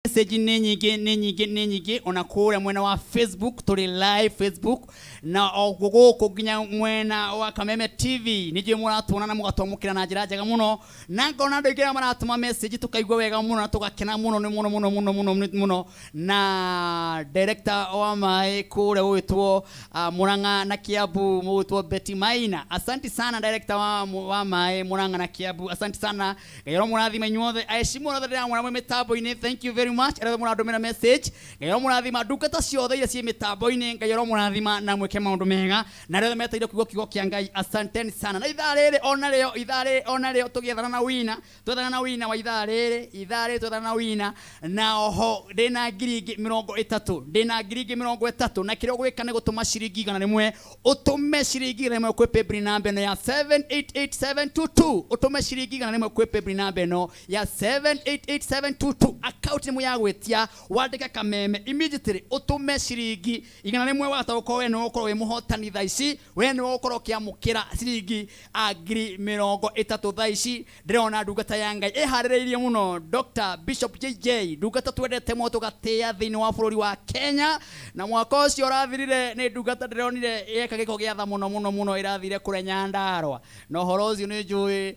Message nĩ nyingĩ, nĩ nyingĩ, nĩ nyingĩ. Ona kũrĩa mwena wa Facebook tũrĩ live Facebook, na o gũkũ nginya mwena wa Kameme TV nĩ njũĩ mũratuona na mũgatwamũkĩra na njĩra njega mũno, na ngona andũ aingĩ arĩa maratũma message, tũkaigua wega mũno na tũgakena mũno, nĩ mũno mũno mũno mũno mũno. Na director wa maĩ kũrĩa gũgwĩtwo Murang'a na Kiambu, mũgwĩtwo Betty Maina, asanti sana. Director wa maĩ Murang'a na Kiambu, asanti sana. Ngai aromũrathima inyuothe. Aheshimu othe ndĩramwona mwĩ mĩtambo-inĩ, thank you very much. Arĩa mũrandũmĩra message, Ngai aromũrathima. Ndungata ciothe iria ciĩ mĩtambo-inĩ, Ngai aromũrathima na mwĩke maũndũ mega. Na arĩa othe metereire kũigua kiugo kĩa Ngai, asanteni sana. Na ithaa rĩrĩ onarĩo, ithaa rĩrĩ onarĩo tũgĩethana na wina, twethana na wina wa ithaa rĩrĩ, ithaa rĩrĩ twethana na wina. Na oho ndĩna 30,000, ndĩna 30,000. Na kĩrĩa ũgwĩka nĩ gũtũma ciringi 100, ũtũme ciringi 100 kwĩ paybill namba ĩno ya 788722. Ũtũme ciringi 100 kwĩ paybill namba ĩno ya 788722. Account nĩ ya gwĩtia, wandĩke Kameme. Immediately ũtũme ciringi 100, wahota gũkorwo we nĩwe ũkorwo wĩ mũhotani thaa ici, we nĩwe ũkorwo ũkĩamũkĩra ciringi 30,000 thaa ici. Ndĩrona ndungata ya Ngai ĩharĩrĩirie mũno, Dr Bishop JJ, ndungata twendete mũno, tũgatĩĩa thĩinĩ wa bũrũri wa Kenya. Na mwaka ũcio ũrathirire nĩ ndungata ndĩronire yeka gĩko gĩa tha mũno mũno mũno, ĩrathire kũrĩa Nyandarũa. Na ũhoro ũcio nĩ njũĩ,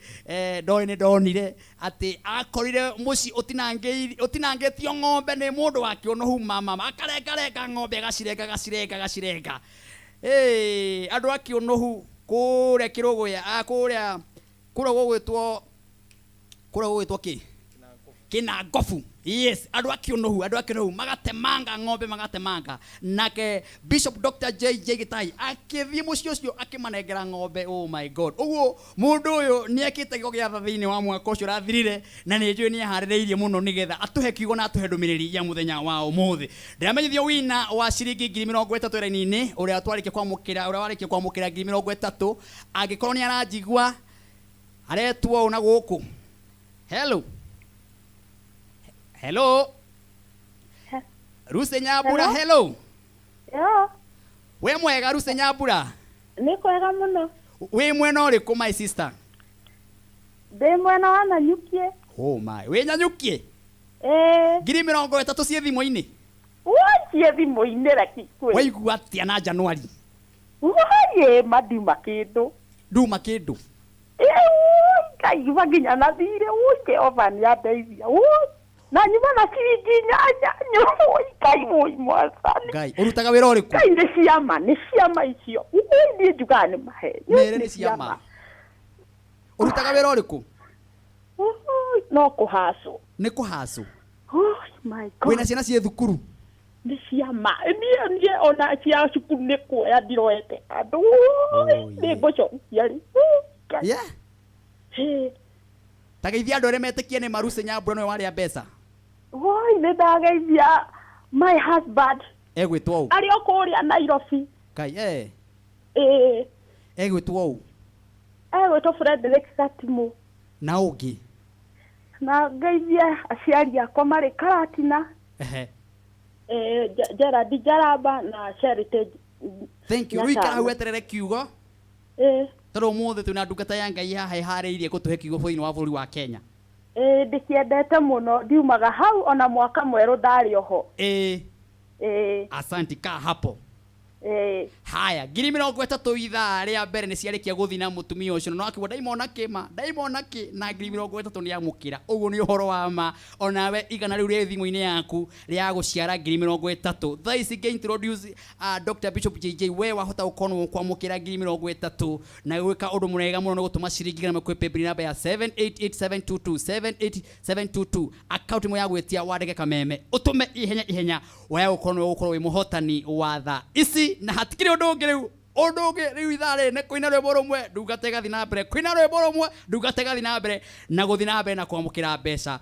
ndoĩ nĩ ndonire atĩ akorire mũciĩ ũtinangĩtio ng'ombe nĩ mũndũ wa kĩũnũhu, mama akarengarenga ng'ombe, agacirenga, agacirenga, agacirenga. Hey, andũ a kĩũnũhu kũrĩa Kĩrũgũya, kũrĩa gũgwĩtwo, kũrĩa gũgwĩtwo kĩ Kĩnangobu. Yes, andũ a kĩũnũhu, andũ a kĩũnũhu magatemanga ng'ombe, magatemanga. Nake Bishop Dr JJ Gĩtai akĩthiĩ mũciĩ ũcio akĩmanengera ng'ombe. Oh my God! Ũguo mũndũ ũyũ nĩ ekĩte gĩko gĩa tha thĩinĩ wa mwaka ũcio ũrathirire, na nĩ njũĩ nĩ eharĩrĩirie mũno nĩgetha atũhe kiugo na atũhe ndũmĩrĩri ya mũthenya wa ũmũthĩ. Ndĩramenyithio wina wa ciringi 30,000 raini-inĩ, ũrĩa twarĩkia kwamũkĩra, ũrĩa warĩkia kwamũkĩra 30,000, angĩkorwo nĩ aranjigua, aretwo ũũ na gũkũ. Hello, hello, Ruse Nyambura. Hello? Hello. Yo, we mwega, Ruse Nyambura? Nĩ kwega mũno. Wĩ mwena ũrĩkũ, my sister? Ndĩ mwena wa Nanyukie. Oh my, wĩ Nyanyukie? Ĩĩ. 30,000 ciĩ thimũ-inĩ. Wanjie thimũ-inĩ reki kwĩ. Waigua atĩa na Januari? Waiĩ ma ndiuma kĩndũ. Nduma kĩndũ. Ĩĩ, ngaigua nginya na thirĩ. Ui, Jehova nĩ andeithia. Ui, na nyuma na ciringi 8. Ui, Ngai, ui Mwathani. Ngai, ũrutaga wĩra ũrĩkũ? Ngai, nĩ ciama, nĩ ciama icio. Ui, niĩ njugaga nĩ maheni. Mĩrĩ nĩ ciama. Ũrutaga wĩra ũrĩkũ? Ui, no kũhacwo. Nĩ kũhacwo. Ui, my God. Wĩna ciana ciĩ thukuru? Nĩ ciama. Niĩ ona cia cukuru nĩ kuoya ndiroete andũ. Oh, nĩ ngũcokia rĩ. Ngai. Hĩ. Ta geithia andũ arĩa metĩkie nĩ Maruse Nyambura nĩwe warĩa mbeca. Woi, nĩ ndageithia my husband. Egwĩtwo ũ? Arĩ o kũrĩa Nairobi. Ngai, eh. Ĩĩ. Egwĩtwo ũ? Egwĩtwo Frederick Gatimũ. Na ũngĩ? Na ngeithie aciari akwa marĩ Karatina. Gerald Njaramba na Charity. Thank you. Rĩu ikara hau weterere kiugo. Ĩĩ. Tondũ ũmũthĩ twĩna ndungata ya Ngai haha ĩharĩirie gũtũhe kiugo bũrũri-inĩ wa bũrũri wa Kenya. Ĩĩ, ndĩciendete mũno, ndiumaga hau ona mwaka mwerũ ndarĩ oho. Ĩĩ. Ĩĩ. Asanti, kaa hapo. Ĩĩ. Haya, 30,000 ithaa rĩa mbere nĩ ciarĩkia gũthiĩ na mũtumia ũcio, no akiuga ndaimona kĩ ma, ndaimona kĩ, na 30,000 nĩ amũkĩra. Ũguo nĩ ũhoro wa ma. Onawe 100 rĩu rĩ thimũ-inĩ yaku rĩa gũciara 30,000. Thaa ici ngĩ introduce Dr Bishop JJ, we wahota gũkorwo nĩ ũkwamũkĩra 30,000 na gwĩka ũndũ mwega mũno nĩ gũtũma ciringi 100 kwĩ paybill namba ya 788722, 78722, account ĩmwe ya gwĩtia, wandĩke Kameme, ũtũme ihenya ihenya, waya gũkorwo nĩwe ũgũkorwo wĩ mũhotani wa thaa ici. Na hatikĩrĩ ũndũ ũngĩ rĩu, ũndũ ũngĩ rĩu ithaa rĩrĩ nĩ kũina rwĩmbo rũmwe, ndungata ĩgathiĩ na mbere kũina rwĩmbo rũmwe, ndungata ĩgathiĩ na mbere na gũthiĩ na mbere na kwamũkĩra mbeca.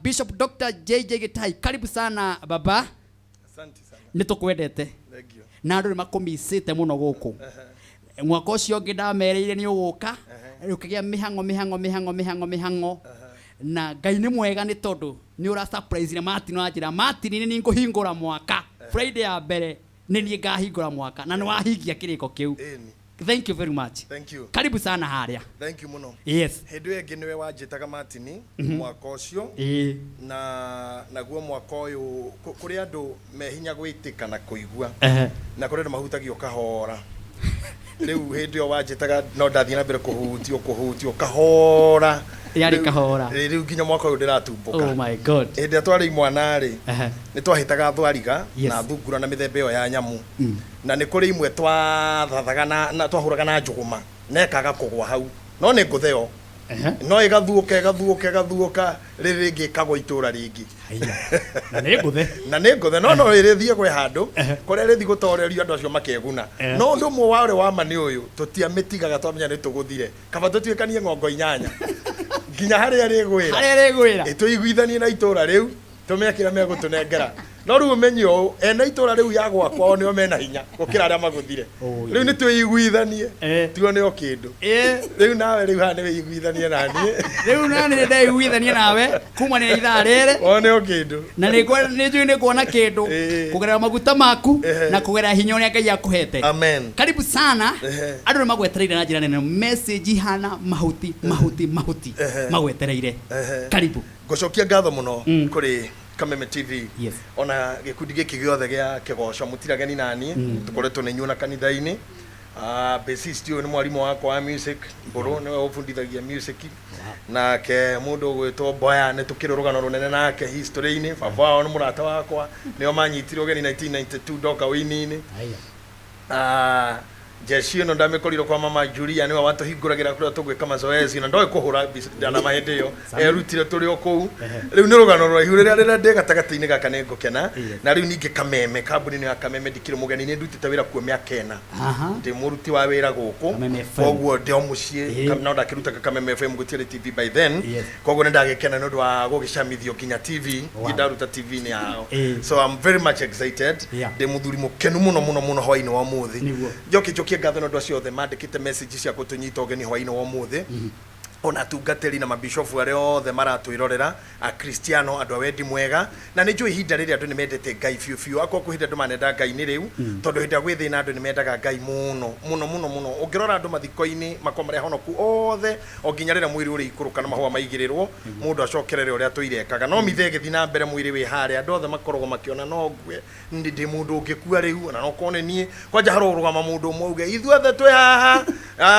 Bishop Dr JJ Gĩtai, karibu sana baba. Asante sana. Nĩ tũkwendete. Thank you. Na andũ nĩ makũmicĩte mũno gũkũ. Mwaka ũcio ũngĩ ndamerĩire nĩ ũgũka, ũkĩgĩa mĩhang'o mĩhang'o mĩhang'o mĩhang'o mĩhang'o, na Ngai nĩ mwega nĩ tondũ nĩ ũra surprise na Martin wanjĩra, "Martin, nĩ niĩ ngũhingũra mwaka Friday ya mbere, nĩ niĩ ngahingũra mwaka," na nĩ wahingia kĩrĩko kĩu. Ĩni. Thank you very much. Thank you. Karibu sana harĩa. Thank you muno. Yes. Hĩndĩ ĩyo ĩngĩ nĩwe wanjĩtaga Martin mwaka ũcio. Na naguo mwaka ũyũ kũrĩ andũ me hinya gwĩtĩka na kũigua na kũrĩ andũ mahutagio kahora. Rĩu hĩndĩ ĩyo wanjĩtaga no ndathiĩ na mbere kũhutio kũhutio kahora. Yarĩ kahora. Rĩu nginya mwaka ũyũ ndĩratumbũka. Oh my God. Hĩndĩ ĩrĩa twarĩ imwana rĩ, nĩ twahĩtaga thwariga Yes. na thungura na mĩthemba ĩyo ya nyamũ, na nĩ kũrĩ imwe twathathaga na twahũraga na njũgũma na ĩkaga kũgwa hau, no nĩ ngũtheo, no ĩgathuũka ĩgathuũka ĩgathuũka, rĩrĩ rĩngĩ ĩkagwa itũra rĩngĩ. Haiya. Na nĩ ngũthe. Na nĩ ngũthe, no ĩrĩthiĩ gwĩ handũ kũrĩa ĩrĩthiĩ gũtorerio andũ acio makeguna. No ũndũ ũmwe wa ũrĩa wa ma nĩ ũyũ, tũtiamĩtigaga twamenya nĩ tũgũthire, kaba tũtuĩkanie ng'ongo inyanya nginya harĩa rĩgwĩra. Harĩa rĩgwĩra. Ĩtũiguithanie na itũra rĩu, tũmekĩra megũtũnengera. No rĩu ũmenye ũũ, ene itũra rĩu ya gwakwa o nĩo mena hinya gũkĩra arĩa magũthire. Oh, rĩu nĩ twĩiguithanie, tuone o kĩndũ. Rĩu nawe rĩu haha nĩ wĩiguithanie na niĩ. Rĩu na nĩ ndeiguithania nawe kuma nĩ ithaa rĩrĩ. One o kĩndũ. Na nĩ njũĩ nĩ nguona kĩndũ kũgerera maguta maku na kũgerera hinya ũrĩa Ngai akũhete. Amen. Karibu sana. Andũ nĩ magwetereire na njĩra nene, message ihana mahuti mahuti mahuti magwetereire. Karibu. Ngũcokia ngatho mũno kũrĩ Kameme TV, Yes. ona gĩkundi gĩkĩ gĩothe gĩa kĩgoco mũtirageni naniĩ, tũkoretwo nĩ inyuĩ na kanitha-inĩ. Bassist ũyũ nĩ mwarimũ wakwa wa music, Mbũrũ nĩwe ũbundithagia music, nake mũndũ ũgwĩtwo Mboya nĩ tũkĩrĩ rũgano rũnene nake history-inĩ. Baba wao nĩ mũrata wakwa, nĩo manyitire ũgeni 1992 ndoka wĩini-inĩ. Jeshi ĩno ndamĩkorire kwa mama Julia, nĩwe watũhingũragĩra kũrĩa tũgwĩka mazoezi, na ndoĩ kũhũra ndana hĩndĩ ĩyo erutire tũrĩ o kũu. Rĩu nĩ rũgano rũraihu, rĩrĩa ndĩ gatagatĩ-inĩ gaka nĩ ngũkena. Na rĩu ningĩ Kameme, kambuni-inĩ ya Kameme ndikĩrĩ mũgeni, nĩ ndutĩte wĩra kuo mĩaka 4. Ndĩ mũruti wa wĩra gũkũ. Kameme FM. Koguo ndĩ o mũciĩ. No ndakĩrutaga Kameme FM, gũtiarĩ TV by then. Koguo nĩ ndagĩkena nĩ ũndũ wa gũgĩcamithio nginya TV. Niĩ ndaruta TV-inĩ yao. So I'm very much excited. Ndĩ mũthuri mũkenu mũno mũno mũno hwaĩ-inĩ wa ũmũthĩ. Njoke njokie ngatho nĩ ũndũ acio othe mandĩkĩte message cia gũtũnyita ũgeni hwaĩ-inĩ wa ũmũthĩ, ona atungatĩri na mabishofu arĩa othe maratwĩrorera, akristiano, andũ a wendi mwega. Na nĩ njũĩ ihinda rĩrĩ andũ nĩ mendete Ngai biũ biũ. Akorwo kwĩ hĩndĩ andũ manenda Ngai nĩ rĩu, tondũ hĩndĩ ĩrĩa gwĩ thĩna andũ nĩ mendaga Ngai mũno mũno mũno mũno. Ũngĩrora andũ mathiko-inĩ makorwo marĩ ahonoku othe, o nginya rĩrĩa mwĩrĩ ũrĩikũrũka na mahũa maigĩrĩrwo, mũndũ acokerere ũrĩa tũirekaga. No mithe ĩgĩthiĩ na mbere, mwĩrĩ wĩ harĩa, andũ othe makoragwo makĩona no ngue, ndĩ mũndũ ũngĩkua rĩu, ona no korwo nĩ niĩ. Kwanja harũrũgama mũndũ ũmwe uge ithuothe twĩ haha,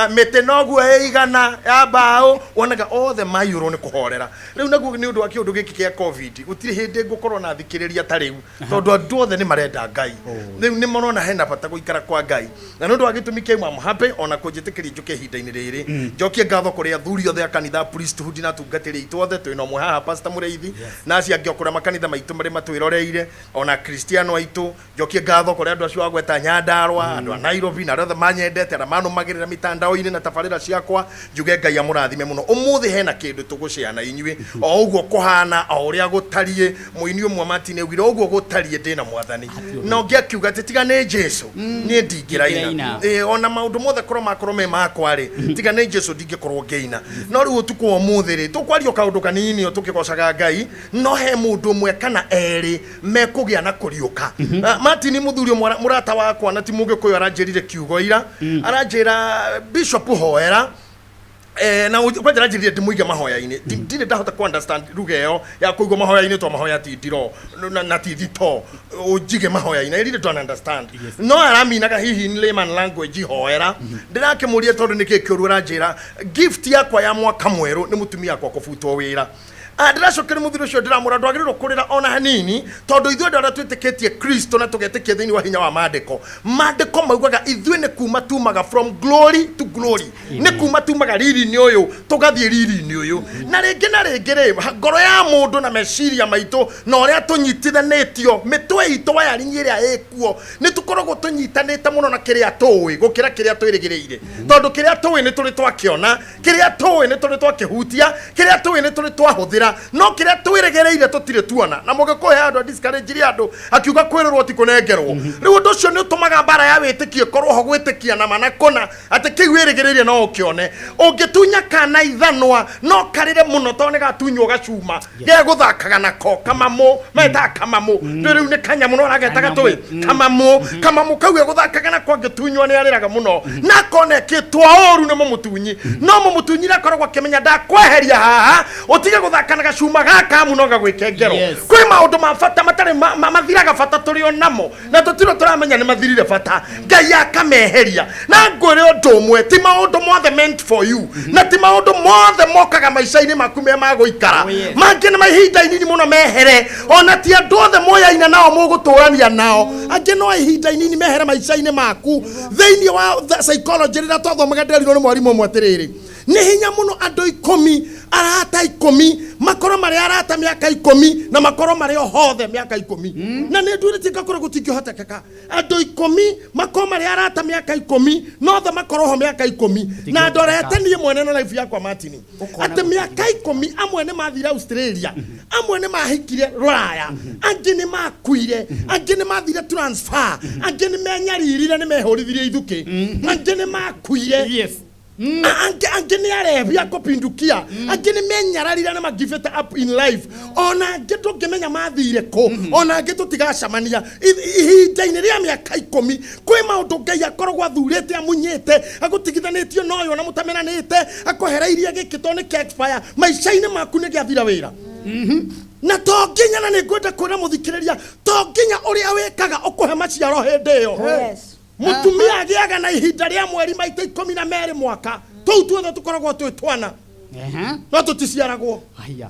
mĩtĩ noguo ĩigana ya mbaũ, wonaga othe maiyũrwo nĩ kũhorera. Rĩu naguo nĩ ũndũ wa kĩũndũ gĩkĩ kĩa COVID, gũtirĩ hĩndĩ ngũkorwo na thikĩrĩria ta rĩu, tondũ andũ othe nĩ marenda Ngai. Rĩu nĩ marona hena bata gũikara kwa Ngai, na nĩ ũndũ wa gĩtũmi kĩu I'm happy ona kũnjĩtĩkĩria njũke ihinda-inĩ rĩrĩ. Njokie ngatho kũrĩ athuri othe a kanitha, priesthood na atungatĩri aitũ othe, twĩna ũmwe haha Pastor Mũrĩithi na acio angĩ o kũrĩa makanitha maitũ marĩ matwĩroreire, ona kristiano aitũ. Njokie ngatho kũrĩ andũ acio agweta Nyandarua, andũ a Nairobi na arĩa othe manyendete, arĩa manũmagĩrĩra mitandao-inĩ na tabarĩra ciakwa. Njuge Ngai amũrathime mũno. Ũmũthĩ hena kĩndũ tũgũceana inyuĩ, o ũguo kũhana, o ũrĩa gũtariĩ. Mũini ũmwe Martin augire ũguo gũtariĩ ndĩna mwathani, na ũngĩ akiuga atĩ tiga nĩ Jesu niĩ ndingĩraina. Ndingĩraina. Ona maũndũ mothe korwo makorwo me makwa rĩ, tiga nĩ Jesu ndingĩkorwo ngĩina. No rĩu ũtukũ wa ũmũthĩ rĩ, tũkwaria o kaũndũ kanini o tũkĩgocaga Ngai, no he mũndũ ũmwe kana erĩ mekũgĩa na kũriũka. Martin, mũthuri ũmwe mũrata wakwa na ti mũgĩkũyũ aranjĩrire kiugo ira, aranjĩra, "Bishop, hoera." Na kwanja aranjĩrire ndĩmũige mahoya-inĩ. Ndirĩ ndahota ku understand ruga ĩyo ya kũigwo mahoya-inĩ, to mahoya ti ndiro na ti thito ũnjige mahoya-inĩ. I really don't understand, no araminaga hihi in layman language hoera. Ndĩrakĩmũria tondũ nĩkĩ kĩũru, aranjĩra gift yakwa ya mwaka mwerũ nĩ mũtumia wakwa kũbutwo wĩra. Ndĩracokeria mũthuri ũcio, ndĩramwĩra ndwagĩrĩirwo kũrĩra ona hanini, tondũ ithuĩ andũ arĩa twĩtĩkĩtie Kristo na tũgetĩkia thĩinĩ wa hinya wa maandĩko, maandĩko maugaga ithuĩ nĩ kuma tumaga from glory to glory, nĩ kuma tumaga riri-inĩ ũyũ tũgathiĩ riri-inĩ ũyũ. Na rĩngĩ na rĩngĩ rĩ, ngoro ya mũndũ na meciria maitũ na ũrĩa tũnyitithanĩtio mĩtwe itũ, wayaringi ĩrĩa ĩkuo, nĩ tũkoragwo tũnyitanĩte mũno na kĩrĩa tũĩ gũkĩra kĩrĩa twĩrĩgĩrĩire, tondũ kĩrĩa tũĩ nĩ tũrĩ twakĩona, kĩrĩa tũĩ nĩ tũrĩ twakĩhutia, kĩrĩa tũĩ nĩ tũrĩ twahũthĩra. Tũrerĩgĩrĩra, no kĩrĩa twĩrĩgĩrĩire tũtirĩ tuona. Na mũgĩkũyũ he andũ a discourage andũ akiuga kwĩrĩrwo ti kũnengerwo. Rĩu ũndũ ũcio nĩ ũtũmaga mbara ya wĩtĩkio ĩkorwo ho, gwĩtĩkia na mana kũna atĩ kĩu wĩrĩgĩrĩire no ũkĩone. Ũngĩtunya kana ithanwa no karĩre mũno tondũ nĩ gatunywo gacuma gegũthakaga nako kamamũ, metaga kamamũ. Ndũ rĩu nĩ kanyamũ no arageta gatũĩ kamamũ. Kamamũ kau egũthakaga nako angĩtunywo nĩ arĩraga mũno na akona ĩkĩtwo ũru nĩ mũmũtunyi, no mũmũtunyi nĩ akoragwo akĩmenya ndakweheria haha ũtige gũthaka na gacuma gaka amu no gagwĩke ngero. Kwĩ maũndũ ma bata matarĩ mathiraga bata tũrĩ o namo na tũtirĩ tũramenya nĩ mathirire bata, Ngai akameheria. Na ngwĩre ũndũ ũmwe, ti maũndũ mothe meant for you, na ti maũndũ mothe mokaga maica-inĩ maku me ma gũikara. Mangĩ nĩ ma ihinda inini mũno mehere. Ona ti andũ othe moyaina nao mũgũtũrania nao, angĩ no ihinda inini mehere maica-inĩ maku. Thĩinĩ wa psychology rĩrĩa twathomaga, nderirwo nĩ mwarimũ ũmwe atĩrĩrĩ, nĩ hinya mũno andũ 10, arata 10, makorwo marĩ arata mĩaka 10 na makorwo marĩ o hothe mĩaka 10. Na nĩ nduĩrĩtie ngakorwo gũtingĩhotekeka andũ 10 makorwo marĩ arata mĩaka 10 nothe makorwo ho mĩaka 10. Na ndorete niĩ mwene na life yakwa, Martin, atĩ mĩaka 10 amwe nĩ mathire Australia, amwe nĩ mahikire rũraya, angĩ nĩ makuire, angĩ nĩ mathire transfer, angĩ nĩ menyaririre, nĩ mehũrithirie ithukĩ, angĩ nĩ makuire, angĩ nĩ arebi a kũpindukia, angĩ nĩ menyararire na magivĩte up in life, ona angĩ ndũngĩmenya mathire kũ, ona angĩ tũtigacemania. Ihinda-inĩ rĩa mĩaka 10 kwĩ maũndũ Ngai akoragwo athurĩte, amunyĩte, agũtigithanĩtio na ũyũ na mũtamenanĩte, akwehereirie gĩkĩ tondũ nĩ kĩa expire maica-inĩ maku, nĩ gĩathira wĩra. Na to nginya, na nĩ ngwenda kwĩra mũthikĩrĩria, to nginya ũrĩa wĩkaga ũkũhe maciaro hĩndĩ ĩyo. Mũtumia agĩaga na ihinda rĩa mweri maita 12 mwaka. Tũu tuothe tũkoragwo twĩ twana, no tũticiaragwo. Aya.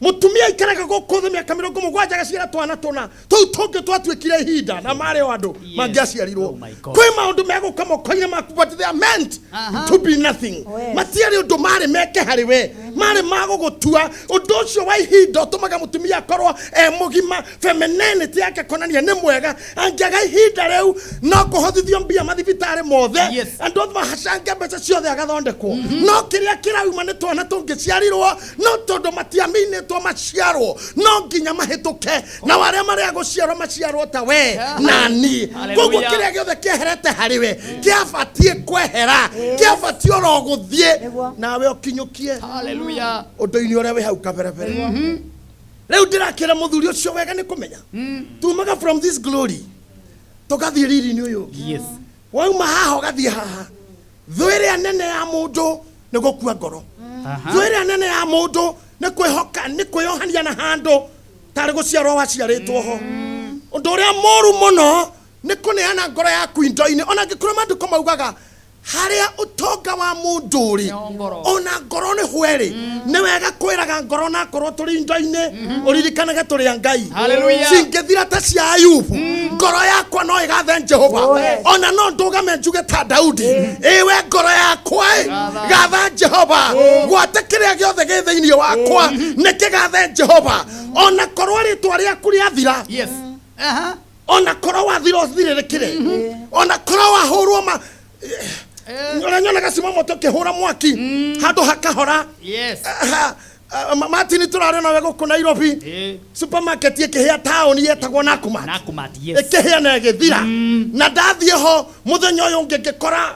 Mũtumia aikaraga gũkũ thĩ mĩaka 70 agaciara twana tũna. Tũu tũngĩ twatuĩkire ihinda na marĩ o andũ mangĩaciarirwo. Oh my God. Kwĩ maũndũ megũka moko-inĩ maku, but they are meant to be nothing. Matiarĩ ũndũ marĩ meke harĩ we, marĩ magũgũtua. Ũndũ ũcio wa ihinda ũtũmaga mũtumia akorwo e mũgima, femininity yake konania nĩ mwega. Angĩaga ihinda rĩu no kũhothithio mbia mathibitarĩ mothe, andũ othe mahacange mbeca ciothe, agathondekwo, no kĩrĩa kĩrauma nĩ twana tũngĩciarirwo, no tondũ matiaminĩtwo maciarwo no nginya mahĩtũke na arĩa marĩa gũciarwo maciarwo ta we na niĩ. Koguo kĩrĩa gĩothe kĩeherete harĩ we kĩabatiĩ kwehera, kĩabatiĩ oro gũthiĩ nawe ũkinyũkie ũndũ-inĩ ũrĩa wĩ hau kaberebere. Rĩu ndĩrakĩra mũthuri ũcio wega nĩ kũmenya tumaga from this glory tũgathiĩ riri-inĩ ũyũ ũngĩ. Wauma haha ũgathiĩ haha. Thũ ĩrĩa nene ya mũndũ nĩ gũkua ngoro. Thũ ĩrĩa nene ya mũndũ nĩ kwĩhoka, nĩ kwĩyohania na handũ tarĩ gũciarwo waciarĩtwo ho. Ũndũ ũrĩa mũru mũno nĩ kũneana ngoro yaku indo-inĩ, ona angĩkorwo maandĩko maugaga harĩa ũtonga wa mũndũ ũrĩ Nĩho ngoro. Ona ngoro nĩ hwerĩ. Nĩ wega kwĩraga ngoro nakorwo tũrĩ indo-inĩ, ũririkanage tũrĩ a Ngai. Hallelujah. Cingĩthira ta cia Ayubu, ngoro yakwa no ĩgathe Jehova. Ona no ndũgame njuge ta Daudi, ĩwe ngoro yakwa ĩ, gatha Jehova. Gwate kĩrĩa gĩothe gĩ thĩinĩ wakwa nĩ kĩgathe Jehova. Ona korwo rĩtwa rĩaku rĩathira, ona korwo wathira ũthirĩrĩkĩre, ona korwo wahũrwo ma ũrĩa nyonaga cima moto ũkĩhũra mwaki handũ hakahora. Martin, tũrarĩ nawe gũkũ Nairobi, supermarket ĩkĩhĩa taũni yetagwo Nakumatt. Nakumatt, yes. Ĩkĩhĩa na ĩgĩthira, na ndathiĩ ho mũthenya ũyũ ũngĩ ngĩkora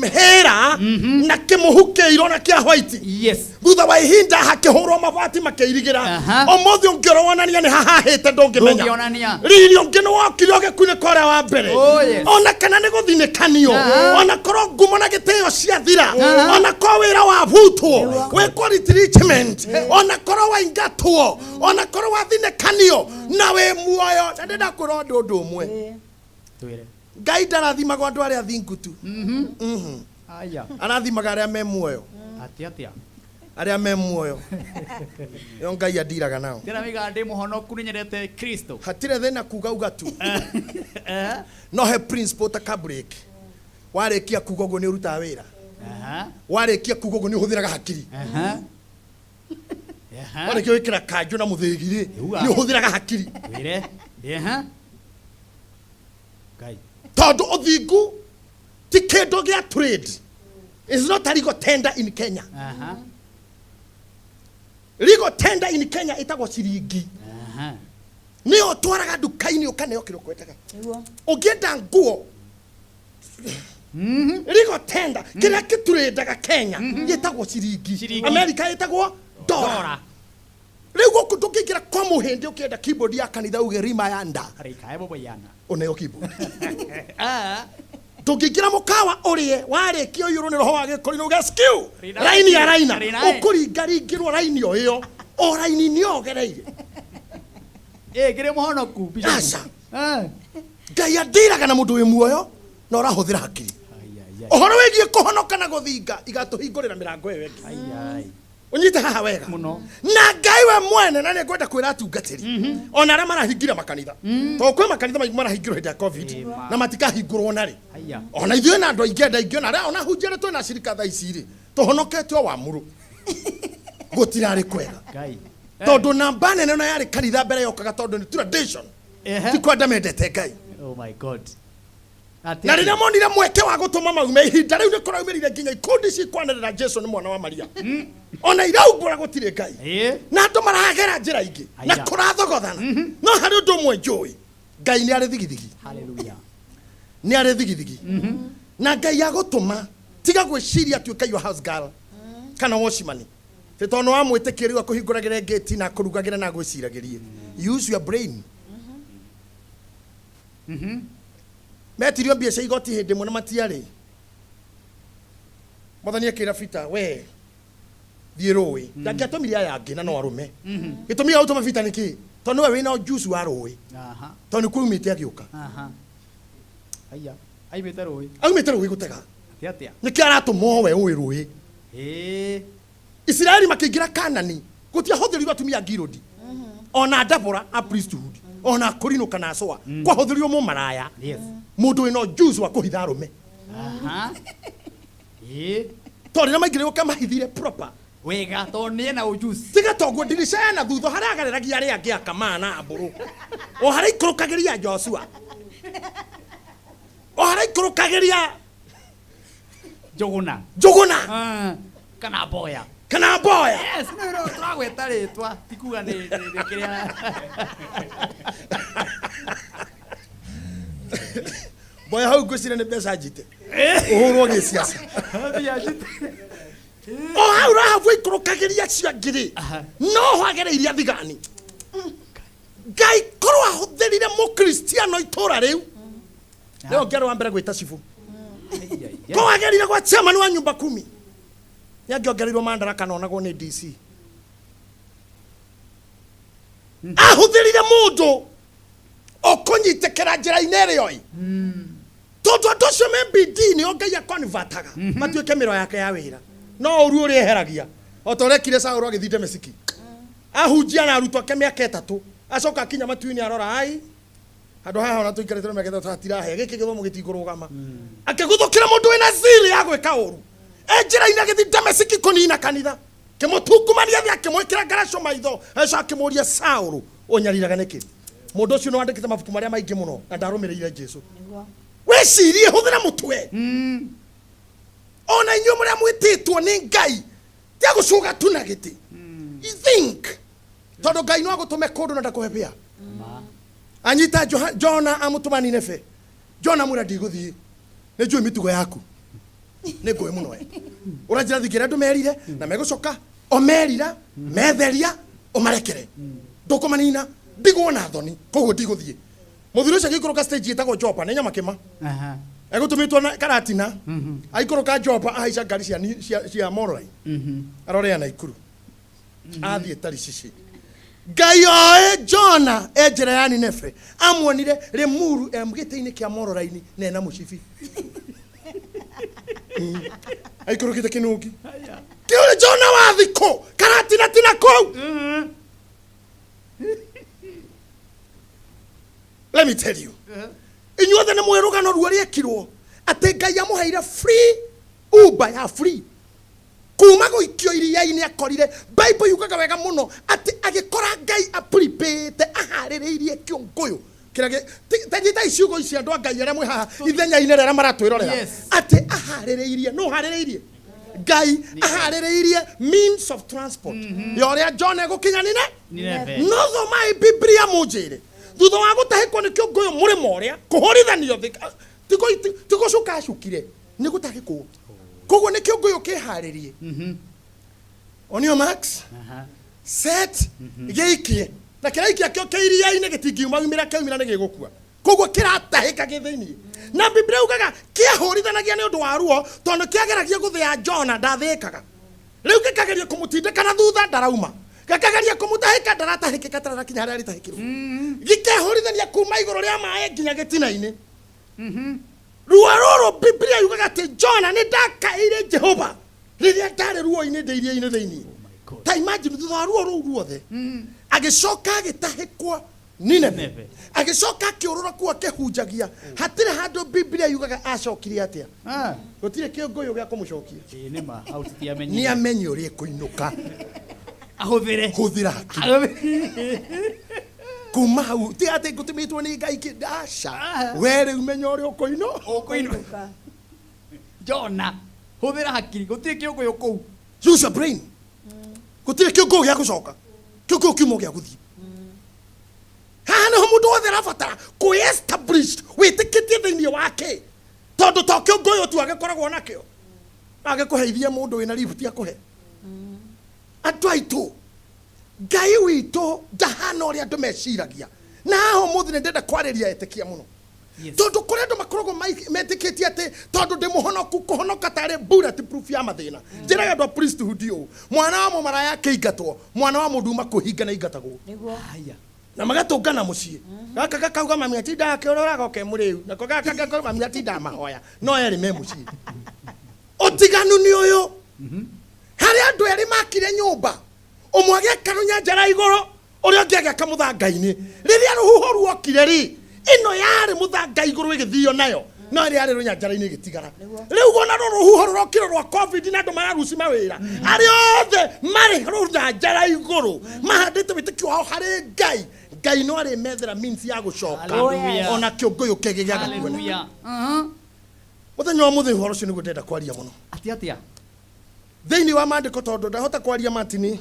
hĩra na kĩmũhu kĩirũ na kĩa white. Thutha wa ihinda hakĩhũrwo mabati makĩirigĩra. Ũmũthĩ ũngĩorwo wonania nĩ hahahĩte, ndũngĩmenya. Ndũngĩonania. Riri ũngĩ nĩ wokire ũgĩkunĩka ũrĩa wa mbere. Ona kana nĩ gũthinĩkanio, ona korwo ngumo na gĩtĩo ciathira, ona korwo wĩra wabutwo wĩkwo retrenchment, ona korwo waingatwo, ona korwo wathinĩkanio na wĩ muoyo. Na ndĩrenda kwĩra ũndũ ũmwe. Twĩre. Ngai ndarathimaga andũ arĩa athingu tu. Aya. Arathimaga arĩa me muoyo. Atĩ atĩa? Arĩa me muoyo nĩo Ngai andiraga nao. Ndĩra miga ndĩ mũhonoku, nĩ nyendete Kristo. Hatirĩ thĩna kuga uga tu, no he principle ta ka break. Warĩkia kuga ũguo nĩ ũrutaga wĩra. Warĩkia kuga ũguo nĩ ũhũthĩraga hakiri. Warĩkia gwĩkĩra kanjũ na mũthĩgi rĩ, Uga. nĩ ũhũthĩraga hakiri. Twĩre. Ngai. Tondũ ũthingu ti kĩndũ gĩa trade, is not a legal tender in Kenya. Legal tender in Kenya ĩtagwo ciringi. Nĩyo ũtwaraga nduka-inĩ ũkaneo kĩrĩa ũkwendaga. Ũngĩenda nguo legal tender kĩrĩa kĩtũrĩndaga Kenya gĩtagwo ciringi. Ciringi. America ĩtagwo dora. Dora. Rĩu gũkũ ndũngĩingĩra kwa mũhĩndĩ ũkĩenda keyboard ya kanitha uge rima ya nda Rika ebo boyana. Ũneo keyboard. Ah. Ndũngĩingĩra mũkawa ũrĩe warĩkia ũiyũrwo nĩ roho wa gĩkũrinũ uge skew Rina- raini ya raina Rina- ũkũringaringĩrwo raini o ĩyo o raini nĩ ogereire. Eh, kire muhonoku bishop. Aca. Eh. Ngai andĩraga na mũndũ wĩ muoyo na ũrahũthĩra hakiri. Ai ai ai. Ũhoro wĩgiĩ kũhonoka na gũthinga igatũhingũrĩra mĩrango ĩyo ĩngĩ. Ai ai. Ũnyite haha wega. Mũno. Na Ngai we mwene na nĩ ngwenda kwĩra atungatĩri ona arĩa marahingire makanitha tondũ kwĩ makanitha maingĩ marahingirwo hĩndĩ ya COVID Ĩma. na matikahingũrwo narĩ. Haya. Ona ithuĩ na andũ aingĩ andũ aingĩ ona arĩa ona hunjia arĩa twĩna cirika thaa ici rĩ tũhonokete o wa mũrũ gũtirarĩ kwega. Ngai. Tondũ namba nene ona yarĩ kanitha mbere yokaga tondũ nĩ tradition. Ehe. Ti kwenda mendete Ngai. Oh my God. Ati. Na rĩrĩa monire mweke wa gũtũma maume ihinda rĩu nĩ kũraumĩrire nginya ikundi cikwanĩrĩra Jesu nĩ mwana wa Maria ona iraumbũra gũtirĩ Ngai. Na andũ maragera njĩra ingĩ na Aya. kũrathogothana no harĩ ũndũ ũmwe njũĩ Ngai nĩ arĩ thigithigi. Hallelujah. Nĩ arĩ thigithigi na Ngai agũtũma tiga gwĩciria atuĩka your house girl kana watchman tĩ tondũ wamwĩtĩkia rĩu akũhingũragĩre ngĩti na akũrugagĩre na agwĩciragĩrie. Use your brain. Metirio mbia cia igoti hĩndĩ ĩmwe na matiarĩ mwathani akĩra Peter we thiĩ rũĩ ndangĩatũmire aya angĩ na no arũme gĩtũmi gĩa gũtũma Peter nĩ kĩ tondũ nĩwe wĩna ũjuici wa rũĩ tondũ nĩkuo aumĩte agĩũka. Haya. Aimĩte rũĩ. Aumĩte rũĩ gũtega. Atĩa atĩa. Nĩkĩo aratũmwo we ũĩ rũĩ. Isiraeli makĩingĩra Kanani gũtiahũthĩrirwo atumia a Ngirũndi ona Debora a priesthood ona kũrinũ kana coa kwahũthĩrirwo mũmaraya. Mũndũ wĩna ũjuici wa kũhitha arũme. Tondũ rĩrĩa maingĩrire gũka mahithire proper. Wega tondũ nĩ ena ũjuici. Tiga toguo ndirica ena thutha harĩa agereragia arĩa angĩ akamaa na mbũrũ o harĩa ikũrũkagĩria Joshua o harĩa ikũrũkagĩria Njũgũna. Njũgũna. Ah, kana mboya. Kana mboya. Yes, no no tũragweta rĩtwa ti kuga nĩ nĩ kĩrĩa. Mboya hau ngwĩciria nĩ mbeca njite ũhũrwo gĩciaca. Mbia njite. O hau Rahabu aikũrũkagĩria acio angĩ rĩ no ho agereirie athigani Ngai korwo ahũthĩrire mũkristiano itũra rĩu rĩo ngero wa mbere gwĩta cibũ ko agerire gwa chairman wa nyumba kumi nĩ angĩongereirwo mandaraka na onagwo nĩ DC ahũthĩrire mũndũ ũkũnyitĩkĩra njĩra-inĩ ĩrĩa ĩ tondũ andũ acio me bidii nĩo Ngai akonvataga matuĩke mĩro yake ya wĩra no ũru ũrĩa eheragia o ta ũrĩa ekire Saũlũ agĩthiĩ Dameski ahunjia na arutwo ake mĩaka 3 acoka akinya matu-inĩ arora ai handũ haha ona tũikarĩte na mĩaka 3 hatirahe gĩkĩ gĩthomo gĩtikũrũgama akĩguthũkĩra mũndũ wĩna zili ya gwĩka ũru e njĩra-inĩ agĩthiĩ Dameski kũnina kanitha kĩmũtungumania thĩ akĩmwĩkĩra ngaraco maitho acoka akĩmũria Saũlũ ũnyariraga nĩkĩ mũndũ ũcio nĩ wandĩkĩte mabuku marĩa maingĩ mũno na ndarũmĩrĩire Jesũ. Wĩcirie hũthĩra mũtwe ona inyuĩ mũrĩa mwĩtĩtwo nĩ Ngai tia gũcũga tu na gĩtĩ. You think tondũ Ngai no agũtũme kũndũ na ndakũhe mbĩa. Anyita Jona amũtũma Nineve. Jona amwĩra ndigũthiĩ nĩ njũĩ mĩtugo yaku nĩ ngũĩ mũno we ũranjĩra thingĩra andũ merire na megũcoka o merira metheria ũmarekere ndũkũmanina ndigwo na thoni koguo ndigũthiĩ. Mũthuri ũcio agĩikũrũka stage ĩtagwo Jopa nĩ Nyamakĩma. Egũtũmĩtwo na Karatina aikũrũka Jopa ahaica ngari cia Moroline arorea Naikuru athiĩ Tarishishi. Ngai oĩ Jona e njĩra ya Nineve amuonire Limuru e gĩtĩ-inĩ kĩa Moroline na ena mũcibi aikũrũkĩte kĩnũngi kĩũrĩ Jona wa thikũ Karatina tina kũu. Let me tell you inyuothe nĩ mũĩ rũgano ruo rĩekirwo atĩ Ngai amũheire free Uber ya free kuma gũikio iria-inĩ akorire Bible yugaga wega mũno atĩ agĩkora Ngai apripĩte aharĩrĩirie kĩũngũyũ kĩrĩa ta nyitai ciugo ici andũ a Ngai arĩa mwĩ haha ithenya-inĩ rĩrĩa maratwĩrorera atĩ aharĩrĩirie no harĩrĩirie Ngai aharĩrĩirie means of transport ya ũrĩa John egũkinya nine. Nineve. No thomai Biblia mũnjĩre thutha wa gũtahĩkwo nĩ kĩũngũyũ mũrĩmo ũrĩa kũhũrithanio thĩ, ti gũcuka acukire, nĩ gũtahĩkwo. Koguo nĩ kĩũngũyũ kĩharĩrie. On your marks, set, gĩikie. Na kĩraikia kĩo kĩ iria-inĩ gĩtingiuma umĩra, kĩaumĩra nĩ gĩgũkua. Koguo kĩratahĩka gĩ thĩinĩ. Na Biblia yugaga kĩahũrithanagia nĩ ũndũ wa ruo tondũ kĩageragia gũthĩa Jona ndathĩĩkaga. Rĩu gĩkageria kũmũtindĩka na thutha ndarauma. Gĩkageria kũmũtahĩka ndaratahĩkĩka tararakinya harĩa arĩtahĩkĩrwo. Gĩkehũrithania kuma igũrũ rĩa maĩ nginya gĩtina-inĩ. Ruo rũrũ Biblia yugaga atĩ Jona nĩ ndakaĩire Jehova rĩrĩa ndarĩ ruo-inĩ ndĩ iria-inĩ thĩinĩ. Ta imagine thutha wa ruo rũu ruothe agĩcoka agĩtahĩkwo Nineve. Nineve. Agĩcoka akĩũrũra kuo akĩhunjagia. Hatirĩ handũ Biblia yugaga acokire atĩa. Gũtirĩ kĩũngũyũ gĩa kũmũcokia. Ĩĩ nĩ ma, hau tũtiamenyire. Nĩ amenye ũrĩa ekũinũka. Ahũthĩre. Hũthĩra hakiri. Kuma hau ti atĩ ngũtũmĩtwo nĩ Ngai kĩ aca. We rĩu menya ũrĩa ũkũinũ. Ũkũinũka. Jona, hũthĩra hakiri, gũtirĩ kĩũngũyũ kũu. Use your brain. Gũtirĩ kĩũngũyũ gĩa gũcoka. Kĩũngũyũ kiuma gĩa gũthiĩ. Haha nĩho mũndũ wothe arabatara kwĩ-establish wĩtĩkĩtie thĩinĩ wake, tondũ to kĩũngũyũ tu agĩkoragwo nakĩo. Agĩkũheithia mũndũ wĩna lift akũhe. Andũ aitũ, Ngai witũ ndahana ũrĩa andũ meciragia. Na haha ũmũthĩ nĩ ndĩrenda kwarĩria etĩkia mũno. Tondũ kũrĩ andũ makoragwo metĩkĩtie atĩ tondũ ndĩ mũhonoku, kũhonoka tarĩ bullet proof ya mathĩna. Njĩraga andũ a priesthood ũũ, mwana wa mũmaraya akĩingatwo, mwana wa mũndũ uma kwĩhinga nĩ aingatagwo. Haya. Na magatũngana mũciĩ. Gaka gakauga mami atindaga akĩũrũraga oke mũrĩu, nako gaka gakauga mami atindaga mahoya, no erĩ me mũciĩ. Ũtiganu nĩ ũyũ, harĩ andũ erĩ makire nyũmba, ũmwe agĩaka rũnyanjara igũrũ, ũrĩa ũngĩ agĩaka mũthanga-inĩ. Rĩrĩa rũhuho ruokire rĩ, ĩno yarĩ mũthanga igũrũ ĩgĩthio nayo, no ĩrĩa yarĩ rũnyanjara-inĩ ĩgĩtigara. Rĩu ona rũrũ rũhuho rũrokire rwa COVID na andũ mararuci mawĩra, arĩa othe marĩ rũnyanjara igũrũ mahandĩte wĩtĩkio wao harĩ Ngai, Ngai no arĩmethera means ya gũcoka. Hallelujah. Ona kĩũngũyũ kĩngĩ gĩaga kuoneka. Hallelujah. Mũthenya wa mũthĩ ũhoro ũcio nĩguo ndĩrenda kwaria mũno. Atĩa atĩa? Thĩinĩ wa maandĩko tondũ ndahota kwaria Martin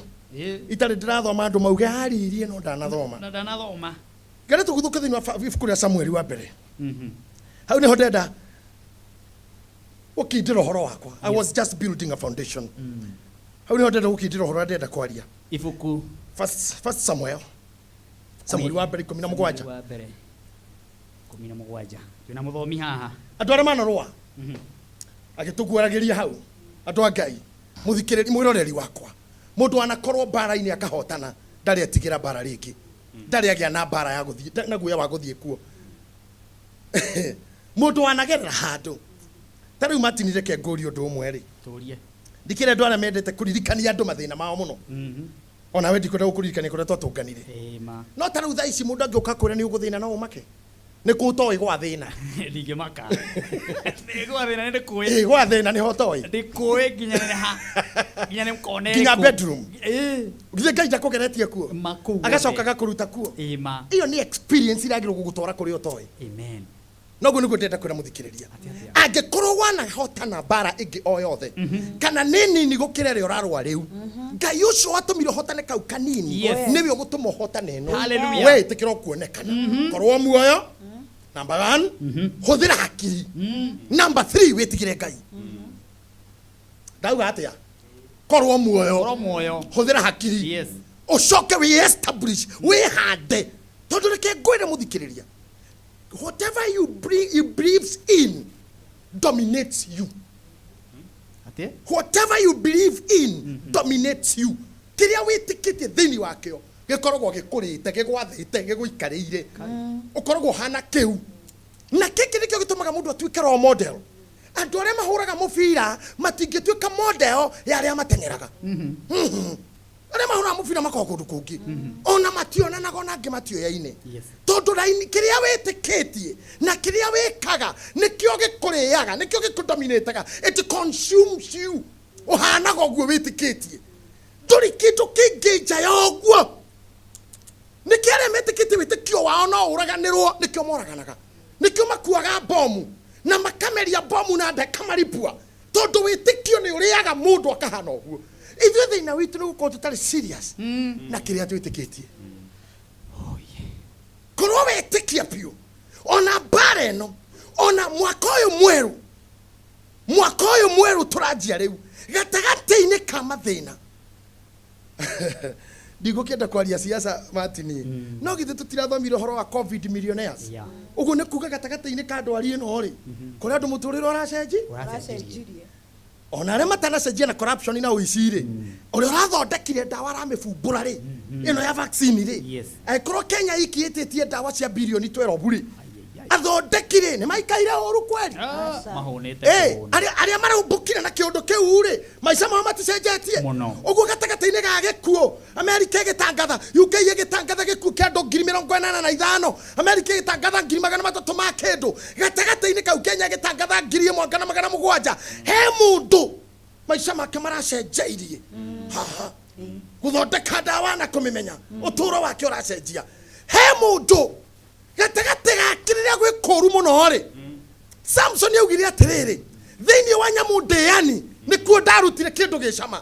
itarĩ ndĩrathoma andũ mauge aririe no ndanathoma. Na ndanathoma. Ngere tũguthũke thĩinĩ wa ibuku rĩa Samueli wa mbere. Hau nĩho ndĩrenda gũkindĩra ũhoro wakwa. I was just building a foundation. Hau nĩho ndĩrenda gũkindĩra ũhoro ũrĩa ndĩrenda kwaria. Ibuku. First Samuel. Samueli wa mbere 17. Wa mbere 17. Twĩna mũthomi haha. Andũ arĩa manarũa. Agĩtũguaragĩria hau. Andũ a Ngai, mũthikĩrĩri mwĩroreri wakwa. Mũndũ anakorwo mbara-inĩ akahotana, ndarĩ etigĩra mbara rĩngĩ. Ndarĩ agĩa na mbara ya gũthiĩ, na guoya wa gũthiĩ kuo. Mũndũ anagerera handũ. Ta rĩu Martin reke ngũrie ũndũ ũmwe rĩ. Tũrie. Ndikĩrĩ andũ arĩa mendete kũririkania andũ mathĩna mao mũno. Ona we ndikwenda gũkũririkania kũrĩa twatũnganire. No ta rĩu thaa ici mũndũ angĩũka kwĩra nĩ ũgũthĩna no ũmake. Nĩ kũ ũtoĩ gwa thĩna. Ndingĩmaka. Gwa thĩna nĩ ndĩkũĩ. Ĩ, gwa thĩna nĩho ũtoĩ. Ndĩkũĩ nginya nĩ ha. Nginya nĩ kona Nginya ĩrĩkũ. bedroom. Ĩ. Githĩ Ngai ndakũgeretie kuo? Ma kũu guothe. Agacoka agakũruta kuo. Ĩ ma. Ĩyo nĩ experience ĩragĩrĩirwo gũgũtwara kũrĩa ũtoĩ. Amen. Noguo nĩguo ndĩrenda kwĩra mũthikĩrĩria. Angĩkorwo wanahotana mbara ĩngĩ o yothe, kana nĩ nini gũkĩra ĩrĩa ũrarũa rĩu, Ngai ũcio watũmire ũhotane kau kanini, nĩwe ũgũtũma ũhotane ĩno. Hallelujah. We ĩtĩkĩra ũkuonekana. Korwo muoyo, number 1, hũthĩra hakiri. Number 3, wĩtigĩre Ngai. Ndauga atĩa? Korwo muoyo. Korwo muoyo. Hũthĩra hakiri. Ũcoke wĩ-establish, wĩhande. Tondũ reke ngwĩre mũthikĩrĩria, whatever you bring, you believes in dominates you. Atĩ? Whatever you believe in dominates you. Kĩrĩa wĩtĩkĩtie thĩinĩ wakĩo gĩkoragwo gĩkũrĩte, gĩgwathĩte, gĩgũikarĩire. Ũkoragwo ũhana kĩu. Na gĩkĩ nĩkĩo gĩtũmaga mũndũ atuĩke role model. Andũ arĩa mahũraga mũbira matingĩtuĩka model ya arĩa mateng'eraga. Arĩa mahũraga mũbira makoragwo kũndũ kũngĩ. Ona mationanaga ona angĩ matioyaine. Tondũ raini kĩrĩa wĩtĩkĩtie na kĩrĩa wĩkaga nĩkĩo gĩkũrĩaga, nĩkĩo gĩkũdominataga. It consumes you. Ũhanaga ũguo wĩtĩkĩtie. Ndũrĩ kĩndũ kĩngĩ nja ya ũguo. Nĩkĩo arĩa metĩkĩtie wĩtĩkio wao no ũraganĩrwo, nĩkĩo moraganaga. Nĩkĩo makuaga bomu na makameria bomu na ndekamaripua. Tondũ wĩtĩkio nĩ ũrĩaga mũndũ akahana ũguo. Ithuĩ thĩna witũ nĩ gũkorwo tũtarĩ serious na kĩrĩa twĩtĩkĩtie. Korwo wetĩkia biũ, ona mbara ĩno, ona mwaka ũyũ mwerũ, mwaka ũyũ mwerũ tũranjia rĩu gatagatĩ-inĩ ka mathĩna. Ndigũkĩenda kwaria siasa, Martin, no githĩ tũtirathomire ũhoro wa COVID millionaires? Ũguo nĩ kuga gatagatĩ-inĩ ka ndwari ĩno rĩ, kũrĩ andũ mũtũrĩre ũracenji. Ũracenjirie. Ona arĩa matanacenjia na corruption na ũici rĩ, ũrĩa ũrathondekire ndawa aramĩbumbũra rĩ, ĩno ya vaccine rĩ, angĩkorwo Kenya iki ĩtĩtie ndawa cia birioni 12 rĩ, athondeki rĩ, nĩ maikaire ũru kweli? Mahũnĩte. Eh, kũhũna. Arĩa maraumbũkire na kĩũndũ kĩu rĩ, maica mao maticenjetie? Mũno. Ũguo gatagatĩ-inĩ ga gĩkuũ, Amerika ĩgĩtangatha, UK ĩgĩtangatha gĩkuũ kĩa andũ 85,000, Amerika ĩgĩtangatha 300,000 ma kĩndũ, gatagatĩ-inĩ kau Kenya ĩgĩtangatha 1,700, he mũndũ maica make maracenjeirie haha gũthondeka ndawa na kũmĩmenya, ũtũũro wake ũracenjia. He mũndũ gatagatĩ gake rĩrĩa gwĩ kũũru mũno rĩ, Samson augire atĩrĩrĩ, thĩinĩ wa nyamũ ndĩani nĩkuo ndarutire kĩndũ gĩcama.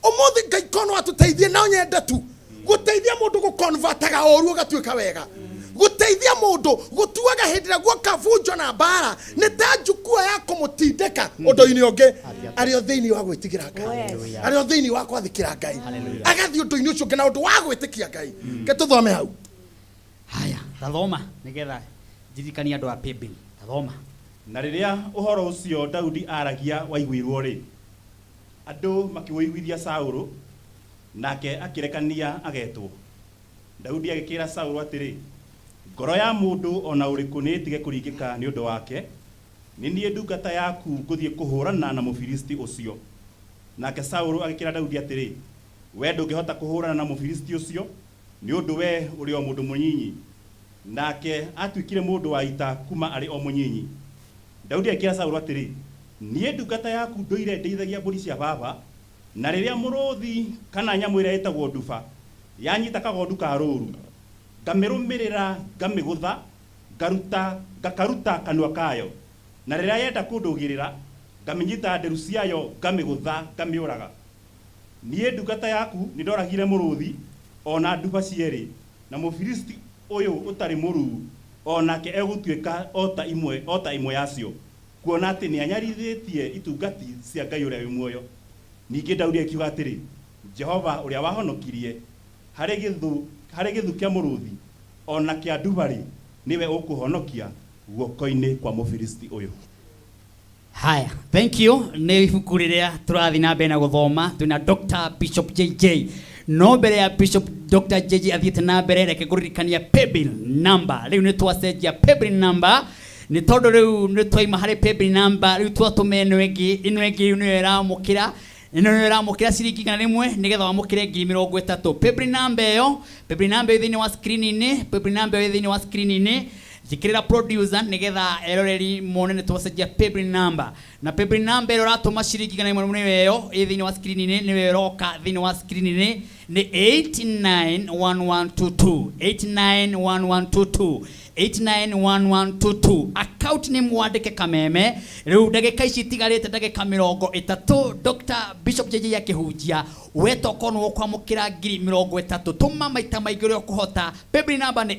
Ũmũthĩ Ngai kono atũteithie, no nyende tu gũteithia mũndũ gũkonvataga ũru ũgatuĩka wega, gũteithia mũndũ gũtuaga hĩndĩ ĩrĩa guoka bunjo na mbara nĩ ta njukua ya kũmũtindĩka ũndũ-inĩ ũngĩ, arĩ o thĩinĩ wa gwĩtigĩra Ngai, arĩ o thĩinĩ wa gwathĩkĩra Ngai, agathiĩ ũndũ-inĩ ũcio ũngĩ na ũndũ wa gwĩtĩkia Ngai. Ke tũthome hau. Haya, tathoma nĩgetha ndirikanie andũ a paybill. Tathoma. Na rĩrĩa ũhoro ũcio Daudi aaragia waiguirwo-rĩ, andũ makĩũiguithia Saũlũ, nake akĩrekania agetwo. Daudi agĩkĩĩra Saũlũ atĩrĩ, Ngoro ya mũndũ o na ũrĩkũ nĩĩtige kũringĩka nĩ ũndũ wake, nĩ niĩ ndungata yaku ngũthiĩ kũhũrana na Mũfilisti ũcio. Nake Saũlũ agĩkĩĩra Daudi atĩrĩ, Wee ndũngĩhota kũhũrana na Mũfilisti ũcio, nĩ ũndũ wee ũrĩ o mũndũ mũnyinyi, nake aatuĩkire mũndũ wa ita kuuma arĩ o mũnyinyi. Daudi agĩkĩĩra Saũlũ atĩrĩ, Niĩ ndungata yaku ndũire ndĩithagia mbũri cia baba, na rĩrĩa mũrũũthi kana nyamũ ĩrĩa ĩtagwo nduba yanyiita kagondu ka rũũru, ngamĩrũmĩrĩra ngamĩgũtha, ngaruta ngakaruta kanua kayo, na rĩrĩa yenda kũndũgĩrĩra, ngamĩnyiita nderu ciayo ngamĩgũtha ngamĩũraga. Niĩ ndungata yaku nĩndoragire mũrũũthi o na nduba cierĩ, na Mũfilisti ũyũ ũtarĩ mũruu o nake egũtuĩka o ta imwe o ta ĩmwe yacio, kuona atĩ nĩanyariithĩtie itungati cia Ngai ũrĩa wĩ muoyo. Ningĩ Daudi akiuga atĩrĩ, Jehova ũrĩa wahonokirie harĩ gĩthũ harĩ gĩthu kĩa mũrũũthi o na kĩa nduba-rĩ, nĩwe ũkũũhonokia guoko-inĩ kwa Mũfilisti ũyũ. Haya, thank you. Nĩ ibuku rĩrĩa tũrathiĩ na mbere na gũthoma twĩna Dr. Bishop JJ. No mbere ya Bishop Dr. JJ athiĩte na mbere, reke ngũririkania paybill number. Rĩu nĩ twacenjia paybill number, nĩ tondũ rĩu nĩ twaima harĩ paybill number, rĩu twatũma ĩno ĩngĩ. Ĩno ĩngĩ rĩu nĩyo ĩramũkĩra, ĩno nĩyo ĩramũkĩra ciringi 100 nĩgetha wamũkĩre 30,000. Paybill number ĩyo, paybill number ĩyo thĩinĩ wa screen-inĩ, paybill number ĩyo thĩinĩ wa screen-inĩ. Njĩkĩrĩra, producer, nĩgetha eroreri mone nĩ twacenjia paybill number. Na paybill number ĩrĩa ũratũma ciringi 100 nĩyo ĩyo ĩ thĩinĩ wa screen-inĩ, nĩyo ĩroka thĩinĩ wa screen-inĩ, nĩ 891122, 891122, 891122. Account nĩ mwandĩke Kameme. Rĩu ndagĩka ici itigarĩte, ndagĩka 30, Dr. Bishop JJ akĩhunjia, we tokorwo nĩ ũkwamũkĩra 30,000, tũma maita maingĩ ũrĩa ũkũhota. Paybill number nĩ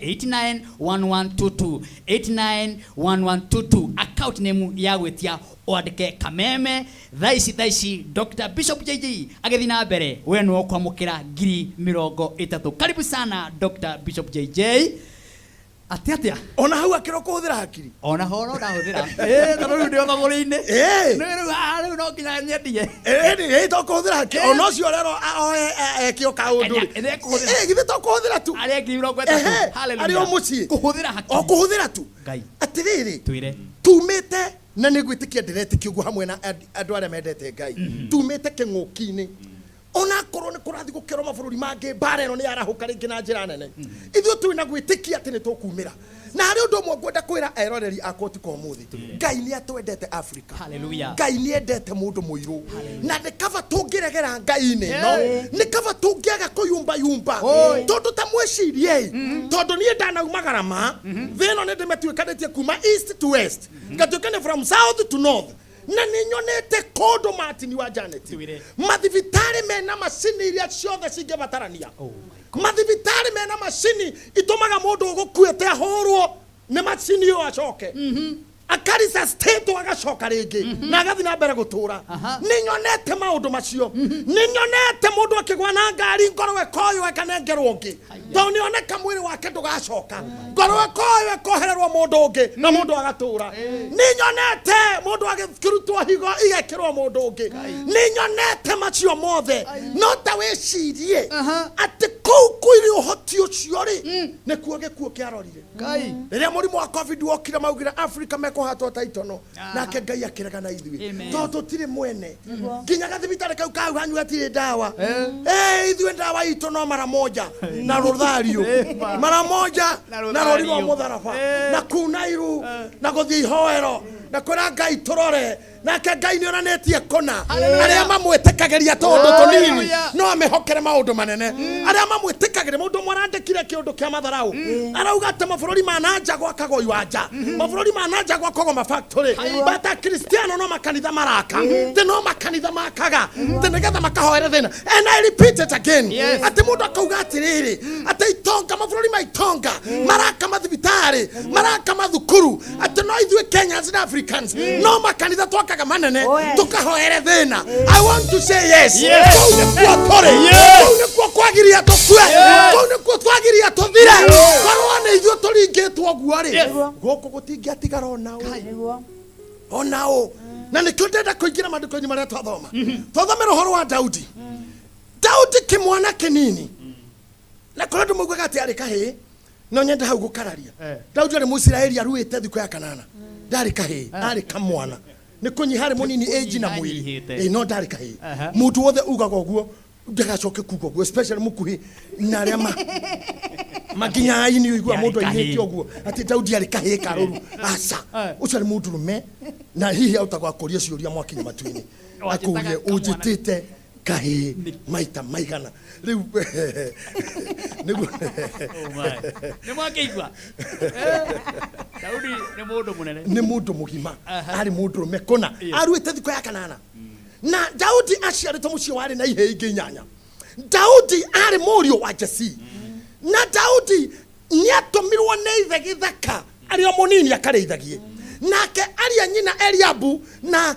891122, 891122. Account name ya gwĩtia wandĩke Kameme. Thaa ici, thaa ici Dr. Bishop JJ agĩthiĩ na mbere, we nĩwe ũkwamũkĩra 30,000. Karibu sana, Dr. Bishop JJ. Atĩ atĩa? Ona hau akĩrwo kũhũthĩra hakiri. Ona ho no ndahũthĩra, ĩĩ, tondũ rĩu ndĩ o thogori-inĩ. Nĩ rĩu rĩu no nginya nyendie. Ĩĩ, to kũhũthĩra hakiri ona ũcio ũrerwo oe eke o kaũndũ rĩ. Ĩrĩa ekũhũthĩra. Ĩ, githĩ to kũhũthĩra tu? Arĩa 30,000. Ehe, arĩ o mũciĩ. Kũhũthĩra hakiri. O kũhũthĩra tu. Ngai. Atĩrĩrĩ, twĩre. Tumĩte na nĩ ngwĩtĩkia, ndĩretĩkia ũguo hamwe na andũ arĩa mendete Ngai, tumĩte kĩng'ũki-inĩ. Onakorwo nĩ kũrathiĩ gũkerwo mabũrũri mangĩ mbara ĩno nĩ yarahũka rĩngĩ na njĩra nene, ithuĩ twĩ na gwĩtĩkia atĩ nĩ tũkumĩra. Na harĩ ũndũ ũmwe ngwenda kwĩra eroreri akwa ũtukũ wa ũmũthĩ: Ngai nĩ atwendete Afrika. Hallelujah. Ngai nĩ endete mũndũ mũirũ, na nĩ kaba tũngĩregera Ngai-inĩ ĩno, nĩ kaba tũngĩaga kũyumbayumba, tondũ ta mwĩciriei, tondũ niĩ ndanauma garama thĩ ĩno, nĩ ndĩmĩtuĩkanĩtie kuma east to west, ngatuĩkania from south to north. Na nĩ nyonete kũndũ Martin wa Janet, Twĩre. Mathibitarĩ mena macini iria ciothe cingĩbatarania. Oh my. Mathibitarĩ mena macini itũmaga mũndũ ũgũkuĩte ahũrwo nĩ macini ĩyo, acoke akarisustain, agacoka rĩngĩ na agathiĩ na mbere gũtũra. Nĩ nyonete maũndũ macio. Nĩ nyonete mũndũ akĩgwa na ngari, ngoro ĩkoywo, ĩkanengerwo ũngĩ, tondũ nĩoneka mwĩrĩ wake ndũgacoka. Ngoro ĩkoywo, ĩkohererwo mũndũ ũngĩ na mũndũ agatũra. Nĩ nyonete mũndũ agĩkĩrutwo higo, igekĩrwo mũndũ ũngĩ. Nĩ nyonete macio mothe. No ta wĩcirie atĩ kũu kwĩrĩ ũhoti ũcio rĩ, nĩkuo gĩkuũ kĩarorire. Ngai. Rĩrĩa mũrimũ wa COVID wokire, maugire Africa mekũhatwo ta itono, nake Ngai akĩrega na ithuĩ. Amen. Tondũ tũtirĩ mwene, nginya gathibitarĩ kau kau hanyu gatirĩ ndawa. Eh, ithuĩ ndawa itũ no mara moja na rũthario, mara moja Na na rũri rwa rũthario. mũtharaba, na kuna iru, na gũthiĩ ihoero, na kwĩra Ngai tũrore. Nake Ngai nĩ onanĩtie kũna arĩa mamwĩtĩkagĩria tũũndũ tũnini Hallelujah. no amĩhokere maũndũ manene. Arĩa mamwĩtĩkagĩria, mũndũ ũmwe arandĩkire kĩũndũ kĩa matharau, arauga atĩ mabũrũri ma nanja gwakagwo iwanja, mabũrũri ma nanja gwakagwo mafactory, but akristiano no makanitha maraka, tĩ no makanitha makaga tĩ nĩgetha makahoere thĩna. And I repeat it again, atĩ mũndũ akauga atĩrĩrĩ, atĩ itonga, mabũrũri ma itonga maraka mathibitarĩ, maraka mathukuru, atĩ no ithuĩ Kenyans na Africans no makanitha twakaga manene tũkahoere thĩna. I want to say yes. Kũu nĩkuo tũrĩ, kũu nĩkuo kwagiria tũkue, kũu nĩkuo twagiria tũthire. Korwo nĩ ithuĩ tũringĩtwo ũguo rĩ, gũkũ gũtingĩatigara ona ũ, ona ũ. Na nĩkĩo ndĩrenda kũingĩra maandĩko-inĩ marĩa twathoma. Twathomera ũhoro wa Daudi. Daudi kĩmwana kĩnini, na kũrĩa andũ maugaga atĩ arĩ kahĩĩ, no nyende hau gũkararia. Daudi arĩ Mũisiraeli aruĩte thikũ ya kanana, ndarĩ kahĩĩ, arĩ kamwana. Nĩ kũnyiha arĩ mũnini age na mwĩrĩ. Kũnyihanyihĩte. Ĩ, no ndarĩ kahĩĩ. Mũndũ wothe ugaga ũguo ndagacoke kuga ũguo, especially mũkuhĩ na arĩa ma makinyaga ini ũigua Yarĩ mũndũ kahĩĩ. ainĩte ũguo atĩ Daudi arĩ kahĩĩ karũru. Aca, ũcio arĩ mũndũrũme, na hihi ahota gwakũria ciũria mwakinya matu-inĩ. Wanjĩtaga Akũrie, kamwana. ũnjĩtĩte kahĩĩ maita maigana rĩu nĩguo? Oh my. Nĩ mwakĩigua? Daudi nĩ mũndũ mũnene. Nĩ mũndũ mũgima, arĩ mũndũrũme kũna, aruĩte thikũ ya kanana. Na Daudi aciarĩtwo mũciĩ warĩ na ihĩĩ ingĩ inyanya. Daudi arĩ mũriũ wa Jesii, na Daudi nĩatũmirwo nĩ ithe gĩthaka arĩ o mũnini akarĩithagie. Nake aria nyina Eliabu na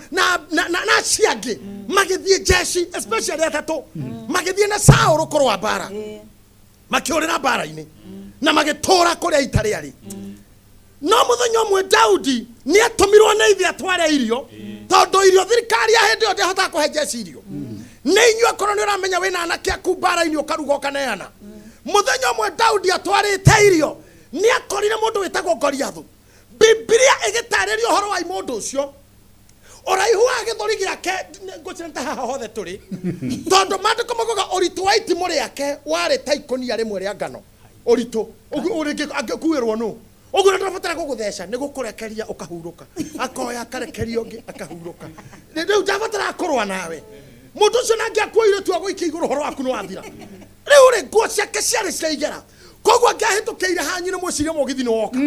acio angĩ magĩthiĩ jeshi, especially atatũ magĩthiĩ na Saũlũ kũrũa mbara, makĩũrĩra mbara-inĩ na magĩtũra kũrĩa ita rĩarĩ. No mũthenya ũmwe Daudi nĩ atũmirwo nĩ ithe atware irio, tondũ irio thirikari ya hĩndĩ ĩyo ndĩahotaga kũhe jeshi irio. Nĩ inyuĩ akorwo nĩ ũramenya wĩna anake aku mbara-inĩ, ũkaruga, ũkaneana. Mũthenya ũmwe Daudi atwarĩte irio, nĩ akorire mũndũ wĩtagwo Goliathũ. Bibilia ĩgĩtarĩria ũhoro wa mũndũ ũcio, ũraihu wa gĩthũri gĩake ngũcira ta haha hothe tũrĩ, tondũ maandĩko maugaga ũritũ wa itimũ rĩake warĩ ta ikũnia rĩmwe rĩa ngano ũritũ. Ũguo rĩngĩ angĩkuĩrwo nũ ũguo na ndũrabatara gũgũtheca, nĩ gũkũrekeria ũkahurũka. Akoya, akarekeria ũngĩ, akahurũka. Rĩu ndabatara kũrũa nawe. Mũndũ ũcio nangĩ akuoire tu agũikia igũrũ, ũhoro waku nĩ wathira. Rĩu rĩ, nguo ciake ciarĩ cia igera, koguo angĩahĩtũkĩire hanyu nĩ mwĩcirie mũgithi nĩ woka,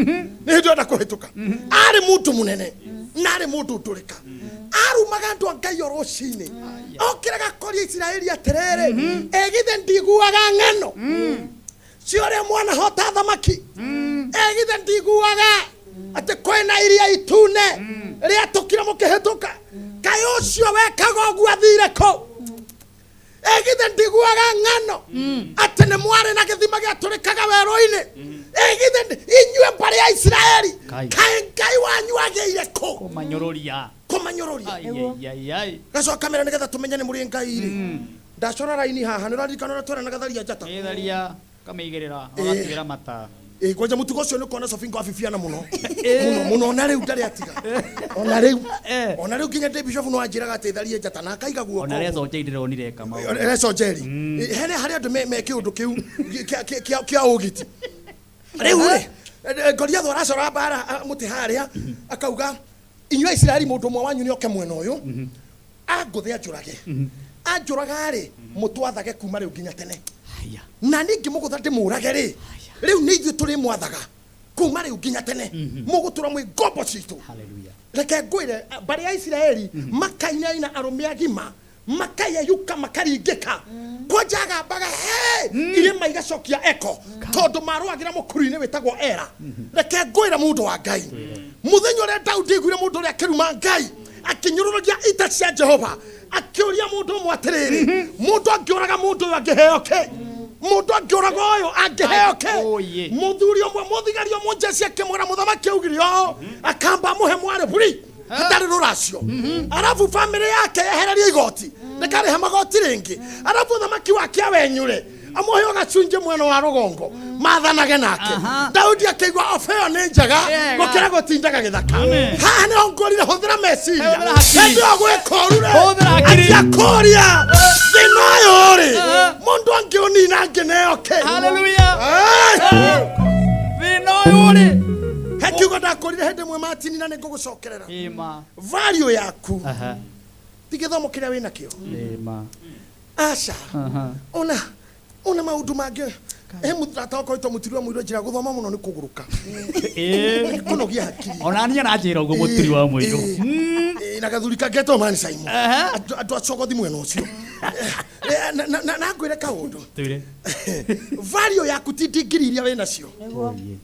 nĩ hĩndĩ enda kũhĩtũka. Arĩ mũndũ mũnene na arĩ mũndũ ndũrĩka, arumaga andũ a Ngai o rũcinĩ. Okĩraga koria Isiraeli atĩrĩrĩ, ĩgithe ndiguaga ng'ano cia ũrĩa mwana hota thamaki? Ĩgithe ndiguaga atĩ kwĩna iria itune rĩatũkire mũkĩhĩtũka? Kaĩ ũcio wekaga ũguo athire kũ? Ĩgithe ndiguaga ng'ano atĩ nĩ mwarĩ na gĩthima gĩatũrĩkaga werũ-inĩ? Ĩgithe inyuĩ mbarĩ ya Isiraeli, Kai. kaĩ Ngai wanyu agĩire kũ? Kũmanyũrũria. Kũmanyũrũria. Ai, ai, ai, ai. Gacoka kamera nĩgetha tũmenye nĩ mũrĩ Ngai rĩ. Ndacora raini haha, nĩ ũraririkana ũrĩa tweranaga tharia njata? Ĩtharia kamĩigĩrĩra ũgatuĩra mata. Ĩ, kwanja mũtugo ũcio nĩ ũkona Sobingo abibiana mũno mũno mũno, ona rĩu ndarĩ atiga, ona rĩu. Ona rĩu nginya ndĩ bishop no anjĩraga atĩ tharie njata na akaiga guoko. Ona reco njei ndĩronire kamau. Reco njeri hene harĩ andũ me kĩũndũ kĩu kĩa ũgiti. Rĩu rĩ, Goliathũ aracora mbara mũtĩ harĩa, akauga, inyuĩ Aisiraeli, mũndũ ũmwe wanyu nĩ oke mwena ũyũ angũthe, anjũrage. Anjũraga rĩ, mũtwathage kuma rĩu nginya tene. Haya. Na niĩ ngĩmũgũtha ndĩmũrage rĩ, rĩu nĩ ithuĩ tũrĩmwathaga. Kuma rĩu nginya tene mũgũtũra mwĩ ngombo citũ. Hallelujah. Reke ngwĩre, mbarĩ ya Isiraeli makainaina, arũme agima makayeyuka, makaringĩka, kwanja agambaga he irĩma igacokia eko, tondũ marũagĩra mũkuru-inĩ wĩtagwo Era. Reke ngwĩre, mũndũ wa Ngai, mũthenya ũrĩa Daudi aiguire mũndũ ũrĩa akĩruma Ngai, akĩnyũrũrũria ita cia Jehova, akĩũria mũndũ ũmwe atĩrĩrĩ, mũndũ angĩũraga mũndũ ũyũ angĩheo kĩ? Mũndũ angĩũraga ũyũ angĩheo kĩ? Oh, yeah. Mũthuri ũmwe, mũthigari ũmwe njeci, akĩmwĩra mũthamaki augire ũũ, akamba amũhe mwarĩ buri hatarĩ rũracio, arabu bamĩrĩ yake yehererio igoti, ndĩkarĩhe magoti rĩngĩ, arabu ũthamaki wake awenyure, amũhe gacunjĩ mwena wa rũgongo mathanage nake. Daudi akĩigua ofa ĩyo nĩ njega Yega. gũkĩra gũtindaga gĩthaka. Haha nĩho ngũrire, hũthĩra meciria. Hũthĩra hakiri. Hĩndĩ ĩyo gwĩka ũru rĩ, Hũthĩra hakiri. anjia kũria thĩna ũyũ rĩ, mũndũ angĩũnina angĩneo kĩ? Hallelujah. Hey! Thĩna ũyũ rĩ. He kiugo ndakũrire hĩndĩ ĩmwe matini na nĩ ngũgũcokerera. Ĩma. Value yaku Aha. ti gĩthomo kĩrĩa wĩ nakĩo. Ĩma. Aca. Aha. Ona maũndũ mangĩ, he mũrata wakwa wĩtwo Mũturi wa Mũirũ, njĩra gũthoma mũno nĩ kũgũrũka. Ĩĩ. Kũnogia hakiri. Ona niĩ aranjĩra ũguo mũturi wa mũirũ. Ĩĩ, na gathuri kangetwo Mani Simon. Aha. Andũ a cogothi mwena ũcio. Eh, na ngwĩre kaũndũ. Twĩre. Value yaku ti ndingiri iria wĩ nacio.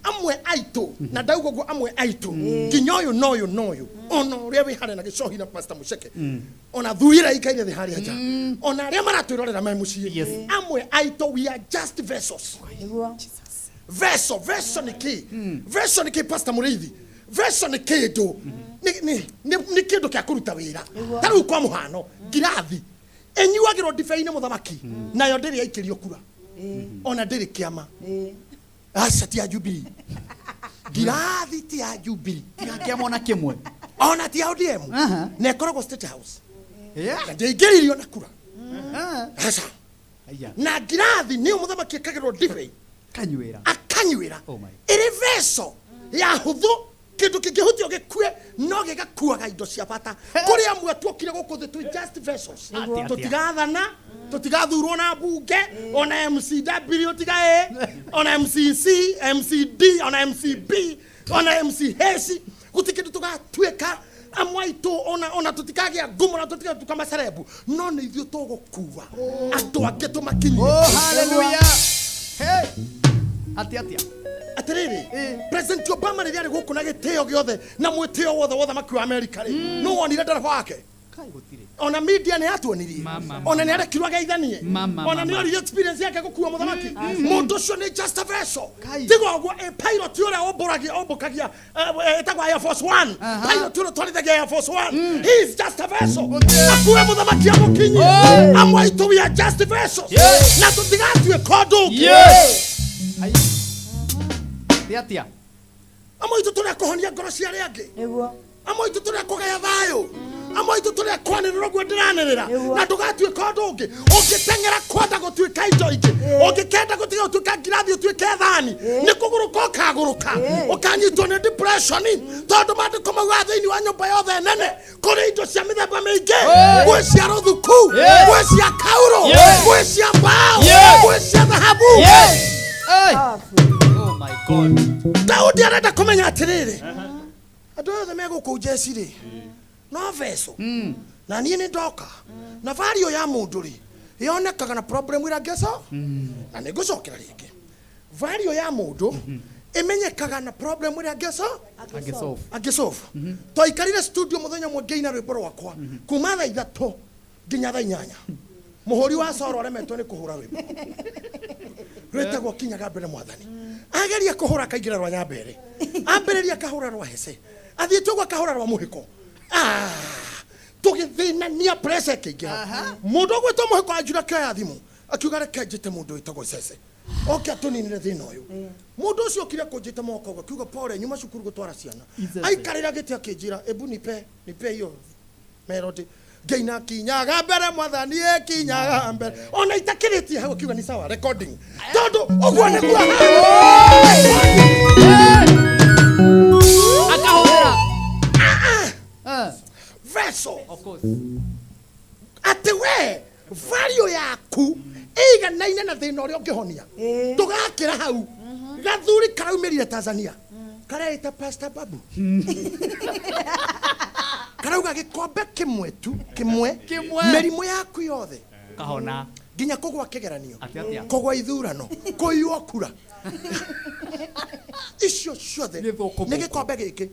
Amwe aitũ, na ndauga ũguo, amwe aitũ nginya ũyũ na ũyũ na ũyũ, ona ũrĩa wĩ harĩa na gĩcohi na Pastor Mũceke, ona thuri ĩrĩa ikaire thĩ harĩa nja, ona arĩa maratwĩrorera me mũciĩ, amwe aitũ, we are just vessels. Vessel, vessel nĩ kĩ? Vessel nĩ kĩ, Pastor Mũrĩithi? Vessel nĩ kĩndũ, nĩ kĩndũ kĩa kũruta wĩra. Ta rĩu kwa mũhano, ngirathi ĩnyuagĩrwo ndibei-inĩ mũthamaki, nayo ndĩrĩ yaikĩrio kura, ona ndĩrĩ kĩama. Aca, ti ya Jubilee. Ngirathi ti ya Jubilee. Kĩama ona kĩmwe. Ona ti ya ODM. Aha. Na ĩkoragwo State House na ndĩingĩririo na kura. Aca. Aya. Na ngirathi nĩyo mũthamaki ĩkagĩrwo ndibei Kanyuĩra. Akanyuĩra. Oh my. Ĩrĩ veco ya hũthũ, kĩndũ kĩngĩhutio gĩkue, no gĩgakuaga indo cia bata. Kũrĩ amwe tuokire gũkũ thĩ twĩ just vessels. Atĩa, atĩa? Tũtigathana, tũtigathurwo na mbunge, ona MCW tiga A, ona MCC, MCD, ona MCB, ona MCH, gũtirĩ kĩndũ tũgatuĩka. Amwe aitũ ona tũtikagĩa ngumo na tũtigatuĩka macerebu, no nĩ ithuĩ tũgũkua andũ angĩ tũmakinyie. Oh, hallelujah. Hey. Atĩa atĩa? Atiriri, President Obama rĩrĩa arĩ gũkũ, na gĩtĩo gĩothe na mwĩtĩo wothe wa ũthamaki wa Amerika rĩ, nũ wonire ndereba wake? Kai, gũtirĩ. Ona media nĩ yatuonirie. Mama, Ona nĩ arekirwo ageithanie. Mama, Ona nĩ mama. oririe experience yake gũkua mũthamaki. Mũndũ ũcio nĩ just a vessel. Kai. Tiga ũguo, pilot ũrĩa ũmbũragia, ũmbũkagia, ĩtagwo Air Force One, pilot ũrĩa ũtwarithagia Air Force One, he is just a vessel, akue mũthamaki amũkinyie. Amwe aitũ, we are just vessels na tũtigatuĩka ũndũ ũngĩ. Yes. Ai. Atĩa atĩa? Amwe aitũ tũrĩa kũhonia ngoro cia arĩa angĩ. Nĩguo. Amwe aitũ tũrĩa kũgaya thayũ. Amwe aitũ tũrĩa kwanĩrĩra ũguo ndĩranĩrĩra. Nĩguo. Na ndũgatuĩka ũndũ ũngĩ. Ũngĩteng'era kwenda gũtuĩka indo ingĩ, ũngĩkenda gũtiga gũtuĩka ngirathi ũtuĩke thani, nĩ kũgũrũka ũkagũrũka, ũkanyitwo nĩ depression, tondũ maandĩko maugaga thĩinĩ wa nyũmba yothe nene kũrĩ indo cia mĩthemba mĩingĩ, gwĩ cia rũthuku, gwĩ cia kaurũ, gwĩ cia mbaũ, gwĩ cia thahabu. Hey. Oh my God. Daudi arenda kũmenya atĩrĩrĩ, andũ othe me gũkũ njeci rĩ, no veco na niĩ nĩ ndoka na vario ya mũndũ rĩ, yonekaga na problem ĩrĩa ngeco, na nĩ ngũcokera rĩngĩ, vario ya mũndũ ĩmenyekaga na problem ĩrĩa ngeco Angĩsolve. Angĩsolve. Twaikarire studio mũthenya ũmwe ngĩina rwĩmbo rwakwa kuma thaa 3 nginya thaa 8. Mũhũri wa coro aremetwo nĩ kũhũra rwĩmbo rwĩtagwo Kinyaga Mbere Mwathani. Ageria kũhũra akaingĩra rwa nyambere, ambĩrĩria akahũra rwa hece, athiĩte ũguo akahũra rwa mũhĩko. Ah, tũgĩthĩnania, pressure ĩkĩingĩra. Mũndũ ũgwĩtwo mũhĩko anjura akĩoya thimũ akiuga, "Reke njĩte mũndũ wĩtagwo Cece oke atũninire thĩna ũyũ." Mũndũ ũcio okire kũnjĩta moko ũguo, akiuga, "Pole, nyuma cukuru gũtwara ciana." Aikarĩra gĩtĩ akĩnjĩra, "Ebu nipe, nipe hiyo melody." Ngĩina "Kinyaga Mbere Mwathani, ĩkinyaga mbere", ona itakĩrĩtie hau akiuga, "Ni sawa, recording," tondũ ũguo nĩguo. Akahũthĩra. Vessel. Of course. Atĩ we value yaku ĩiganaine na thĩna ũrĩa ũngĩhonia. Ndũgakĩra hau. Gathuri karaumĩrire Tanzania. Kareita Pastor Babu karauga gĩkombe kĩmwe tu, kĩmwe. Kĩmwe. Mĩrimũ yaku yothe Kahona. Nginya kũgwa kĩgeranio, Atĩa atĩa? Kũgwa ithurano, kũiywo kura, icio ciothe Nĩ thũkũ. Nĩ gĩkombe gĩkĩ.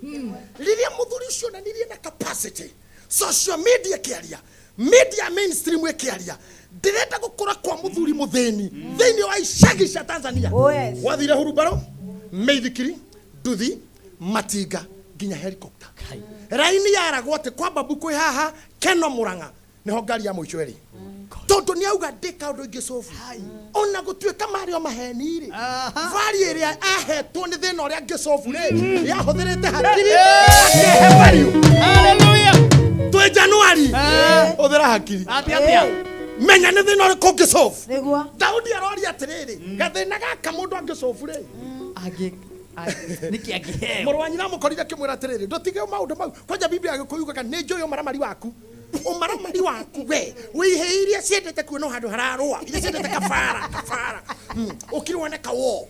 Rĩrĩa mũthuri ũcio onanirie na capacity, social media ĩkĩaria, media mainstream ĩkĩaria, ndĩrenda gũkũra kwa mũthuri mũthĩni thĩinĩ wa icagi cia Tanzania. Oh, yes. Wathire hurubaro, mĩithikiri, nduthi, matinga, nginya helicopter. Kai. Raini yaragwo atĩ kwa Babu kwĩ haha Keno Mũrang'a nĩho ngari ya mũico ĩrĩ, tondũ nĩ auga ndĩ kaũndũ ingĩ cobu ona gũtuĩka marĩ o maheni rĩ, vari ĩrĩa ahetwo nĩ thĩna ũrĩa angĩcobu rĩ, yahũthĩrĩte hakiri akehe value. Hallelujah. Twĩ Januari, Ah. hũthĩra hakiri. Atĩa atĩa? Menya nĩ thĩna ũrĩkũ ũngĩcobu. Nĩguo. Daudi aroria atĩrĩrĩ, gathĩna gaka mũndũ angĩcobu rĩ, Angĩ nĩkĩ angĩheo? Mũrũ wa nyina amũkorire akĩmwĩra atĩrĩrĩ, ndũtige maũndũ mau kwanja. Biblia ya Gĩkũyũ yugaga nĩ njũĩ ũmaramari waku, ũmaramari waku we wĩihĩ iria ciendete kuona handũ hararũa, iria ciendete kabara kabara. Ũkire wone kawo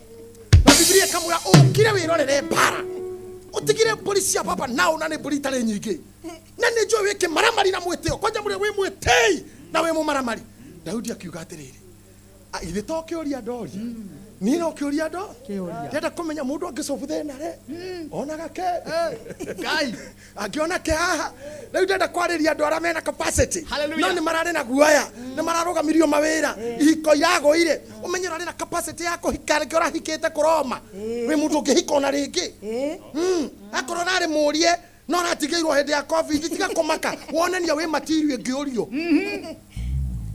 na Biblia ĩkamwĩra ũkire wĩrorere mbara, ũtigire mbũri cia baba nao na nĩ mbũri itarĩ nyingĩ, na nĩ njũĩ wĩ kĩmaramari na mwĩtĩo kwanja mũrĩa wĩ mwĩtĩi na wĩ mũmaramari. Daudi akiuga atĩrĩrĩ, "Ah, ithe to kĩũria ndoria niĩ, no kĩũria ndo Kĩũria. Ndĩrenda kũmenya mũndũ angĩcobu thĩna rĩ, onaga ke Ngai. Angĩona ke haha. Rĩu ndĩrenda kwarĩria andũ arĩa mena capacity, Hallelujah. no nĩ mararĩ na guoya, nĩ mararũgamirio mawĩra, ihiko iragũire. Ũmenye ũrarĩ na capacity ya kũhika rĩngĩ, ũrahikĩte kũroma, wĩ mũndũ ũngĩhika ona rĩngĩ. Akorwo ũrarĩ mũrie no ũratigĩirwo hĩndĩ ya COVID, tiga kũmaka, wonania wĩ material ĩngĩũrio,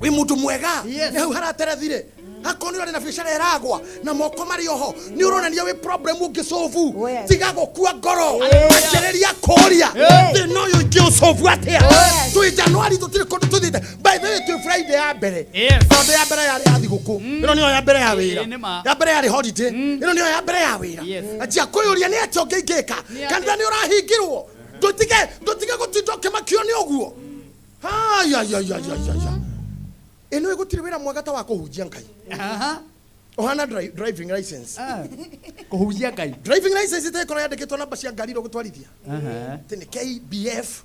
wĩ mũndũ mwega. Yes. Nĩ hau haraterethire. Akorwo nĩ ũrarĩ na biacara ĩragwa na moko marĩ oho, nĩ ũronania wĩ problem ũngĩcobu. Oh, yes. Tiga gũkua ngoro, Yes. anjĩrĩria kũria thĩna ũyũ ingĩũcobu atĩa. Yes. Twĩ Januari, tũtirĩ kũndũ tũthiĩte. By the way, twĩ Friday ya mbere, tondũ ya mbere yarĩ ya thigũkũ, ĩno nĩyo ya mbere ya wĩra. Ĩĩ, nĩ ma. Ya mbere yarĩ holiday, ĩno nĩyo ya mbere ya wĩra. Anjia kwĩyũria nĩ atĩa ũngĩ ingĩka. Nĩ atĩa? Kanitha nĩ ũrahingirwo, ndũtige gũtinda ũkĩmakio nĩ ũguo. Ayayayayaya, ĩno gũtirĩ wĩra mwega ta wa kũhunjia Ngai. Ũhana driving license. Ah. Kũhunjia Ngai. Driving license ĩtĩkorwo yandĩkĩtwo namba cia ngari iria ũgũtwarithia, atĩ nĩ KBF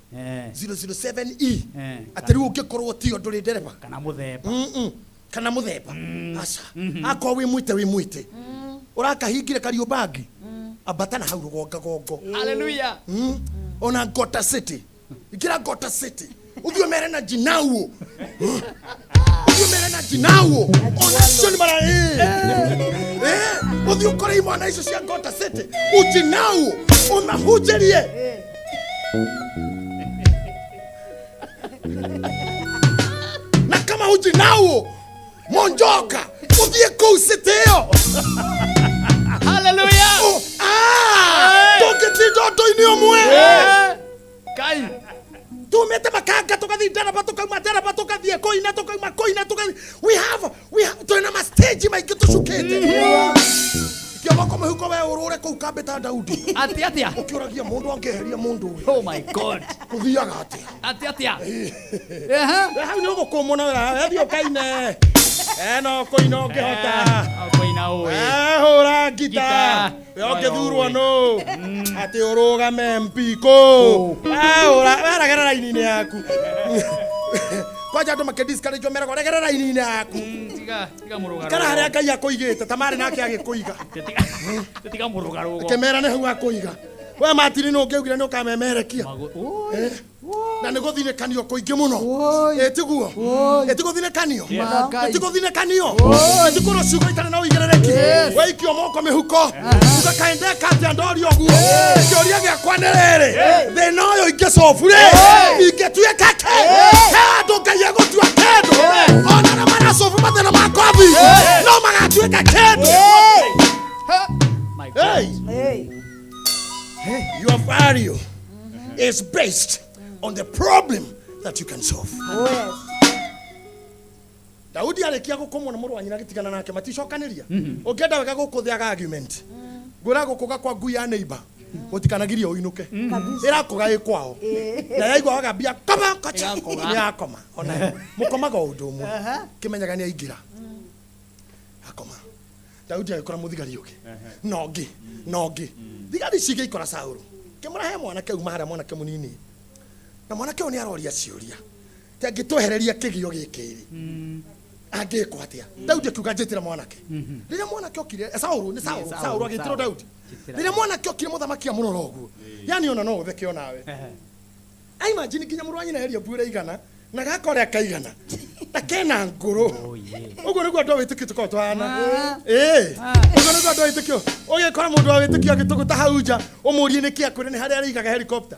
007E, atĩ rĩu ũngĩkorwo tiyo ndũrĩ ndereba. Kana mũthemba. Kana mũthemba, aca. Akorwo wĩ mwĩte, wĩ mwĩte ũrakahingire Kariũmbangi, ambata na hau rũgongagongo. Hallelujah. Ona Ngota City, ingĩra Ngota City, ũthiĩ ũmere na jinauo, ũthiĩ ũmere na jinauo, ona cio nĩ mara ũthiĩ ũkore imwana icio cia Ngota City, ujinauo, ũmahunjĩrie. Na kama hujinauo monjoka, ũthiĩ kũu city ĩyo. Hallelujah. Oh, ah, tũngĩtinda ũndũ-inĩ ũmwe. Ngai. Tumĩte makanga, tũgathiĩ ndereba, tũkauma ndereba, tũgathiĩ kũina, tũkauma kũina, tũgathiĩ, we have twĩna ma stage maingĩ tũcukĩte. Ikia moko mũhuko we ũrũre kũu kambĩ ta Daudi. Atĩa atĩa? Ũkĩũragia mũndũ angĩeheria mũndũ ũyũ, Oh my God. kũthiaga atĩa? Atĩa atĩa? Ehe. We hau nĩ ũgũkũmwo na wĩra, thiĩ ũkaine eno kũina ũngĩhota. Kũina ũĩ. Eh, hũra ngita. Ngita. We ũngĩthurwo nũ atĩ ũrũgame MP kũ? Weragera raini-inĩ yaku kwanja. Andũ makĩdiscourage meragwo regera raini-inĩ yaku. Tiga tiga mũrũgarũgo. Ikara harĩa Ngai akũigĩte ta marĩ nake agĩkũiga. Tiga tiga mũrũgarũgo. Kĩmera nĩ hau akũiga we matini nũ ũngĩaugire nĩ ũkamemerekia. Oi. Na nĩ gũthinĩkanio kũingĩ mũno. Ĩtiguo ĩtigũthinĩkanio, ĩtigũthinĩkanio, ĩtikũrwo ciugo itarĩ na ũigĩrĩrĩki. Waikio moko mĩhuko uga kaĩ ndeka atĩa ndoria ũguo. Kĩũria gĩakwa nĩ rĩrĩ, thĩna ũyũ ingĩcobu rĩ, ingĩtuĩka kĩ? He andũ Ngai egũtua kĩndũ, ona arĩa maracobu mathĩna ma kobi no magatuĩka kĩndũ. My God. Hey. Hey. Your value is based on the problem that you can solve. Oh, yes. Daudi arĩkia gũkũmwo na mũrũ wa nyina agĩtigana nake, maticokanĩria. Ũngĩenda wega gũkũ thĩaga argument, ngwĩra gũkũga kwa ngui ya neighbor gũtikanagirie ũinũke. Ĩrakũga ĩ kwao na yaigua wagambia koma kocha. Ĩgakũga. Nĩ yakoma, ona mũkomaga o ũndũ ũmwe, kĩmenyaga nĩ aingĩra akoma. Daudi agĩkora mũthigari ũngĩ na ũngĩ na ũngĩ. Thigari ici igĩikora Saũlũ, kĩmũra he mwanake uma harĩa, mwanake mũnini, na mwanake ũyũ nĩ aroria ciũria ti angĩtwehereria kĩgio gĩkĩ rĩ, angĩkwo atĩa? Daudi akiuga, njĩtĩra mwanake. Rĩrĩa mwanake okire, Saũlũ nĩ Saũlũ, Saũlũ agĩtĩrwo Daudi. Rĩrĩa mwanake okire, mũthamaki amũrora ũguo, yani ona no ũtheke onawe. Imagine nginya mũrũ wa nyina Eliabu ũrĩa igana na gaka ũrĩa kaigana na kena ngũrũ. Ũguo nĩguo andũ a wĩtĩkio tũkoragwo tũhana. Ĩĩ, ũguo nĩguo andũ a wĩtĩkio. Ũgĩkora mũndũ wa wĩtĩkio agĩtũgũta hau nja, ũmũrie nĩkĩ, akwĩre nĩ harĩa arĩigaga helicopter.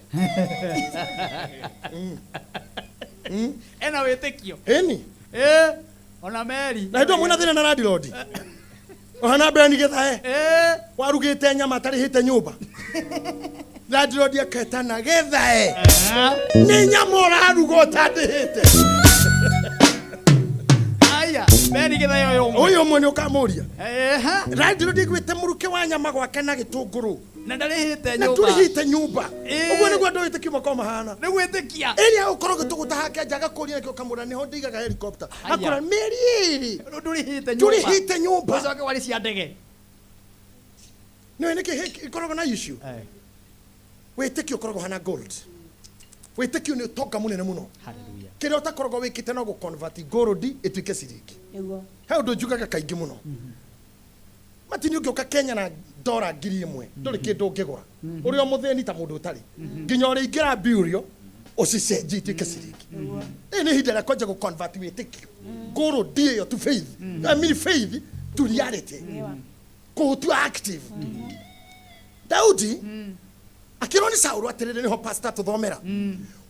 Ena wĩtĩkio. Ĩni. Ĩ, ona meri. Na hĩndĩ ĩyo mwĩna thĩna na landlord ohana mbeni gĩthae warugĩte nyama atarĩhĩte nyũmba, landlord aketana, gĩthae, nĩ nyama ũraruga ũtandĩhĩte? Aya meri gĩthae ũyũ ũmwe. Ũyũ ũmwe nĩ ũkamũria. Eha. Landlord iguĩte mũruke wa nyama gwake na gĩtũngũrũ Na ndarĩhĩte na nyũmba. ndũrĩhĩte nyũmba. Ũguo nĩguo andũ wĩtĩkio makoragwo mahana. Nĩ gwĩtĩkia. Ĩrĩa ũkorwo ũgĩtũgũta hake nja, agakũria nĩkĩo, ũkamũra nĩho ndĩigaga helicopter. Haya. Akũra mĩeri ĩrĩ ndũrĩhĩte nyũmba. Ndũrĩhĩte nyũmba. Ũcoke warĩ cia ndege. Nĩũĩ nĩkĩ ĩkoragwo na issue? Wĩtĩkio ũkoragwo hana gold. Wĩtĩkio nĩ ũtonga mũnene mũno. Hallelujah. Kĩrĩa ũtakoragwo wĩkĩte no gũ-convert gold ĩtuĩke ciringi. He ũndũ njugaga kaingĩ mũno, matini ũngĩũka Kenya na ndora 1000, ndũrĩ kĩndũ ũngĩgũra, ũrĩ o mũthĩni ta mũndũ ũtarĩ, nginya ũrĩingĩra biurio ũcicenjie ituĩke ciringi. Rĩrĩ nĩ ihinda rĩa kwanja gũ-convert wĩtĩkio, gold ĩyo, to faith, I mean faith to reality, kũũtua active. Daudi akĩrwo nĩ Saũlũ atĩrĩrĩ, nĩho pastor tũthomera,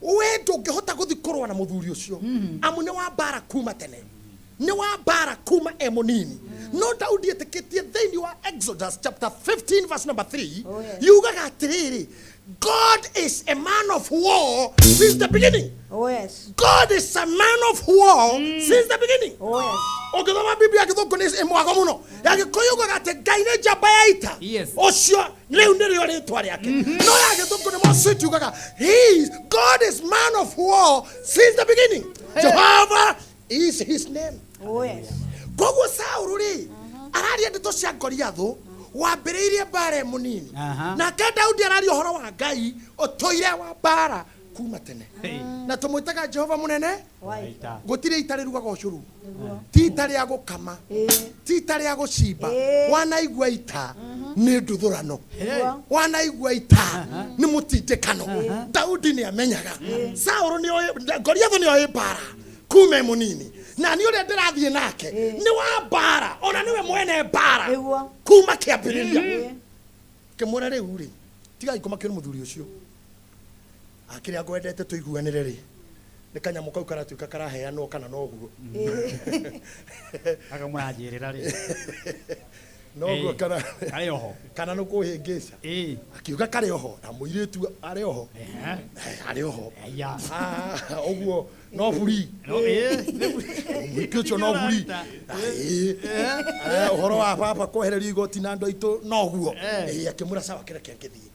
we ndũngĩhota gũthi kũrũa na mũthuri ũcio, amu nĩ wa mbara kuma tene, nĩ wa mbara kuma e mũnini. No Daudi etĩkĩtie thĩinĩ wa Exodus chapter 15 verse number 3. Oh, yes. Yugaga atĩrĩrĩ, God is a man of war since the beginning. Oh yes. God is a man of war since the beginning. Oh yes. Ũngĩthoma Biblia ya gĩthũngũ nĩ ĩmwago mũno, ya gĩkũyũ yugaga atĩ Ngai nĩ njamba ya ita. Ũcio rĩu nĩrĩo rĩtwa rĩake, no ya gĩthũngũ nĩ moswit, yugaga he is, God is man of war since the beginning. Jehovah is his name. Oh yes. Koguo Saũlũ rĩ, araria ndeto cia Goliathũ wambĩrĩirie mbara e mũnini. Nake Daudi araria ũhoro wa Ngai ũtũire wa mbara kuma tene, na tũmwĩtaga Jehova mũnene. Waita. Gũtirĩ ita rĩrugaga ũcũrũ, ti ita rĩa gũkama, ti ita rĩa gũcimba. Wanaigua ita nĩ nduthũrano, wanaigua ita nĩ mũtindĩkano. Daudi nĩ amenyaga Saũlũ nĩ oĩ, Goliathũ nĩ oĩ mbara kuma e mũnini, na nĩ ũrĩa ndĩrathiĩ nake nĩ wa mbara, ona nĩwe mwene mbara kuma kĩambĩrĩria. Kĩmwĩra rĩu rĩ, tigai kũmakio nĩ mũthuri ũcio, akĩrĩa ngwendete tũiguanĩre rĩ, nĩ kanyamũ kau karatuĩka karaheanwo kana noguo. Aka mũranjĩrĩra rĩ. Noguo. Kana Karĩ oho. Kana nĩ kũhĩngĩca. Akiuga karĩ oho na mũirĩtu arĩ oho. Arĩ oho. Aya. Ah, ũguo no buri. No, ĩĩ. Mũhiki ũcio no buri. Ĩĩ. Ũhoro wa baba kwehererio igoti na andũ aitũ noguo. Ĩĩ, akĩmwĩra sawa, kĩreke ngĩthiĩ.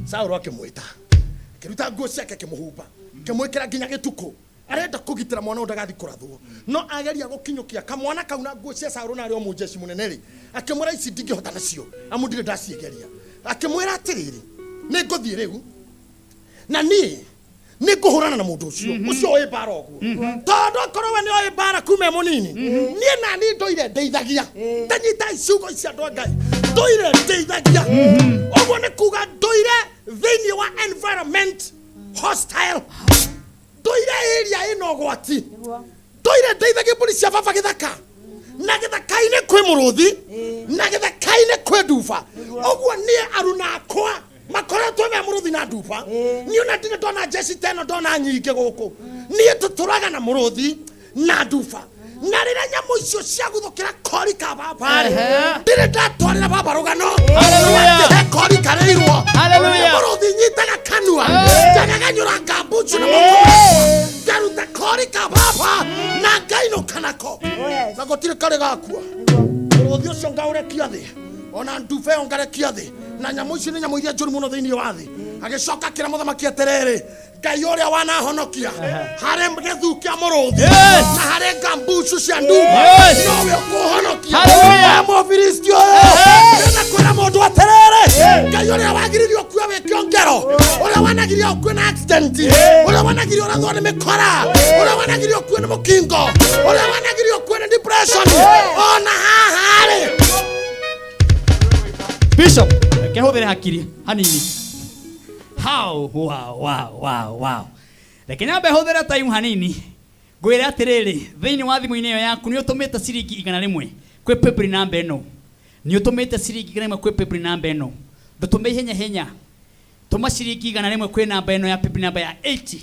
Saũlũ akĩmwĩta, akĩruta nguo ciake, akĩmũhumba, akĩmwĩkĩra nginya gĩtukũ. Arenda kũgitĩra mwana ũyũ ndagathi kũrathwo, no ageria gũkinyũkia kamwana kau na nguo cia Saũlũ, na arĩ o mũnjeci mũnene rĩ, akĩmwĩra ici ndingĩhota nacio, amu ndirĩ ndaciĩgeria. Akĩmwĩra atĩrĩrĩ, nĩ ngũthiĩ rĩu na niĩ nĩ ngũhũrana na mũndũ ũcio ũcio ũĩ mbara ũguo, tondũ akorwo we nĩ oĩ mbara kuma e mũnini, niĩ nani ndũire ndeithagia. Tanyitai ciugo ici, andũ a Ngai, ndũire ndeithagia. Ũguo nĩ kuga ndũire thĩinĩ wa environment hostile, ndũire area ĩna ũgwati, ndũire ndeithagia mbũri cia baba gĩthaka, na gĩthaka-inĩ kwĩ mũrũthi, na gĩthaka-inĩ kwĩ nduba. Ũguo niĩ aruna akwa makoretwo me mũrũthi na nduba. Niĩ ona ndirĩ ndona njeci ta ĩno, ndona nyingĩ gũkũ. Niĩ tũtũraga na mũrũthi na nduba, na rĩrĩa nyamũ icio ciaguthũkĩra kori ka baba rĩ, ndirĩ ndatwarĩra baba rũgano Hallelujah. atĩ he kori karĩirwo. Hallelujah. Mũrũthi nyitaga kanua, ngagaganyũra ngambucu na moko makwa, ngaruta kori ka baba na ngainũka nako. Oh yes. Na gũtirĩ karĩ gakua. Mũrũthi ũcio ngaũrekia thĩ, ona nduba ĩyo ngarekia thĩ, na nyamũ ici nĩ nyamũ iria njũru mũno thĩinĩ wa thĩ. Agĩcoka akĩra mũthamaki atĩrĩrĩ, Ngai ũrĩa wanahonokia harĩ gĩthuu kĩa mũrũthi Yes. na harĩ ngambucu cia ndumba Yes. nowe ũkũhonokia. Hallelujah. We Mũfilisti ũyũ, ndĩrenda kwĩra mũndũ atĩrĩrĩ, Ngai ũrĩa wagiririe ũkue wĩ kĩongero, ũrĩa wanagiria ũkue na accident, ũrĩa wanagiria ũrathwo nĩ mĩkora, ũrĩa wanagiria ũkue nĩ mũkingo, ũrĩa wanagiria ũkue nĩ depression, ona haha rĩ. Bishop, reke hũthĩre hakiri hanini. How? Wow, wow, wow, wow. Reke nyambe hũthĩre time hanini. Ngwĩre atĩrĩrĩ, thĩinĩ wa thimũ-inĩ ĩyo yaku nĩ ũtũmĩte ciringi 100 kwĩ paybill namba ĩno. Nĩ ũtũmĩte ciringi 100 kwĩ paybill namba ĩno. Ndũtũme ihenya ihenya. Tũma ciringi 100 kwĩ namba ĩno ya paybill namba ya 80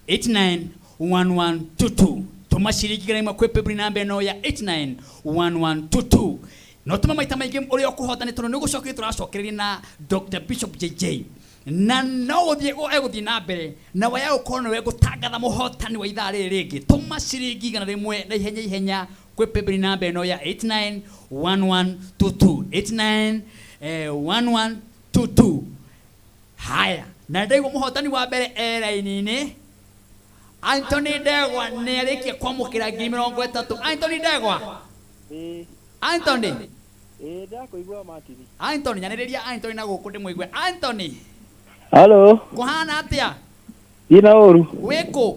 89 1122. Tũma ciringi 100 kwĩ paybill namba ĩno ya 89 1122. No tũma maita maingĩ ũrĩa ũkũhota, nĩ tondũ nĩ gũcokeria tũracokereria na Dr. Bishop JJ, na no gũthiĩ egũthiĩ na mbere na waya gũkorwo nĩwe ngũtangatha mũhotani wa ithaa rĩrĩ rĩngĩ. Tũma ciringi 100 na ihenya ihenya kwĩ paybill namba ĩno ya 891122, 89 1122. Haya, na ndaigua mũhotani wa mbere e raini-inĩ. Anthony Ndegwa nĩ arĩkia kwamũkĩra 30,000. Anthony Ndegwa. Ĩĩ. Anthony. Ĩĩ, ndakũigua, Martin. Anthony, nyanĩrĩria Anthony na gũkũ ndĩmũigue. Anthony. Halo. Kũhana atĩa? Ndĩ na ũru. Wĩkũ?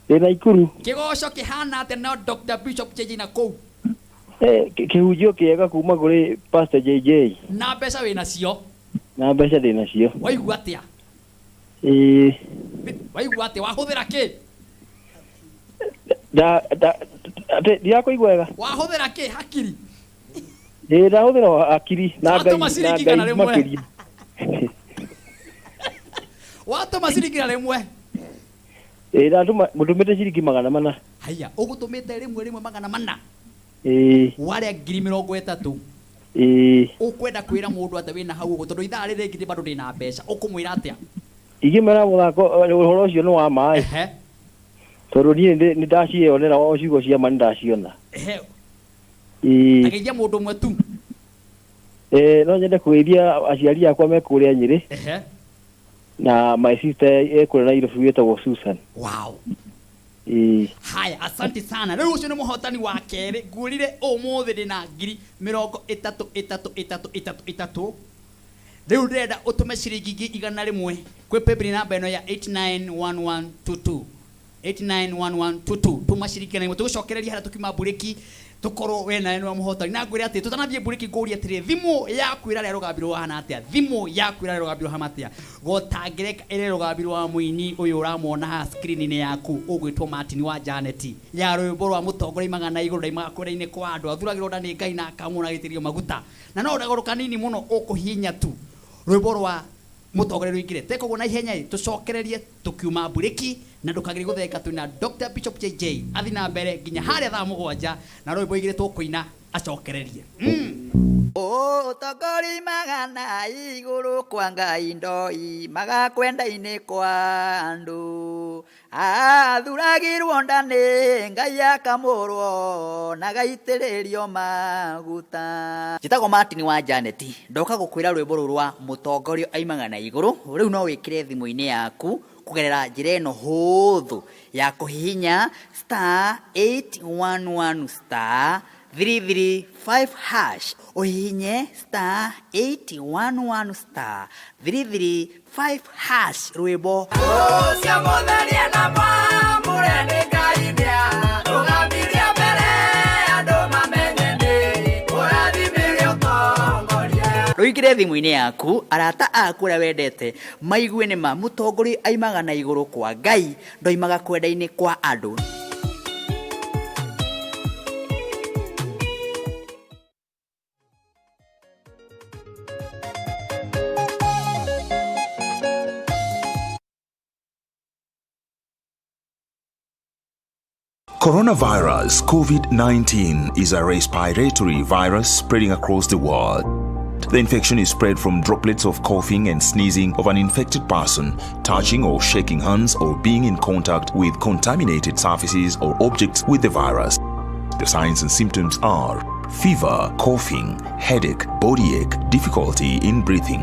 Ndĩ Naikuru. Kĩgoco kĩhana atĩa na Dr. Bishop JJ na kũu? Eh, kĩhunjio kĩega kuma kũrĩ Pastor JJ. Na mbeca wĩ nacio? Na mbeca ndĩ nacio. Waigua atĩa? Ĩĩ. Waigua atĩa? Wahũthĩra kĩ? Nda nda atĩ ndirakũigua wega. Wahũthĩra kĩ? Hakiri? Ĩĩ, ndahũthĩra hakiri na Ngai Watũma na ciringi igana Ngai rĩmwe. makĩria. Watũma ciringi 100? Ĩĩ, ndatũma, ngũtũmĩte ciringi 400. Haya, ũgũtũmĩte rĩmwe rĩmwe 400? Ĩĩ. Warĩa 30,000? Ĩĩ. Ũkwenda kwĩra mũndũ atĩa wĩna hau ũguo, tondũ ithaa rĩrĩ rĩngĩ bado ndĩna mbeca, ũkũmwĩra atĩa? Ingĩmera mũthako ũhoro ũcio nĩ wa maĩ. Tondũ niĩ nĩ ndaciĩonera o ciugo cia ma, nĩ ndaciona. Ĩĩ. Tageithia mũndũ ũmwe tu. Eh, no nyende kũgeithia aciari akwa me kũrĩa Nyĩrĩ na my sister e kũrĩa Nairobi wĩtagwo Susan. Wow. Ĩĩ. Haya, asante sana. Rĩu ũcio nĩ mũhotani wa kerĩ. Ngwĩrire ũmũthĩ ndĩna 30,000 ĩtatũ ĩtatũ ĩtatũ ĩtatũ. Rĩu ndĩrenda ũtũme ciringi 100 kwĩ paybill namba ĩno ya 891122, 891122. Tũma ciringi 100, tũgũcokereria harĩa tũkiuma mburĩki, tũkorwo we nawe nĩwe mũhotani. Na ngwĩre atĩ tũtanathiĩ mburĩki, ngũrie atĩrĩ, thimũ yaku ĩrarĩa rũgambi rũhana atĩa? Thimũ yaku ĩrarĩa rũgambi rũhana atĩa? Gotangĩreka ĩrĩ rũgambi rwa mũini ũyũ ũramwona haha screen-inĩ yaku, ũgwĩtwo Martin wa Janet, ya rwĩmbo rwa mũtongoria imaga na igũrũ ndaimaga kwenda-inĩ kwa andũ, athuragĩrwo nda nĩ Ngai na akamũra agĩitĩrĩrio maguta, na no ndagũrũ kanini mũno ũkũhihinya tu rwĩmbo rwa mũtongoria rũingĩre tekoguo na ihenya. Ĩ tũcokererie tũkiuma mburĩki, na ndũkagerie gũthenga. Twĩna Dr. Bishop JJ athi na mbere nginya harĩa thaa 7, na rwĩmbo igĩrĩ tũkũina acokererie. Ũtongoria magana igũrũ kwa Ngai, ndoi magakwenda-inĩ kwa andũ, athuragirwo nda nĩ Ngai, akamũrwo na gaitĩrĩrio maguta. Njĩtagwo Martin wa Janet, ndoka gũkwĩra rwĩmbo rũrũ rwa mũtongoria aimaga na igũrũ rĩu no wĩkĩre thimũ-inĩ yaku kũgerera njĩra ĩno hũthũ ya kũhihinya star 811 star 335 hash. Ũhihinye star 811 star 335 hash, rwĩmbo ũcio mũtherie na mwamũre nĩ Ngai nĩarũgamirie mbere andũ mamenye nĩ ũrathimire ũtongoria rũingĩre thimũ-inĩ yaku, arata aku arĩa wendete maigue nĩ ma mũtongoria aimaga na igũrũ kwa Ngai, ndoimaga kwenda-inĩ kwa andũ. Coronavirus COVID-19 is a respiratory virus spreading across the world. The infection is spread from droplets of coughing and sneezing of an infected person, touching or shaking hands, or being in contact with contaminated surfaces or objects with the virus. The signs and symptoms are fever, coughing, headache, body ache, difficulty in breathing.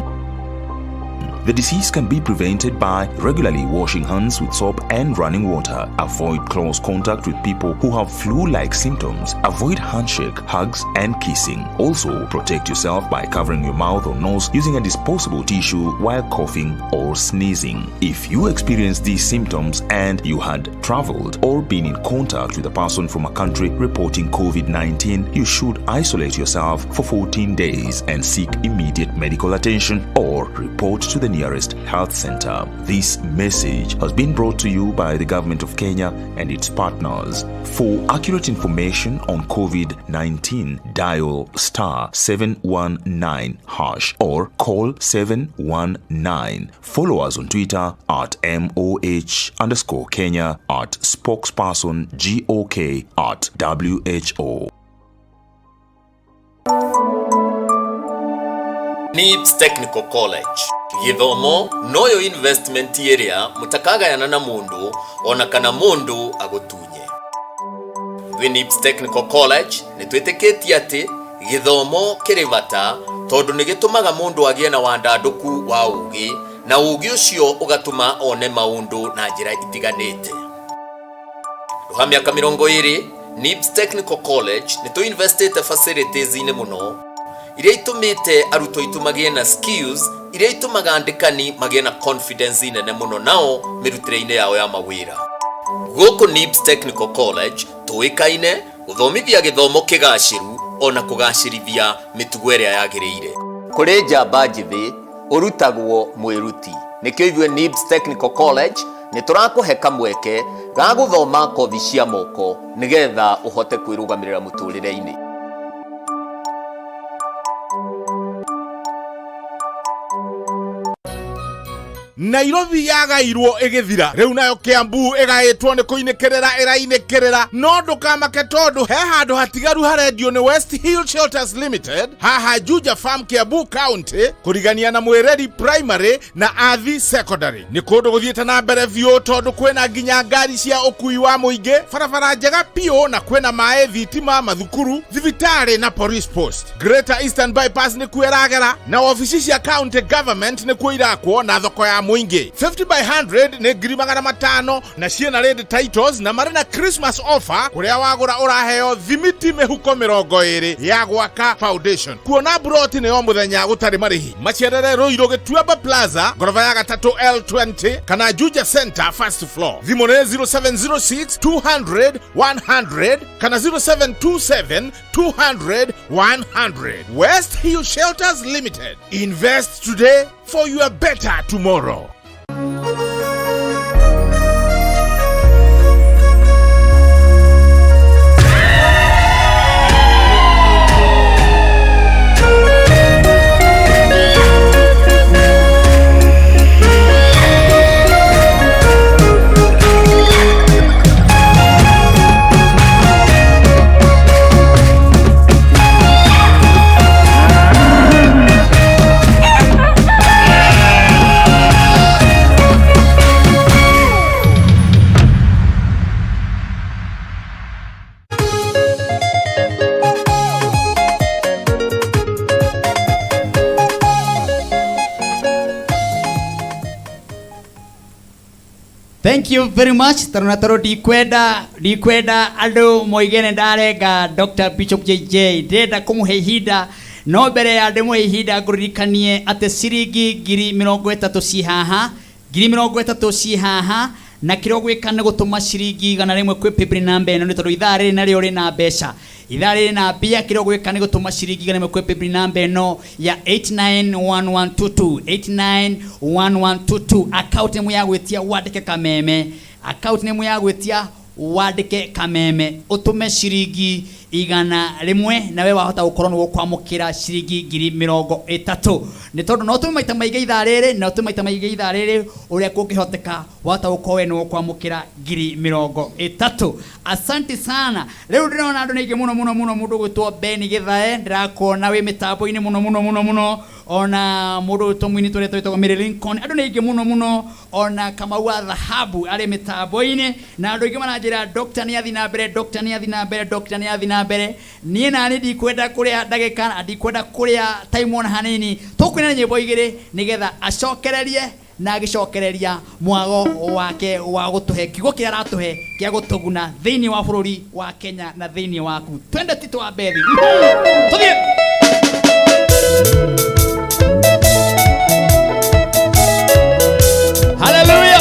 The disease can be prevented by regularly washing hands with soap and running water. Avoid close contact with people who have flu-like symptoms. Avoid handshake, hugs, and kissing. Also, protect yourself by covering your mouth or nose using a disposable tissue while coughing or sneezing. If you experience these symptoms and you had traveled or been in contact with a person from a country reporting COVID 19, you should isolate yourself for 14 days and seek immediate medical attention or report to the nearest health center. This message has been brought to you by the government of Kenya and its partners. For accurate information on COVID 19, dial star 719 hash or call 719. Follow us on Twitter at MOH underscore Kenya at spokesperson GOK at WHO. NIBS Technical College gĩthomo noyo investment ĩrĩa mũtakagayana na mũndũ ona kana mũndũ agũtunye. Twĩ NIBS Technical College nĩ twĩtĩkĩtie atĩ gĩthomo kĩrĩ bata tondũ nĩ gĩtũmaga mũndũ agĩe na wandandũku wa ũũgĩ na ũũgĩ ũcio ũgatũma one maũndũ na njĩra itiganĩte. Rũha mĩaka 20 NIBS Technical College nĩ tũinvestĩte facilities-inĩ mũno iria itũmĩte arutwo aitũ magĩe na skills iria itũmaga andĩkani magĩe na confidence nene mũno nao mĩrutĩre-inĩ yao ya mawĩra. Gũkũ NIBS Technical College tũĩkaine gũthomithia gĩthomo kĩgacĩru ona kũgacĩrithia mĩtugo ĩrĩa yagĩrĩire. Kũrĩ njamba njĩthĩ ũrutagwo mwĩruti nĩkĩo ithuĩ NIBS Technical College nĩ tũrakũhe kamweke ga gũthoma kothi cia moko nĩgetha ũhote kwĩrũgamĩrĩra mũtũrĩre-inĩ. Nairobi yagairwo ĩgĩthira rĩu nayo Kiambu ĩgaĩtwo nĩ kũinĩkĩrĩra ĩrainĩkĩrĩra no ndũkamake tondũ he handũ hatigaru harendio nĩ West Hill Shelters Limited haha Juja Farm Kiambu County kũrigania na Mwĩreri Primary na Athi Secondary. Nĩ kũndũ gũthiĩte na mbere biũ tondũ kwĩna nginya ngari cia ũkui wa mũingĩ, barabara njega biũ na kwĩna maĩ, thitima, mathukuru, thibitarĩ na police post. Greater Eastern Bypass nĩkuo ĩragera na wabici cia county government nĩkuo irakwo na thoko ya mũingĩ. 50 by 100 nĩ 500,000 na ciĩna land titles na marĩ na Christmas offer kũrĩa wagũra ũraheo thimiti mĩhuko 20 ya gwaka foundation. Kuona broti nĩ o mũthenya gũtarĩ marĩhi. Macerere Ruiru Gĩtuamba Plaza ngoroba ya gatatũ L20 kana Juja Center first floor. Thimũ nĩ 0706 200 100 kana 0727 200 100. West Hill Shelters Limited. Invest today for your better tomorrow. Thank you very much tondũ na tondũ ndikwenda ndikwenda andũ moige nĩ ndarenga Dr. Bishop JJ ndĩrenda kũmũhe ihinda no mbere ya ndĩmũhe ihinda ngũririkanie atĩ ciringi 30,000 ci haha 30,000 ci haha na kĩrĩa ũgwĩka nĩ gũtũma ciringi 100 kwĩ paybill namba ĩno nĩ tondũ ithaa rĩrĩ narĩo rĩna mbeca ithaa rĩrĩ na mbia kĩrĩa ũgwĩka nĩ gũtũma ciringi 100 kwĩ paybill namba ĩno ya 891122 891122 account name ya gwĩtia wandĩke kameme account name ya gwĩtia wandĩke kameme ũtũme ciringi 100 nawe wahota gũkorwo nĩ ũkwamũkĩra ciringi 30,000 nĩ tondũ no ũtũme maita maingĩ ithaa rĩrĩ na ũtũme maita maingĩ ithaa rĩrĩ ũrĩa kũngĩhoteka wahota gũkorwo we nĩ ũkwamũkĩra 30,000. Asante sana. Rĩu ndĩrona andũ nĩ aingĩ mũno mũno mũno mũndũ ũgwĩtwo Ben Gĩthae ndĩrakuona wĩ mĩtambo-inĩ mũno mũno mũno mũno. Ona mũndũ ũyũ mũini tũrĩa twĩtagwo Mary Lincoln, andũ nĩ aingĩ mũno mũno, ona Kamau wa Dhahabu arĩ mĩtambo-inĩ, na andũ aingĩ maranjĩra Dr. nĩ athiĩ na mbere, Dr. nĩ athiĩ na mbere, Dr. nĩ athiĩ na mbere. Niĩ nani ndikwenda kũrĩa ndagĩka na ndikwenda kũrĩa time ona hanini. Tũkũina nyĩmbo igĩrĩ nĩgetha acokererie na agĩcokereria mwago wake wa gũtũhe kiugo kĩrĩa aratũhe kĩa gũtũguna thĩinĩ wa bũrũri wa Kenya na thĩinĩ waku. Twende Tito wa Bethi, tũthiĩ. Hallelujah.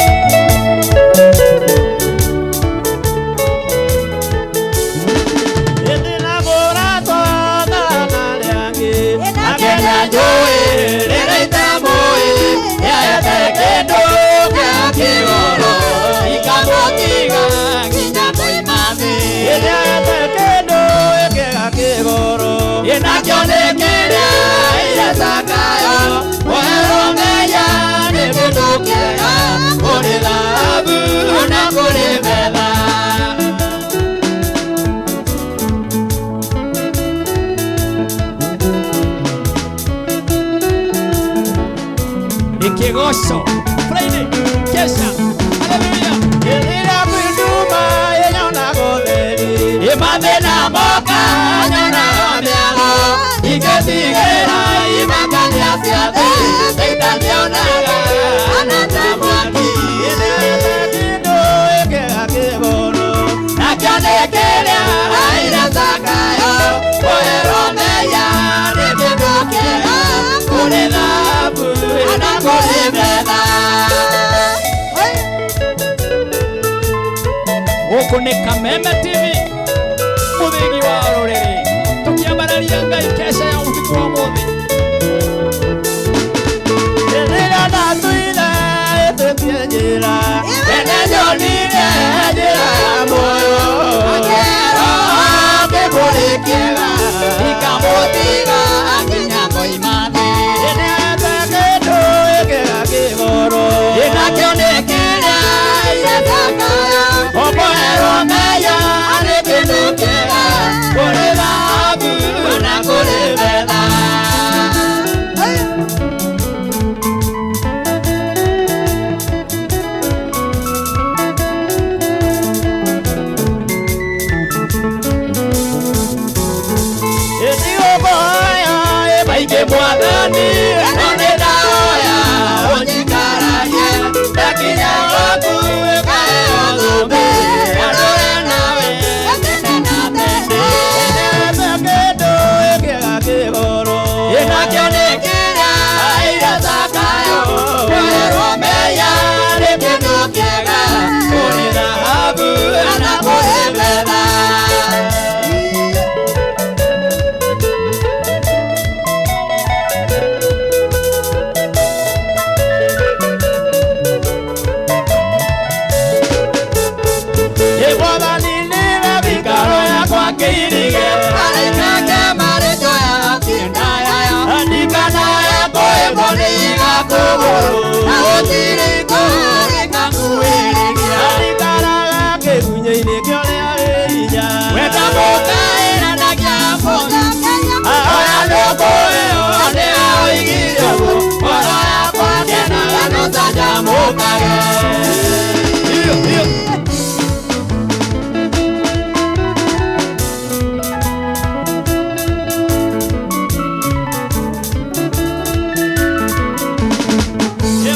Ikigoco Friday kesha. Hallelujah. Ĩrĩa kwĩnduma ĩnyonaga ũtheri, ĩmathĩna moka nyonaga mĩago, ingĩtigĩra imakania cia thĩ, ndĩtanĩonaga ana ta mwaki. Ĩrĩa kĩndũ ĩkĩga kĩgũrũ, nakĩo nĩ kĩrĩa aira Zakayo, kũherwo mehia nĩ kĩndũ kĩega, kũrĩ thahabu na kũrĩ betha. Gũkũ nĩ Kameme TV, mũthĩgi wa rũrĩrĩ, tũkĩambararia Ngai kesha ya ũtukũ wa ũmũthĩ. Rĩrĩa ndatũire ĩtĩtie njĩra, tene nyonire njĩra ya muoyo, kĩbũrĩ kĩega ikamũtiga nginya ngoima thĩ. Ĩnete kĩndũ ĩkĩga kĩgũrũ, ĩnakĩo nĩ kĩrĩa ĩrethakayo, ũkũherwo mehia nĩ kĩndũ kĩega, kũrĩ thahabu na kũrĩ betha. Maingĩ mwathani no nĩ ndahoya ũnyikaragie, ndakinya gwaku ngaheo thũmbĩ, ndũre nawe tene na tene. Ĩnete kĩndũ ĩkĩga kĩgũrũ, ĩnakĩo nĩ kĩrĩa aira Zakayo, kũherwo mehia nĩ kĩndũ kĩega, kũrĩ thahabu na kũrĩ betha. Mwathani nĩwe gĩikaro yakwa kĩirige, araika ake marĩ njoya kĩndayaya, ndikanae kũhĩmbwo nĩ iga kũgũrũ, na gũtirĩ kũrĩka nguhĩrĩria. Aikaraga kĩgunyĩ-inĩ kĩa ũrĩa wĩ hinya, wenda mũkaĩra na kĩamũnya, ahoya nĩũkũheo nĩwe oigire ũguo, ngoro yakwa kenaga nũcanjamũkage. Hiyo, hiyo.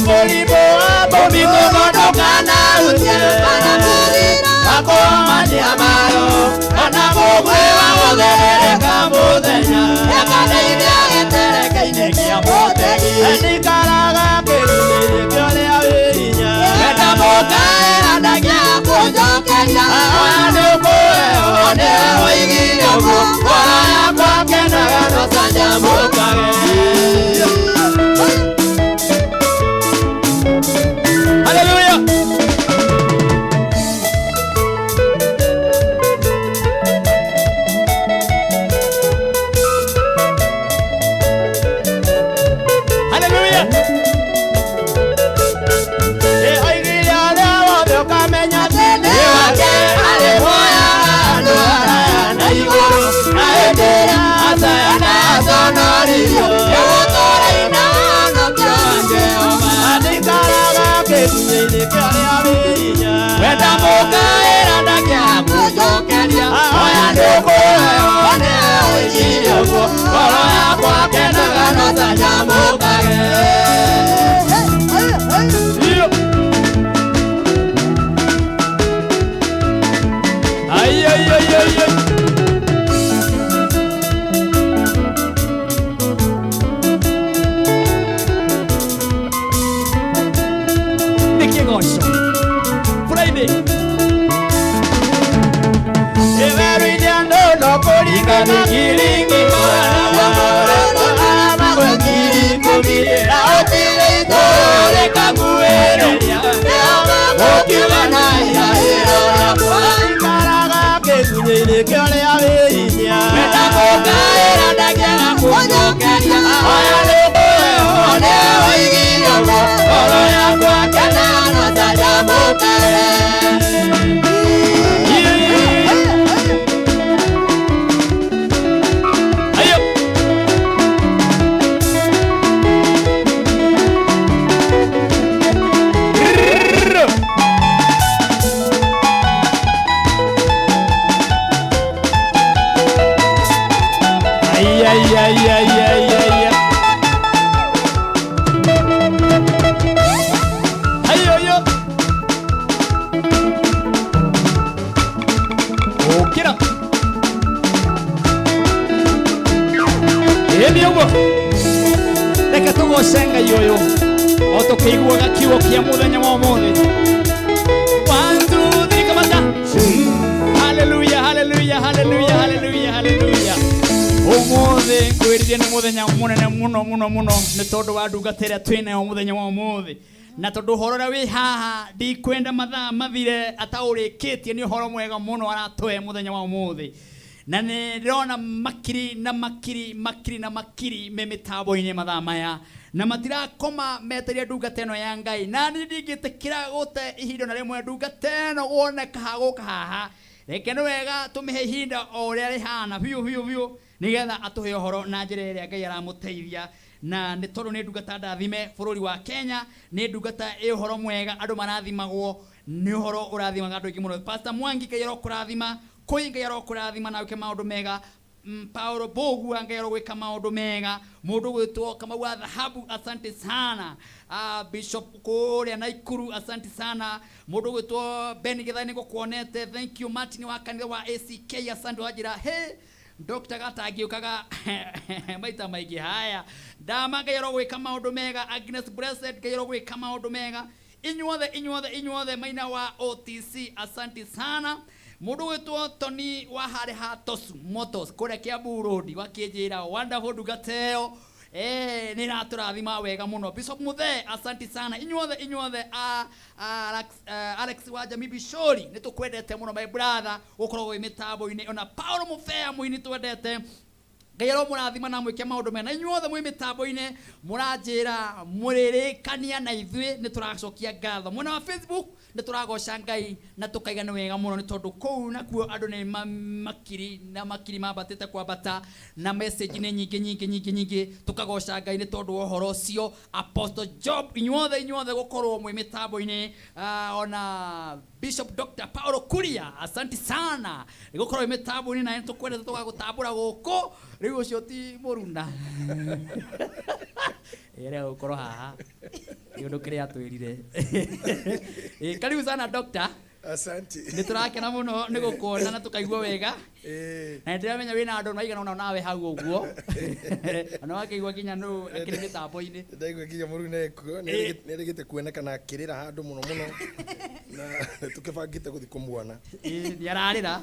Mũrimũ wa mũmithũko ndũkanahutie, akomania mayo, kana mũgwĩ wa gũtherereka mũthenya, ekaneithia gĩtereke-inĩ kĩa mũtegi. Ndikaraga kĩrumi-inĩ kĩa ũrĩa wĩ hinya, wenda mũkaĩra ndangĩakũnjokeria, ahoya nĩũkũheo nĩwe oigire ũguo, ngoro yakwa kenaga nũcanjamũkage. Hallelujah. Hallelujah. Oigire ũrĩa wothe ũkamenya atĩ nĩ wake, arĩ muoyo andũ araya na igũrũ, na hĩndĩ ĩrĩa acaya na aconoririo, nĩgũtũũra kĩgunyĩ-inĩ kĩa ũrĩa wĩ hinya. Wenda mũkaĩra ndangĩagũcokeria. Oya nĩũkũheo nĩwe oigire ũguo. Ngoro yakwa kenaga no ta nyamũkage. Ai, ai, ai, ai, ai. Nĩ kĩgoco Friday. Iweru-inĩ andũ no kũringana ngiri ng'ima, magwe 10,000, na gũtirĩ itũũra rĩkaguĩrĩria, gũkiuga na ihahĩro aikaraga kĩgunyĩ-inĩ kĩa ũrĩa wĩ hinya. Wenda mũkaĩra ndangĩaga kũcokeria. Oya nĩũkũheo nĩwe oigire ũguo. Ngoro yakwa kenaga no ta nyamũkage. Ayo. Ay, ay, ay, ay, ay, ay, ay. Ayo, yo. Ũkĩra. Ĩni ũguo. Reke tũgoce Ngai ũyũ o tũkĩiguaga kiugo kĩa mũthenya wa ũmũthĩ. One, two, three, kamata. Hallelujah, hallelujah, hallelujah, hallelujah, hallelujah. Ũmũthĩ ngwĩrire nĩ mũthenya mũnene mũno mũno mũno nĩ tondũ wa ndungata ĩrĩa twĩnayo mũthenya wa ũmũthĩ. Na tondũ ũhoro ũrĩa wĩ haha ndikwenda mathaa mathire ataũrĩkĩtie nĩ ũhoro mwega mũno aratũhe mũthenya wa ũmũthĩ. Na nĩ ndĩrona makiri na makiri makiri na makiri me mĩtambo-inĩ mathaa maya na matirakoma metereire ndungata ĩno ya Ngai. Na niĩ ndingĩtĩkĩra gũte ihinda na rĩmwe ndungata ĩno woneka gũka haha. Reke nĩ wega tũmĩhe ihinda o ũrĩa rĩhana biũ biũ biũ nĩgetha atũhe ũhoro na njĩra ĩrĩa Ngai aramũteithia. Na nĩ tondũ nĩ ndungata ndathime bũrũri wa Kenya, nĩ ndungata ĩ ũhoro mwega, andũ marathimagwo nĩ ũhoro ũrathimaga andũ aingĩ mũno. Pastor Mwangi Ngai arokũrathima, Kũi Ngai arokũrathima na wĩke maũndũ mega. Paulo Mbũgua Ngai arogwĩka maũndũ mega. Mũndũ gwĩtwo Kamau wa Dhahabu asante sana. Bishop kũrĩa Naikuru asante sana. Mũndũ gwĩtwo Ben Gĩthai nĩngũkuonete, thank you. Martin wa kanitha wa ACK asante wanjĩra hey Dr. Gatangĩũkaga maita maingĩ. Haya Ndama Ngai arogwĩka maũndũ mega. Agnes Blessed Ngai arogwĩka maũndũ mega. Inyuothe inyuothe inyuothe maina wa OTC asante sana. Mũndũ gwĩtwo Tony wa harĩ ha Tosu Motors kũrĩa Kiambu Road wakĩnjĩra wonderful ndungata ĩyo nĩ ĩratũrathima wega mũno. Bishop Muthee asante sana. Inyuothe inyuothe Alex, Alex wa Jamii Bishori nĩ tũkwendete mũno my brother gũkorwo wĩ mĩtambo-inĩ. Ona Paulo Mũbea mũini twendete Ngai aromũrathima na mwĩke maũndũ mega. Na inyuothe mwĩ mĩtambo-inĩ mũranjĩra mũrĩrĩkania na ithuĩ nĩ tũracokia ngatho. Mwena wa Facebook nĩ tũragoca Ngai na tũkaiga nĩ wega mũno nĩ tondũ kũu nakuo andũ nĩ makiri na makiri mambatĩte kwambata na message nĩ nyingĩ nyingĩ nyingĩ nyingĩ. Tũkagoca Ngai nĩ tondũ wa ũhoro ũcio. Apostle Job inyuothe inyuothe gũkorwo mwĩ mĩtambo-inĩ, ona Bishop Dr. Paulo Kuria asante sana gũkorwo wĩ mĩtambo-inĩ na nĩtũkwendete tũgagũtambũra gũkũ. Rĩu ũcio ti mũruna ĩrĩa gũkorwo haha nĩ ũndũ kĩrĩa atwĩrire. Karibu sana Doctor. Asante. Nĩ tũrakena mũno nĩ gũkuona na tũkaigua wega. Na nĩndĩramenya wĩna andũ maigana ũna nawe hau ũguo. Na wakĩigua nginya nũ akĩrĩ mĩtambo-inĩ. Ndaigua nginya mũruna ekuo, nĩerĩgĩte kuonekana akĩrĩra handũ mũno mũno. Na tũkĩbangĩte gũthiĩ kũmuona. Nĩ ararĩra.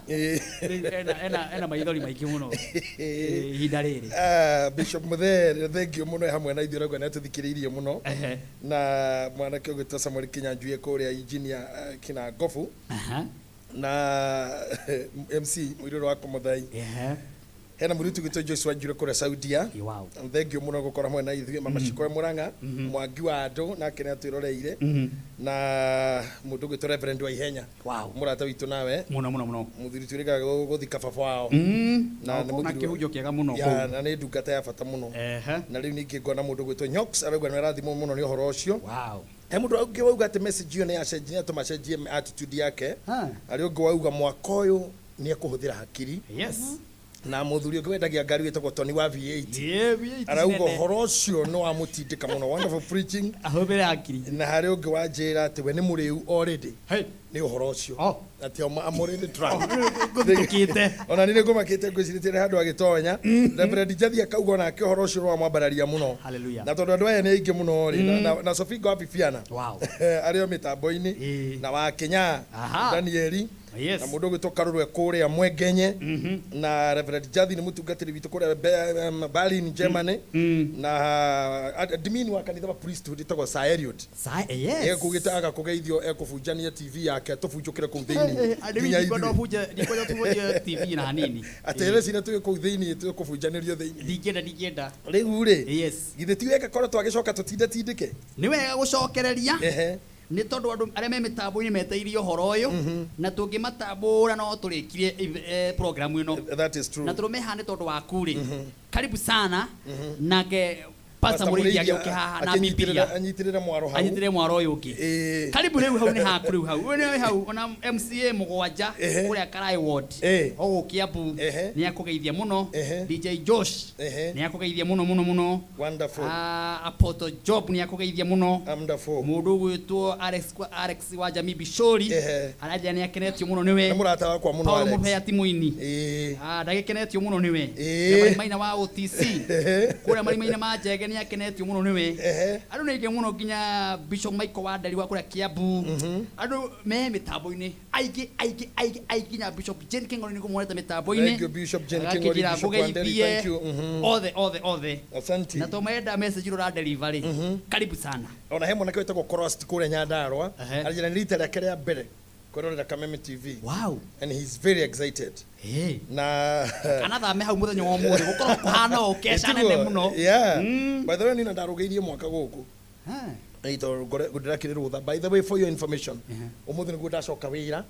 Rĩu ena maithori maingĩ mũno. Ihinda rĩrĩ. Bishop Muthee, thank you mũno hamwe na ithuĩ ũrauga nĩ atũthikĩrĩirie mũno. Na mwanake ũgwĩtwo Samuel Kinyanjui kũrĩa engineer kina Ngobu. Na MC mũirũrũ wa Kũmũthai. Hena mũirĩtu ũgwĩtwo Joyce Wanjiru kũrĩa Saudia. Wow. Thank you mũno gũkorwo hamwe na ithuĩ. Mama Shikoe Mũrang'a, Mwangi wa andũ nake nĩ atwĩroreire. Na mũndũ ũgwĩtwo Reverend wa Ihenya. Wow. Mũrata witũ nawe. Mũno mũno mũno. Mũthuri twĩrĩgaga gũthika baba wao. Na nĩ mũthuri kĩhunjio kĩega mũno Ya, kũu. Na nĩ ndungata ya bata mũno. Na rĩu ningĩ ngona mũndũ ũgwĩtwo Nyox arauga nĩ arathimwo mũno nĩ ũhoro ũcio. Wow. He mũndũ ũngĩ wauga atĩ message ĩyo nĩ yacenjia nĩ yatũma acenjie attitude yake. Ha. Harĩ ũngĩ wauga mwaka ũyũ nĩ ekũhũthĩra hakiri. Yes. Na mũthuri ũngĩ wendagia ngari wĩtagwo Tony wa V8 Yeah, V8 arauga cinene. ũhoro ũcio nĩ wamũtindĩka mũno, wonderful preaching. Ahũthĩre hakiri. Na harĩ ũngĩ wanjĩra atĩ we nĩ mũrĩu already Hey. nĩ ũhoro ũcio. Oh. Atĩ I'm already drunk. Ngũthitũkĩte. Ona nĩ ngũmakĩte ngwĩcirĩtie nĩ handũ agĩtonya. Reverend Njathi akauga onake ũhoro ũcio nĩ wamwambararia mũno. Hallelujah. Na tondũ andũ aya nĩ aingĩ mũno rĩ, na Sofingo wa Bibiana Wow. arĩ o mĩtambo-inĩ Ĩĩ. na wa Kenya Aha. Danieli Yes. na mũndũ ũgwĩtwo Karũrwe kũrĩa Mwengenye na Reverend Njathi nĩ mũtungatĩri witũ kũrĩa Berlin Germany na admin wa kanitha wa priesthood ĩtagwo Sir Eliud. Yes. Ekugĩte aga kũgeithio ekũbunjania TV yake tũbunjũkĩre kũu thĩinĩ Andũ nginya ndikwenda ithuĩ. ũbunje, ndikwenda tũbunje TV na hanini. Atĩ rĩciria twĩ kũu thĩinĩ tũkũbunjanĩrio thĩinĩ. Ndingĩenda, ndingĩenda. Rĩu rĩ, Yes. githĩ ti wega korwo twagĩcoka tũtindatindĩke? Nĩ wega gũcokereria. Ehe. Nĩ tondũ andũ arĩa me mĩtambo-inĩ meteirie ũhoro ũyũ na tũngĩmatambũra no tũrĩkirie program ĩno. That is true. Na tũrũme haha nĩ tondũ waku rĩ. Karibu sana. Nake Pastor Mũrĩithi agĩũke haha na Bibilia. Anyitĩrĩre mwaro hau. Anyitĩrĩre mwaro ũyũ ũngĩ. Ĩĩ. Karibu rĩu hau nĩ haku rĩu hau. Ũyũ nĩ hau ona MCA mũgwanja Ehe. kũrĩa Karai Ward. Ĩĩ. O gũkũ Kiambu Ehe. nĩ akũgeithia mũno. Ehe. DJ Josh Ehe. nĩ akũgeithia mũno mũno mũno. Wonderful. Apostle Job nĩ akũgeithia mũno. Wonderful. Mũndũ ũgwĩtwo Alex Alex wa Jamii Bishori Ehe. aranjĩra nĩ akenetio mũno nĩwe. Nĩ mũrata wakwa mũno Paul Alex. Mũhea ti mũini. Ĩĩ. Ndagĩkenetio mũno nĩwe. Ĩĩ. Na Marimaina wa OTC. Ehe. Kũrĩa Marimaina ma Njege nĩ akenetio mũno nĩwe. Ehe. Andũ nĩ aingĩ mũno nginya Bishop Michael Wanderi wa kũrĩa Kiambu. Andũ me mĩtambo-inĩ aingĩ aingĩ aingĩ aingĩ nginya Bishop Jane King'ori nĩ ngũmuonete mĩtambo-inĩ. Thank you, Bishop Jane King'ori, Agakĩnjĩra Bishop Wanderi, ngũgeithie. thank you. Othe othe othe. Asante. Na to marenda message rũra deliver rĩ. Karibu sana. Ona he mwanake wĩtagwo Korost kũrĩa Nyandarũa. Ehe. Aranjĩra nĩ rita rĩake rĩa mbere kwĩrorera Kameme TV. Wow. And he's very excited. Hey. Na Kana thame hau mũthenya wa ũmũthĩ gũkorwo kũhana ũũ keca nene mũno. Yeah. By the way, nina ndarũgĩirie mwaka gũkũ. Ha. Ĩ, tondũ ndĩrakĩrĩ rũtha. By the way, for your information, Ehe. ũmũthĩ nĩguo ndacoka wĩra.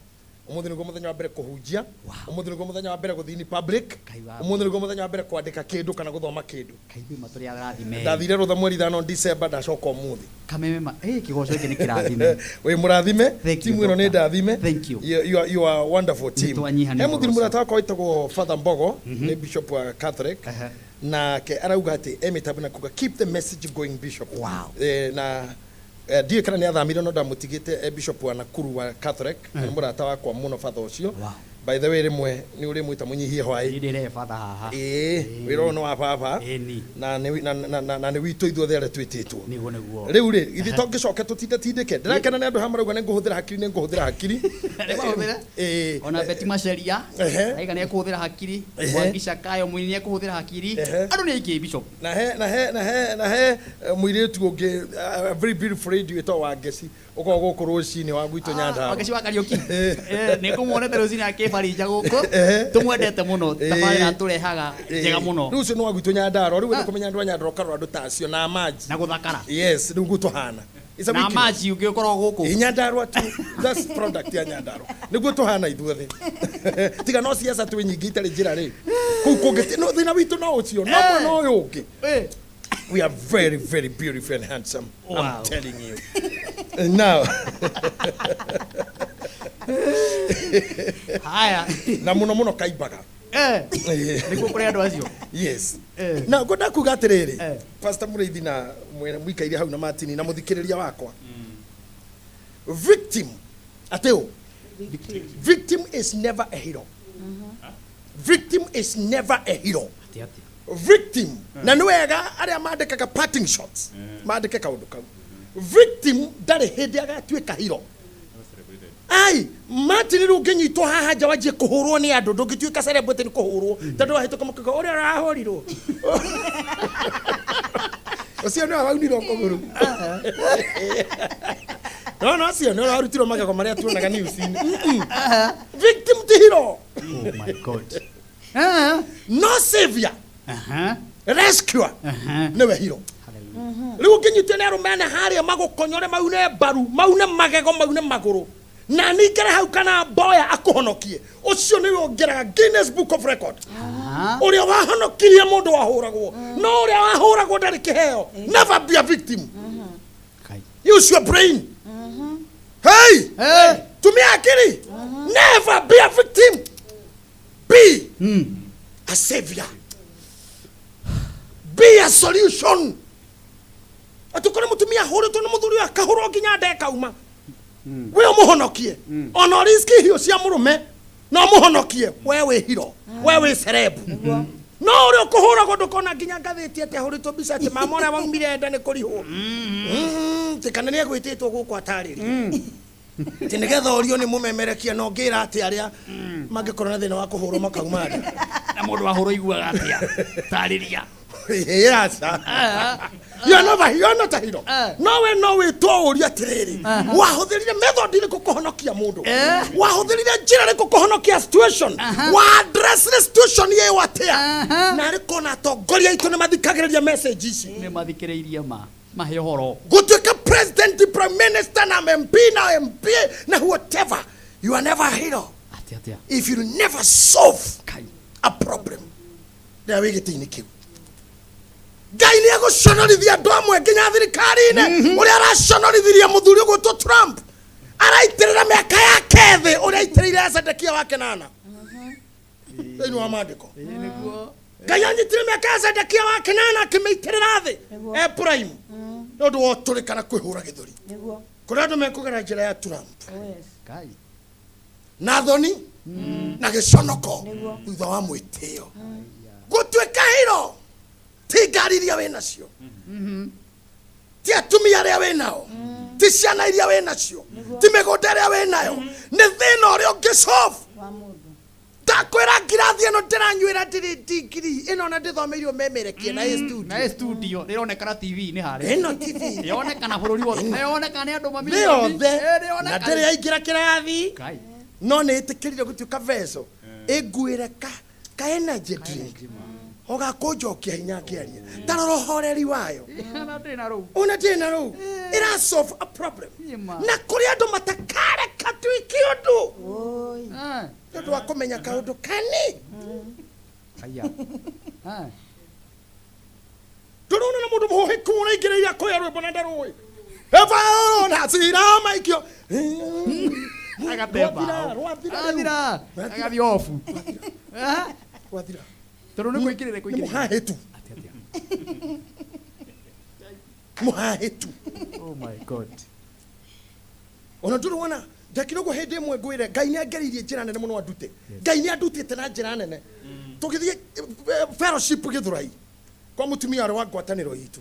Ũmũthĩ nĩguo mũthenya wa mbere kũhunjia. Wow. Ũmũthĩ nĩguo mũthenya wa mbere gũthiĩ in public. Ngai wa Ũmũthĩ nĩguo mũthenya wa mbere kwandĩka kĩndũ kana gũthoma kĩndũ. Kaigui matũrĩ arathime. Ndathire rũtha mweri 5 December ndacoka ũmũthĩ. Kameme ma eh kĩgoco gĩkĩ nĩ kĩrathime. Wĩ mũrathime. Thank you, Timu ĩno nĩ Doctor. ndathime. Thank you. You are a wonderful team. Nĩtwanyiha nĩ He mũthuri ũhoro ũcio. mũrata wakwa wĩtagwo Father Mbogo, nĩ bishop wa Catholic. Ehe. Nake arauga atĩ e mĩtambo na kuga keep the message going bishop. Wow. Na ndiũĩ kana nĩ athamire no ndamũtigĩte e bishop wa Nakuru wa Catholic. Nĩ mũrata wakwa mũno father ũcio. Wow. By the way rĩmwe nĩ ũrĩmwĩta mũnyihie hwaĩ. Niĩ ndĩrehe father haha. Ĩĩ, wĩra ũyũ nĩ wa baba. Ĩni. Na nĩ na nĩ witũ ithuothe arĩa twĩtĩtwo. Nĩguo nĩguo. Rĩu rĩ, ithuĩ tongĩcoke tũtindatindĩke. Ndĩrakena nĩ andũ haha marauga nĩ ngũhũthĩra hakiri, nĩ ngũhũthĩra hakiri. Nĩmahũthĩre? Ĩĩ. Ona Betty Macharia Ehe. aiga nĩ ekũhũthĩra hakiri. Ehe. Mwangi Shakayo mũini nĩ ekũhũthĩra hakiri. Ehe. Andũ nĩ aingĩ bishop. Na he na he na he na he mũirĩtu ũngĩ a very beautiful lady wĩtagwo Wangeci ũkoragwo gũkũ rũcinĩ wa gwitũ Nyandarũa. Wangeci wa Kariũki. Nĩ ngũmuonete rũcinĩ akĩbarija gũkũ. Tũmwendete mũno. Tabarĩra tũrehaga njega mũno. Rĩu ũcio nĩ wa gwitũ Nyandarũa. Rĩu wenda kũmenya andũ a Nyandarũa ũkarora andũ ta acio na maji. Na gũthakara. Yes, rĩu guo tũhana. It's a Na weakness. maji ũngĩ ũkoragwo gũkũ. Ĩ, Nyandarũa tu. That's product ya Nyandarũa. Nĩguo tũhana ithuothe. Tiga no siasa twĩ nyingĩ itarĩ njĩra rĩ. Kũu kũngĩ no thĩna witũ no ũcio. No mwena ũyũ ũngĩ. We are very, very beautiful and handsome. Wow. I'm telling you. Now. Haya. Na mũno mũno kaimbaga. Nĩkuo kũrĩ andũ acio. Yes. Na ngwenda kuga atĩrĩrĩ, Pastor Mũrĩithi na mũikaire hau na Martini na mũthikĩrĩria wakwa. Victim, atĩ ũ? Victim is never a hero. Victim is never a hero. Victim, na nĩ wega arĩa mandĩkaga parting shots, mandĩke kaũndũ kau. Victim ndarĩ hĩndĩ agatuĩka hero. Ai, Martin rĩu ũngĩnyitwo haha nja wanjie kũhũrwo nĩ andũ, ndũngĩtuĩka celebrity nĩ kũhũrwo, tondũ wahĩtũka mũkĩgo ũrĩa ũrahũrirwo. Ũcio nĩwe waunirwo kũgũrũ. No, no, ũcio nĩwe warutirwo magego marĩa tuonaga news-inĩ. Victim ti hero. Oh my God. No savior. Rescuer. Nĩwe hero. Rĩu ũngĩnyitwo nĩ arũme ana harĩa magũkonyore maune mbaru, maune magego, maune magũrũ, na ningere hau kana mboya akũhonokie, ũcio nĩwe ũngĩraga Guinness Book of Record. Ũrĩa wahonokirie mũndũ wahũragwo, no ũrĩa wahũragwo ndarĩ kĩheo. Never be a victim. Use your brain. Hey! Tumia akili. Never be a victim. Be a savior. Be a solution. Atĩ ũkore mũtumia ahũrĩtwo nĩ mũthuri ũyũ akahũrwo nginya nda ĩkauma. We ũmũhonokie. Ona ũriski hiũ cia mũrũme no mũhonokie. We wĩ hero. We wĩ celeb. No ũrĩa ũkũhũragwo ndũkona nginya ngathĩti atĩ ahũrĩtwo mbica atĩ mama ũrĩa waumire nda nĩ kũrihwo. Atĩ kana nĩ egwĩtĩtwo gũkũ atarĩrie. Atĩ nĩgetha ũrio nĩ mũmemerekia na ũngĩra atĩ arĩa mangĩkorwo na thĩna wa kũhũrwo makauma nda. Na mũndũ wahũrwo aiguaga atĩa? Tarĩria. Aca. You are not a, you are not a hero. No we no wĩtwo ũrio atĩrĩrĩ. Wahũthĩrire method ĩrĩkũ kũhonokia mũndũ? Wahũthĩrire njĩra ĩrĩkũ kũhonokia situation? Wa address situation ĩyo atĩa? Na arĩ kona atongoria aitũ nĩ mathikagĩrĩria message ici. Nĩ mathikĩrĩirie ma. Mahe ũhoro. Gũtuĩka president, prime minister na MP na MP na whatever. You are never a hero. Atĩa atĩa. If you never solve Kai. a problem. Rĩrĩa wĩ gĩtĩ-inĩ kĩu. Ngai nĩ egũconorithia andũ amwe nginya thirikari-inĩ. Ũrĩa araconorithirie mũthuri ũgwĩtwo Trump. Araitĩrĩra mĩaka yake thĩ ũrĩa aitĩrĩire Zedekia wa Kenana. Thĩinĩ wa maandĩko. Ngai anyitire mĩaka ya Zedekia wa Kenana akĩmĩitĩrĩra thĩ e prime. Nĩ ũndũ wa ũtũrĩka na kwĩhũra gĩthũri. Kũrĩa andũ mekũgera njĩra ya Trump. Kai. Na thoni na gĩconoko thutha wa mwĩtĩo. Gũtuĩka hero ti ngari iria wĩ nacio, ti atumia arĩa wĩ nao, ti ciana iria wĩ nacio, ti mĩgũnda ĩrĩa wĩ nayo, nĩ thĩna ũrĩa ũngĩ solve. Ndakwĩra ngirathi ĩno ndĩranyuĩra ndĩrĩ ndigiri ĩno na ndĩthomeire ũmemerekie na ĩ studio. Na ĩ studio rĩronekana TV-inĩ harĩa. Ĩno TV. Yonekana bũrũri wothe. Na yonekana nĩ andũ mamirioni. Thĩ yothe. Ĩ, Na rĩonekana. ndĩrĩ yaingĩra kĩrathi. Kai. No nĩ ĩtĩkĩrire gũtuĩka veso. Ĩnguĩre ka energy drink. Ũgakũnjokia hinya ngĩaria. Ta rora ũhoreri wayo. Na ndĩrĩ na rũu. Ona ndĩrĩ na rũu. Ĩra solve a problem. Ĩma. Na kũrĩ andũ matakareka tuĩke ũndũ. Nĩ ũndũ wa kũmenya kaũndũ kani. Aya. Ndũrona na mũndũ mũhĩku ũraingĩrĩire akoya rwĩmbo na ndarũĩ. Eva na cira maikio. Agatemba. Rwathira, rwathira rĩu. Athira. Agathiĩ off. Rwathira. Tondũ nĩ kũingĩrĩra Nĩ kũingĩrĩra. mũhahĩtu. Mũhahĩtu. Oh my God. Ona ndũrĩ wona ndekire ũguo hĩndĩ ĩmwe ngwĩre Ngai nĩ angereirie njĩra nene mũno andute. Ngai nĩ andutĩte na njĩra nene. Tũgĩthiĩ fellowship Gĩthũrai kwa mũtumia ũrĩa wa ngwatanĩro itũ.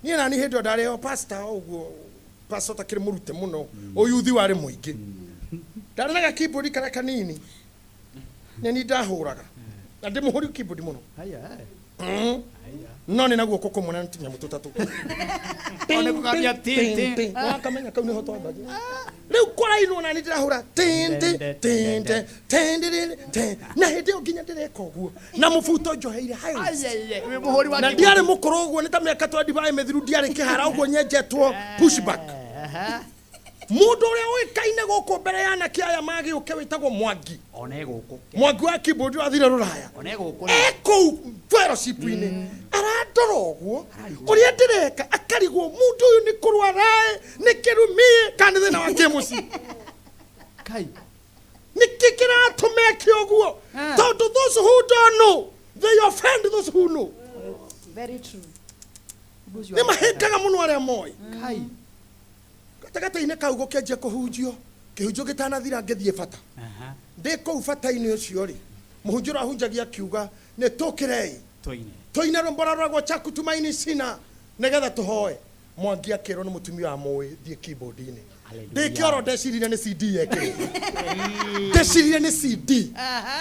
Niĩ nani hĩndĩ ĩyo ndarĩ o pastor ũguo, pastor ũtakĩrĩ mũrute mũno, ũyuthi warĩ mũingĩ. Ndarĩ na gakeyboard karĩa kanini. Nĩ niĩ ndahũraga. Na ndĩmũhũri keyboard mũno. Haya. No nĩ na guoko kũmwe na tũnyamũ tũtatũ. One kũgambia tin tin. Wakamenya kau nĩho twambagia. Rĩu kũrainwo na niĩ ndĩrahũra tin tin tin tin tin tin tin. Na hĩndĩ ĩyo nginya ndĩreka ũguo. Na mũbuto njoheire high waist. Ai wĩ mũhũri wa Na keyboard. ndiarĩ mũkũrũ ũguo nĩ ta mĩaka 25 mĩthiru ndiarĩ kĩhara ũguo nyenjetwo push back. Mũndũ ũrĩa ũĩkaine gũkũ mbere ya anake aya magĩũke wĩtagwo Mwangi. One gũkũ. Mwangi wa keyboard wathire rũraya. One gũkũ. Ekũu fellowship-inĩ. Arandora ũguo ũrĩa ndĩreka akarigwo mũndũ ũyũ nĩ kũrwara ĩ, nĩ kĩrumi kana nĩ thĩna wa kĩmũciĩ. Kai. Nĩkĩ kĩratũma eke ũguo? Tondũ those who don't know, they offend those who know. Very true. Nĩ mahĩngaga mũno arĩa moĩ. Kai. Gatagatĩ-inĩ kau gũkĩanjia kũhunjio, kĩhunjio gĩtanathira ngĩthiĩ bata. Ndĩ kũu bata-inĩ ũcio rĩ, mũhunjia ũrĩa ahunjagia akiuga nĩ tũkĩrei. Tũine. Tũine rwĩmbo rũrĩa rwagwo chaku tumaini sina nĩgetha tũhoe. Mwangi akĩrwo nĩ mũtumia wa mũĩ thiĩ keyboard-inĩ. Ndĩ kĩoro ndecirire nĩ CD yekĩrĩtwo. Ndecirire nĩ CD.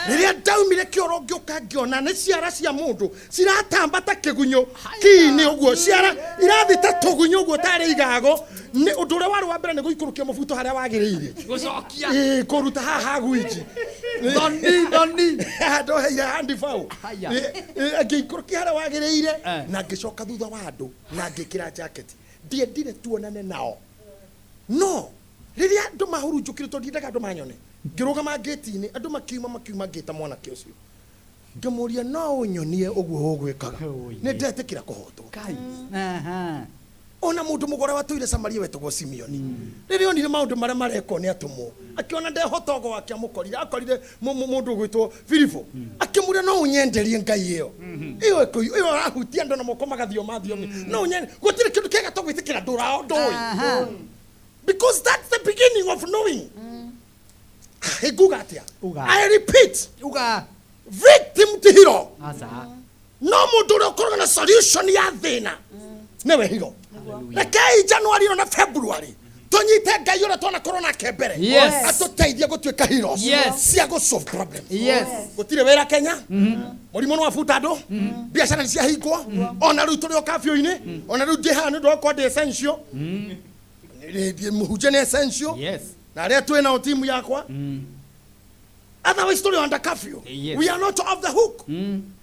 Rĩrĩa ndaumire kĩoro ngĩũka ngĩona nĩ ciara cia mũndũ ciratamba ta kĩgunyũ kii-inĩ ũguo, ciara irathiĩ ta tũgunyũ ũguo tarĩ igago. Nĩ ũndũ ũrĩa warĩ wa mbere nĩ gũikũrũkia mũbuto harĩa wagĩrĩire. Gũcokia. Ĩĩ, kũruta haha gwinji. Thoni, thoni. Ndoheire handibau. Haya. Ngĩikũrũkia harĩa wagĩrĩire na ngĩcoka thutha wa andũ na ngĩkĩra jacket. Ndiendire tuonane nao. No rĩrĩa andũ mahurunjũkire tondũ ndiendaga andũ manyone, ngĩrũgama ngĩti-inĩ, andũ makiuma makiuma ngĩta mwanake ũcio. Ngĩmũria no ũnyonie ũguo ũgwĩkaga. Nĩ ndetĩkĩra kũhotwo. Kai. Ona mũndũ mũgore watũire Samaria wetagwo Simeoni, rĩrĩa onire maũndũ marĩa marekwo nĩ atũmwo, akĩona ndehota ũgo wake amũkorire, akorire mũndũ ũgwĩtwo Filipo, akĩmũria, no ũnyenderie ngai ĩyo ĩyo ĩyo ĩrahutia andũ na moko magathioma thiomi, no ũnyende? Gũtirĩ kĩndũ kĩega to gwĩtĩkĩra ndũrao ndũĩ, because that's the beginning of knowing. Nguga atĩa? Uga. I repeat, Uga. Victim ti hero. Aca. No mũndũ ũrĩa ũkoragwo na solution ya thĩna nĩwe hero. Rekei January ĩno na February tũnyite Ngai ũrĩa twanakorwo nake mbere, atũteithie gũtuĩka heroes cia gũ solve problems. Gũtirĩ wĩra Kenya, mũrimũ nĩ wabuta andũ, biacara nĩ ciahingwo, ona rĩu tũrĩ o kafyu-inĩ. Ona rĩu ndĩ haha nĩ ũndũ wa gũkorwo ndĩ essential. Mũhunjia nĩ essential na arĩa twĩ nao timu yakwa, otherwise tũrĩ under curfew. We are not off the hook,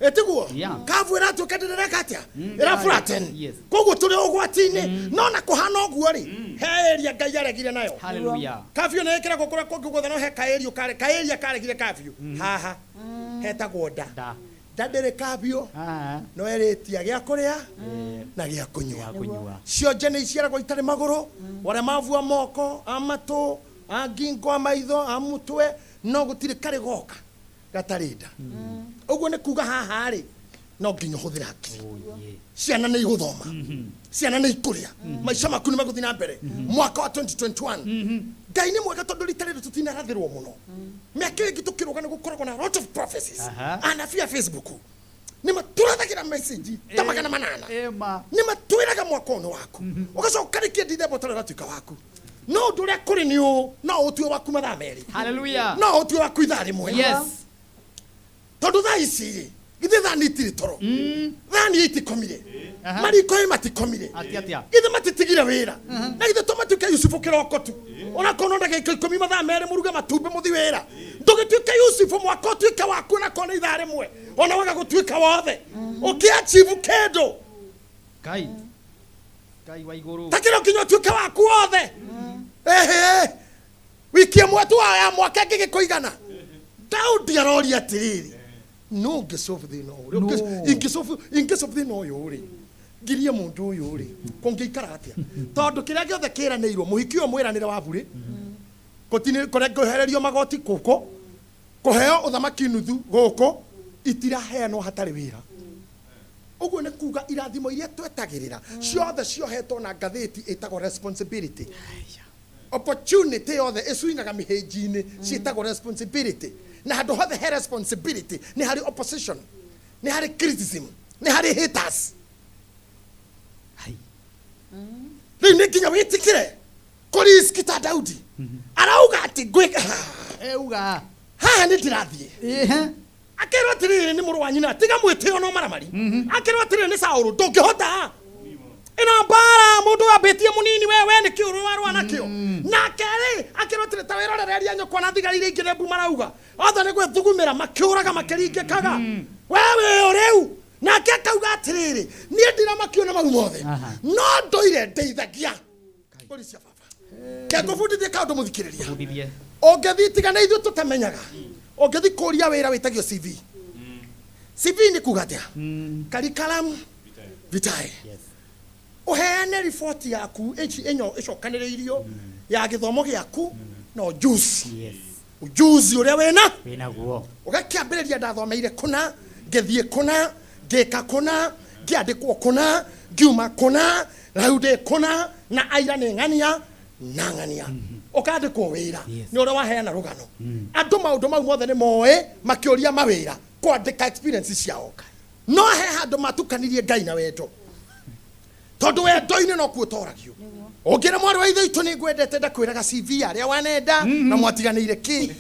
ĩtiguo? Yeah. Kabu ĩratuĩka ndĩreka atĩa, ĩra flatten. Koguo tũrĩ ũgwati-inĩ, no na kũhana ũguo rĩ, he area Ngai aregire nayo. Hallelujah. Curfew nĩ ĩkĩragwo kũrĩa kũngĩ guothe, no he kaerio kare kaeria karegire curfew. Haha hetagwo nda. Nda. Nda ndĩrĩ curfew, no ĩrĩtia gĩa kũrĩa na gĩa kũnyua. Gĩa kũnyua. Cionje nĩ iciaragwo itarĩ magũrũ, warĩa mavua moko a matũ a ngingo a maitho a mũtwe, no gũtirĩ karĩ goka gatarĩ nda. Ũguo nĩ kuga haha rĩ, no nginya ũhũthĩre hakiri. Ciana nĩ igũthoma, ciana nĩ ikũrĩa, maica maku nĩ megũthiĩ na mbere mwaka wa 2021. Ngai nĩ mwega tondũ rita rĩrĩ tũtinarathĩrwo mũno. Mĩaka ĩyo ĩngĩ tũkĩrũga nĩ gũkoragwo na lot of prophecies. Anabii a Facebook nĩ matũrathagĩra message ta 800. Ema. Nĩ matwĩraga mwaka ũyũ nĩ waku, ũgacoka ũkarĩkia Ndithemba ũtarĩ ũratuĩka waku. No ũndũ ũrĩa kũrĩ nĩ ũũ, no ũtue waku mathaa 2. Hallelujah. No ũtue waku ithaa 1. Tondũ thaa ici rĩ, githĩ thani itirĩ toro, thani itikomire, mariko ĩ matikomire? Atĩa atĩa? Githĩ matitigire wĩra? Na githĩ to matuĩke Yusufu kĩroko tu, onakorwo no ndagĩka 10, mathaa 2, mũruge matumbĩ mũthi wĩra? Ndũgĩtuĩke Yusufu, mwaka ũtuĩke waku, onakorwo nĩ ithaa 1, ona waga gũtuĩka wothe ũkĩachieve kĩndũ. Ngai. Ngai wa igũrũ. Ta kĩro nginya ũtuĩke waku wothe. Ehe, wiki ĩmwe tu ya mwaka ĩngĩgĩkũigana. Daudi aroria atĩrĩrĩ, no ngĩsolve thĩna ũyũ? No. Ingĩsolve thĩna ũyũ rĩ, ngirie mũndũ ũyũ rĩ, kũngĩikara atĩa? Tondũ kĩrĩa gĩothe kĩranĩirwo mũhiki ũyũ mwĩranĩre wa burĩ, gũtinĩ kũhererio magoti gũkũ, kũheo ũthamaki nuthu gũkũ, itiraheanwo hatarĩ wĩra. Ũguo nĩ kuga irathimo iria twetagĩrĩra ciothe ciohetwo na ngathĩti ĩtagwo responsibility. Opportunity yothe ĩcuingaga mĩhĩnji-inĩ ciĩtagwo responsibility, na handũ hothe he responsibility nĩ harĩ opposition, nĩ harĩ criticism, nĩ harĩ haters. Hai. Rĩu nĩ nginya wĩtĩkĩre kũriski ta Daudi arauga atĩ ngwĩka. Euga. Haha nĩ ndĩrathiĩ. Akerwo atĩrĩrĩ nĩ mũrũ wa nyina, tiga mwĩtĩo no maramari. Akerwo atĩrĩrĩ nĩ Saũlũ, ndũngĩhota ĩno mbara, mũndũ wambĩtie mũnini, we we nĩ kĩũrũ warũa nakĩo. Nake rĩ, akerwo atĩrĩ, ta wĩrorereria nyũkwa na thigari iria ingĩ nĩ mbu marauga othe nĩ gwĩthugumĩra makĩũraga makĩringĩkaga, we wĩũ rĩu? Nake akauga atĩrĩrĩ, niĩ ndiramakio na mau mothe, no ndũire ndeithagia mbũri cia baba. Ke ngũbundithie kaũndũ, mũthikĩrĩria. Bundithie. Ũngĩthiĩ, tiga nĩ ithuĩ tũtamenyaga, ũngĩthiĩ kũria wĩra wĩtagio CV. CV nĩ kuga atĩa? Curriculum vitae. Ũheane riboti yaku ĩno ĩcokanĩrĩirio ya gĩthomo gĩaku na ujuzi, ujuzi ũrĩa wĩna. Wĩnaguo. Ũgakĩambĩrĩria, ndathomeire kũna, ngĩthiĩ kũna, ngĩka kũna, ngĩandĩkwo kũna, ngiuma kũna, rĩu ndĩ kũna, na aira nĩ ng'ania na ng'ania. Ũkandĩkwo wĩra nĩ ũrĩa waheana rũgano. Andũ maũndũ mau mothe nĩ moĩ makĩũria mawĩra kwandĩka experience ciao, no he handũ matukanirie Ngai na wendo, tondũ wendo-inĩ no kuo ũtoragio. Ũngĩra mwarĩ wa ithe witũ nĩ ngwendete, ndakwĩraga CV arĩa wanenda na mwatiganĩire kĩ,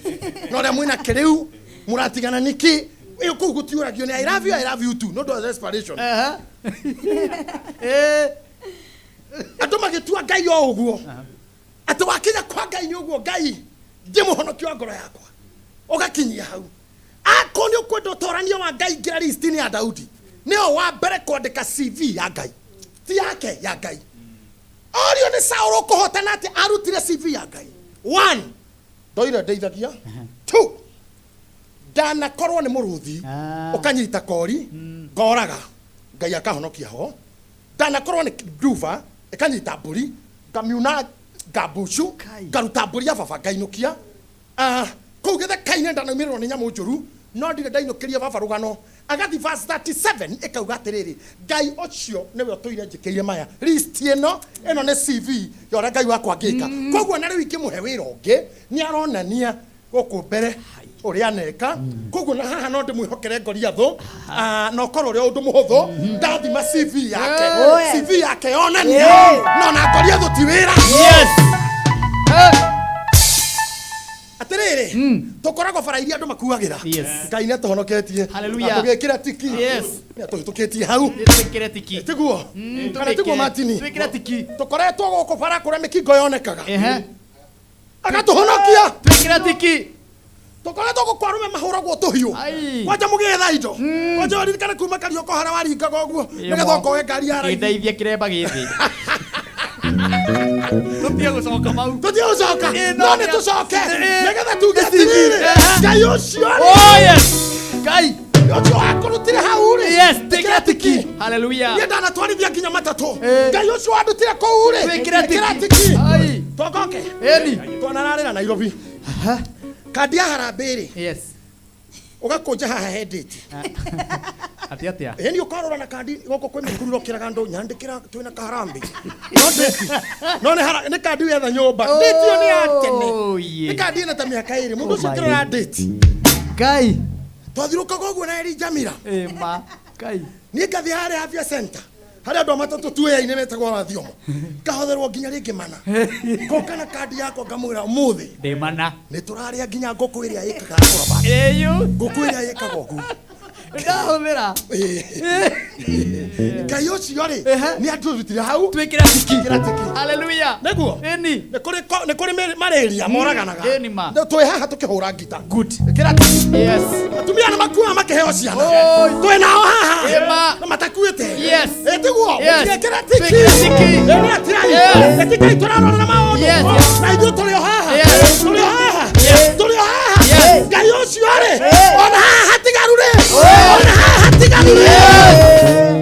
na ũrĩa mwĩna kĩrĩu mũratigana nĩkĩ. Ĩyo kũu gũtiũragio, nĩ I love you, I love you too, no ũndũ wa desperation. Andũ magĩtua Ngai o ũguo, atĩ wakinya kwa Ngai nĩ ũguo, Ngai ndĩ mũhonoki wa ngoro yakwa, ũgakinyia hau. Akorwo nĩ ũkwenda ũtorania wa Ngai, ingĩra list-inĩ ya Daudi, nĩyo wa mbere kwandĩka CV ya Ngai, ti yake, ya Ngai. Orio nĩ Saũlũ, ũkũhotana atĩ? Arutire CV ya Ngai. One, ndoire ndeithagia. Two, ndanakorwo nĩ mũrũthi, ũkanyita kori ngoraga, Ngai akahonokia ho. Ndanakorwo nĩ nduba. Ĩkanyita mbũri ngamiuna ngambucu ngaruta mbũri ya baba ngainũkia. Ah, kũu gĩthaka-inĩ ndanaumĩrĩrwo nĩ nyamũ njũru no ndirĩ ndainũkĩria baba rũgano. Agathi verse 37 ĩkauga atĩrĩrĩ, Ngai ũcio nĩwe ũtũire njĩkĩire maya. List ĩno ĩno nĩ CV ya ũrĩa Ngai wakwa angĩka. Koguo na rĩu ingĩmũhe wĩra ũngĩ nĩ aronania gũkũ mbere ũrĩa aneka. Koguo na haha no ndĩmwĩhokere Goliathũ, ah, na ũkorwo ũrĩ ũndũ mũhũthũ ndathima CV yake. Oh, yes. CV yake yonania no na Goliathũ ti wĩra. Yes. Atĩrĩrĩ, tũkoragwo bara iria andũ makuagĩra. Yes. Ngai nĩ atũhonoketie. Hallelujah. Na tũgĩkĩra tiki. Yes. Nĩ atũhĩtũkĩtie hau. Twĩkĩre tiki. Tiguo. Kana tiguo Martini? Twĩkĩre tiki. Tũkoretwo gũkũ bara kũrĩa mĩkingo yonekaga. Ehe. Agatũhonokia. Twĩkĩre tiki. Tũkoretwo gũkũ arũme mahũragwo tũhiũ. Ai. Kwanja mũgĩetha indo. Kwanja ũririkane kuma Kariũko harĩa waringaga ũguo nĩgetha ũkoe ngari ya raithi. Ndeithie kĩremba gĩthĩ. Tũtige gũcoka mau. Tũtige gũcoka. Ĩ, No nĩ nĩ- tũcoke. Ĩ. Nĩgetha tuge atĩrĩrĩ. Ehe. Ngai ũcio rĩ. Oh yes. Ngai. Ũcio wakũrutire hau rĩ. Yes, Ĩkĩra tiki. Hallelujah. Niĩ ndanatwarithia nginya matatũ. Ĩ. Ngai ũcio wandutire kũu rĩ. Twĩkĩre tiki. Ĩkĩra tiki. Ai. Twagoke. Ĩni. Twanararĩra Nairobi. Kandi ya harambee rĩ. Yes. Ũgakũnja haha he date. Atĩ atĩa? Ĩni ũkarũra na kandi gũkũ kwĩ mĩkururo kĩraga andũ nyandĩkĩra twĩna kaharambee. No date. No nĩ hara nĩ kandi wetha nyũmba. Date ĩyo nĩ ya tene. Oh, yeah. Nĩ kandi ĩna ta mĩaka ĩrĩ. Mũndũ Oh, ũcio my ũkĩrora date. Ngai. Twathiũrũrũkaga ũguo na Elijah Jamila. Ĩ ma. Ngai. Niĩ ngathiĩ harĩa Afya Center. Harĩa andũ a matatũ tuoya-inĩ metagwo Rathiomo. Ngahotherwo nginya rĩngĩ mana. Ngoka na kandi yakwa ngamwĩra ũmũthĩ Ndĩ mana. nĩ tũrarĩa nginya ngũkũ ĩrĩa ĩkaga acrobat. Ĩyũ. Ngũkũ ĩrĩa ĩkaga ũguo. Ndahũthĩra. Ngai ũcio rĩ Ehe. nĩ atũrutire hau. Twĩkĩre tiki. Ĩkĩra tiki. Hallelujah. Nĩguo. Ĩni. Nĩ kũrĩ nĩ kũrĩ malaria moraganaga. Ĩni ma. Nĩ twĩ haha tũkĩhũra ngita. Good. Ĩkĩra tiki. Yes. Atumia nĩ makuaga makĩheo ciana. Oi. Twĩ nao haha. Ĩma. Na matakuĩte. Yes. Ĩ tiguo. Yes. Mũtigekĩre tiki. Twĩkĩre tiki. Ĩ nĩ atĩai. Yes. Ĩ ti Ngai tũrarorera maũndũ. Yes, yes. Na ithuĩ tũrĩ o haha. Yes. Tũrĩ o haha. Yes. Tũrĩ o haha. Yes. Ngai ũcio rĩ. Ona haha hatigaru rĩ. Ona haha hatigaru rĩ.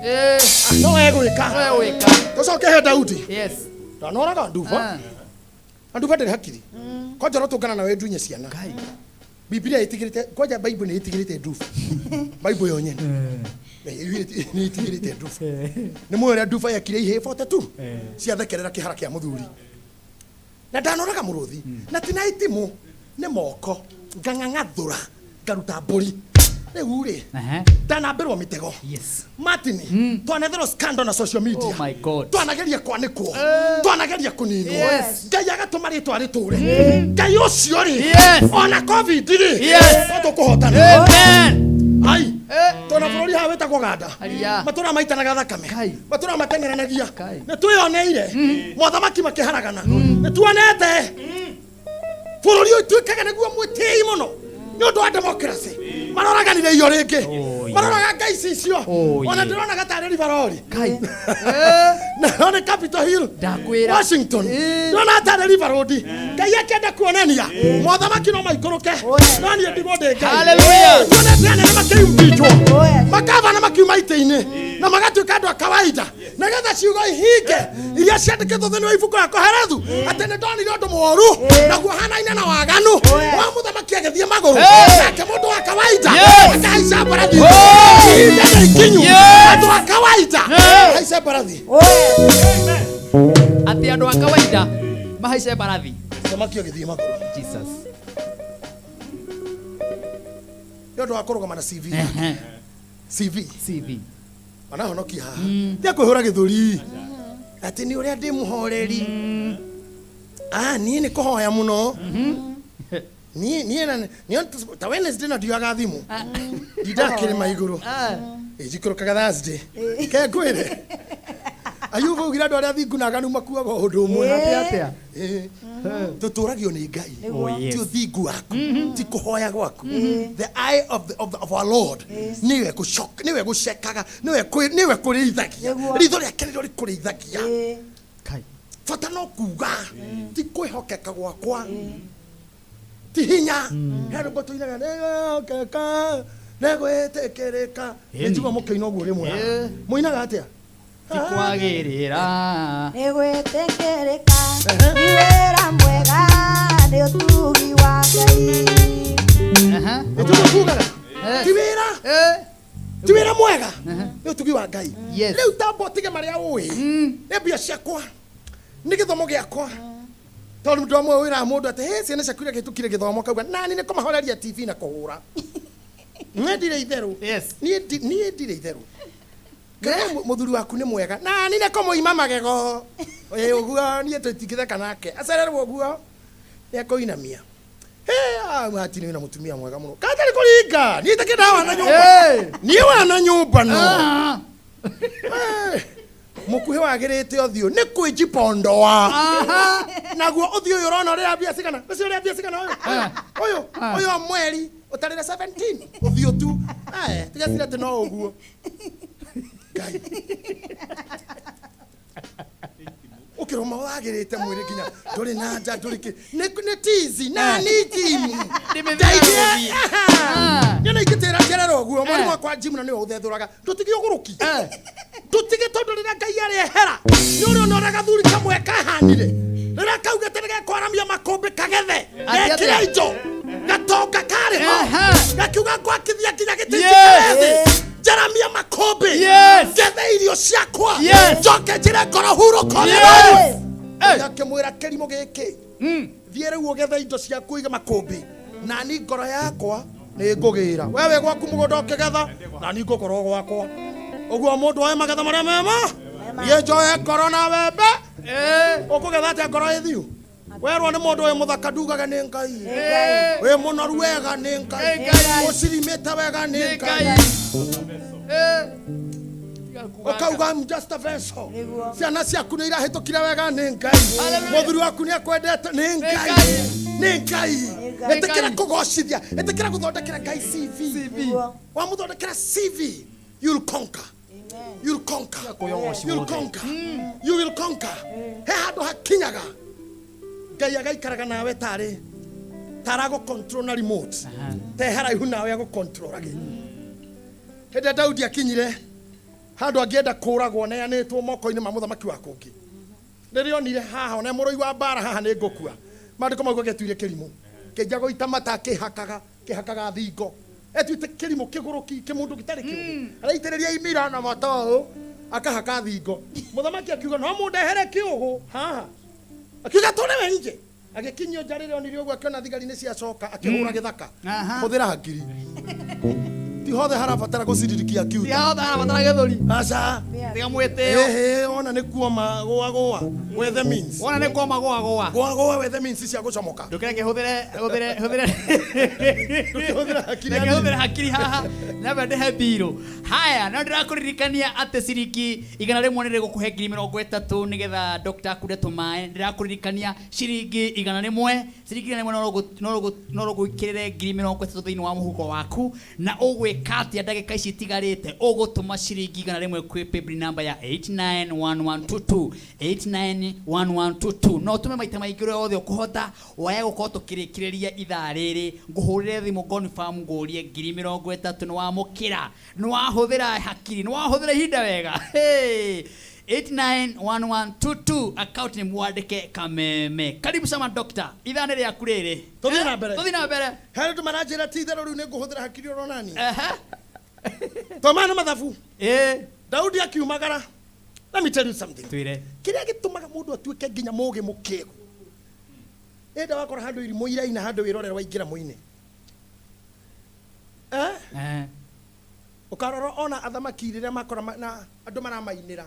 Eh. No egwĩka. No egwĩka. Tũcoke he Daudi. Yes. Ndanoraga nduba. Ah. Nduba ndĩrĩ hakiri. Kwanja ũrotũngana nawe ndunye ciana. Biblia ĩtigĩrĩte kwanja Bible nĩ ĩtigĩrĩte nduba. Bible yo nyene. Nĩ ĩtigĩrĩte nduba. Nĩ mũĩ ũrĩa nduba yekire ihĩĩ 42 ciathekerera kĩhara kĩa mũthuri. Na ndanoraga mũrũthi na ti na itimũ nĩ moko ngang'ang'athũra ngaruta mbũri. Rĩu rĩ Ehe. ndanambĩrwo mĩtego. Yes. Martin, twanetherwo scandal na social media. Oh my God. Twanageria kwanĩkwo. Twanageria kũninwo. Yes. Ngai agatũma rĩtwa rĩtũre. Ngai ũcio rĩ. Yes. Ona COVID rĩ. Yes. No tũkũhotana. Amen. Ai. Eh. Tona bũrũri haha wĩtagwo Ganda. Aria. Matũra maitanaga thakame. Kai. Matũra mateng'eranagia. Kai. Nĩ twĩyoneire. Mothamaki makĩharagana. Nĩ tuonete. Bũrũri ũyũ tuĩkaga nĩguo mwĩtĩi mũno nĩ ũndũ wa democracy. Maroraganire iyo rĩngĩ. Oh, yeah. Maroraga ngai ici icio. Oh, Ona yeah. ndĩronaga tarĩ River Kai. Na no nĩ Capitol Hill. Ndakwĩra. Washington. Eh. Ndĩrona tarĩ River Road. Ngai akĩenda kuonania mothamaki no maikũrũke. No niĩ ndigwo ndĩ Ngai. Hallelujah. Tuonete anene makĩimpeachwo. Makabana makiuma itĩ-inĩ na magatuĩka andũ a kawaida nĩgetha ciugo ihinge iria ciandĩkĩtwo thĩinĩ wa ibuku rĩa Kohelethu atĩ nĩ ndonire ũndũ mũũru naguo hanaine na waganu wa mũthamaki agĩthiĩ magũrũ nake mũndũ wa kawaida Yes. akahaica mbarathi Oh. ihinda nĩ ikinyu Yes. andũ a kawaida Yes. haice mbarathi Atĩ andũ a kawaida mahaice mbarathi. mũthamaki agĩthiĩ magũrũ Jesus. nĩ ũndũ wa kũrũgama na CV Ehe. CV CV. anahonokia haha tia kwĩhũra gĩthũri atĩ nĩ ũrĩa ndĩ mũhoreri ah niĩ nĩ kũhoya mũno niĩ niĩ na niĩ ta Wednesday na ndioyaga thimũ ndindaga kĩrĩma igũrũ Ĩ, njikũrũkaga Thursday ke ngwĩre Ayubu augire andũ arĩa athingu na aganu makuaga o ũndũ ũmwe. Atĩa atĩa? Ĩ. Tũtũragio nĩ Ngai. Oh, yes. Ti ũthingu waku, ti kũhoya gwaku. The eye of our Lord nĩwe nĩwe gũcekaga, nĩwe nĩwe kũrĩithagia. Ritho rĩake nĩrĩo rĩkũrĩithagia. Kai. Bata no kuga ti kwĩhokeka gwakwa ti hinya. He rwĩmbo tũinaga nĩkwĩhokeka nĩgwĩtĩkĩrĩka. Nĩnjigua mũkĩina ũguo rĩmwe. Mũinaga atĩa? Ti kwagĩrĩra. Nĩ gwĩtĩkĩrĩka nĩ wĩra mwega nĩ ũtugi wa Ngai. Nĩtũguo tugaga ti wĩra ti wĩra mwega nĩ ũtugi wa Ngai. Rĩu tamba ũtige marĩa ũĩ nĩ mbia ciakwa nĩ gĩthomo gĩakwa tondũ mũndũ amwe wĩraga mũndũ atĩ "Hĩ, ciana ciaku iria kĩhĩtũkire gĩthomo kauga nani nĩ kũmahoreria TV na kũhũra niĩ ndirĩ itherũ niĩ ndi- niĩ ndirĩ itherũ Kana mũthuri waku nĩ mwega nani nĩ kũmũima magego ĩ ũguo niĩ tũtingĩtheka nake acererwo ũguo nĩ ekũinamia hati nĩ wĩna mũtumia mwega mũno katarĩ kũringa niĩ itakĩendaga wana nyũmba niĩ wana nyũmba no mũkuhĩ wagĩrĩte ũthiũ nĩ kwĩnjipondoa naguo ũthiũ ũyũ ũrona ũrĩa mbia cigana ũcio ũrĩa mbia cigana ũyũ ũyũ ũyũ mweri ũtarĩre 17 ũthiũ tu Eh, tigacira atĩ no ũguo Ngai ũkĩroma wagĩrĩte mwĩrĩ nginya ndũrĩ na nja ndũrĩ kĩ nĩ nĩ tizi na nĩ jimu Ndĩmĩthĩra niĩ na ingĩtĩra njerera ũguo mwarimũ wakwa jimu na nĩwe ũthethũraga ndũtige ũgũrũki ndũtige tondũ rĩrĩa Ngai arehera nĩ ũrĩ ona ũrĩa gathuri kamwe kahanire rĩrĩa kaugĩte nĩ gekwaramia makũmbĩ kagethe Atĩ gekĩra atĩa? indo gatonga karĩ ho gakiuga ngwakithia nginya gĩtĩ Yes. njikare thĩ njaramia makũmbĩ Yes. ngethe irio ciakwa Yes. njoke njĩre ngoro hurũka Yes. akĩmwĩra kĩrimũ gĩkĩ thiĩ rĩu ũgethe indo ciaku ũige makũmbĩ nani ngoro yakwa nĩ ngũgĩra we wĩ gwaku mũgũnda ũkĩgetha nani ngũkorwo gwakwa ũguo mũndũ oe magetha marĩa mema niĩ njoe ngoro na wembe ũkũgetha atĩa ngoro ĩthiũ werwo nĩ mũndũ wĩ mũthaka ndugaga nĩ ngai wĩ mũnoru wega nĩ ngai ũcirimĩte wega nĩ ngai ũkauga I'm just a vessel ciana ciaku nĩ irahĩtũkire wega nĩ ngai mũthuri waku nĩ akwendete nĩ ngai nĩ ngai ĩtĩkĩra kũgocithia ĩtĩkĩra gũthondekera ngai CV wamũthondekera CV you'll conquer you'll conquer you'll conquer you will conquer he handũ hakinyaga ngai agaikaraga nawe tarĩ taragũ control na remote te haraihu nawe agũ controlage hĩndĩ ĩrĩa Daudi akinyire handũ angĩenda kũragwo neanĩtwo moko-inĩ ma mũthamaki wa kũngĩ rĩrĩa onire haha ona mũrũi wa mbara haha nĩ ngũkua maandĩko mauga gĩetuire kĩrimũ kĩnja gũita mata kĩhakaga kĩhakaga thingo etuĩte kĩrimũ kĩgũrũki kĩmũndũ gĩtarĩ kĩũgĩ araitĩrĩria imira na mata ũũ akahaka thingo mũthamaki akiuga no mũndehere kĩũgũ haha akiuga tũrewe nje agĩkinyio nja rĩrĩa onire ũguo akĩona thigari nĩ ciacoka akĩhũra gĩthaka hũthĩra ngiri ti hothe harabatara gũciririkia Ti hothe harabatara gĩthũri. aca Tiga mwĩtĩo. Ĩhĩ, wona nĩ kuoma gũa gũa wethe means Wona nĩ kuoma gũa gũa. gũa gũa wethe means cia gũcomoka Ndũkĩreke hũthĩre hũthĩre hũthĩre Ndũkĩhũthĩre hakiri Reke hũthĩre hakiri haha nyambe ndĩhe mbirũ haya no ndĩrakũririkania atĩ ciringi 100 nĩ rĩgũkũhe 30,000 nĩgetha dr akunde tũmaĩ ndĩrakũririkania ciringi 100 ciringi 100 no rũgũikĩrĩre 30,000 thĩinĩ wa mũhuko waku na ũgwĩka atĩa ndagĩka ici itigarĩte ũgũtũma ciringi 100 kwĩ paybill number ya 891122 891122 no ũtũme maita maingĩ ũrĩa wothe ũkũhota waya gũkorwo tũkĩrĩkĩrĩria ithaa rĩrĩ ngũhũrĩre thimũ confirm ngũrie 30,000 nĩ wamũkĩra nĩ wahũthĩra hakiri nĩ wahũthĩra ihinda wega Hey! 891122 account nĩ mwandĩke kameme karibu sama doctor ithaa nĩ rĩaku rĩrĩ Tũthiĩ na mbere. tũthiĩ na mbere he andũ maranjĩra ti itherũ rĩu nĩ ngũhũthĩra hakiri ũronani toma nĩ mathabu Daudi akiumagara let me tell you something twĩre kĩrĩa gĩtũmaga mũndũ atuĩke nginya mũgĩ mũkĩgu ĩnda wakora handũ irimũ iraina handũ wĩrorere waingĩra mũine eh? ũkarora ona athamaki rĩrĩa makora na andũ maramainĩra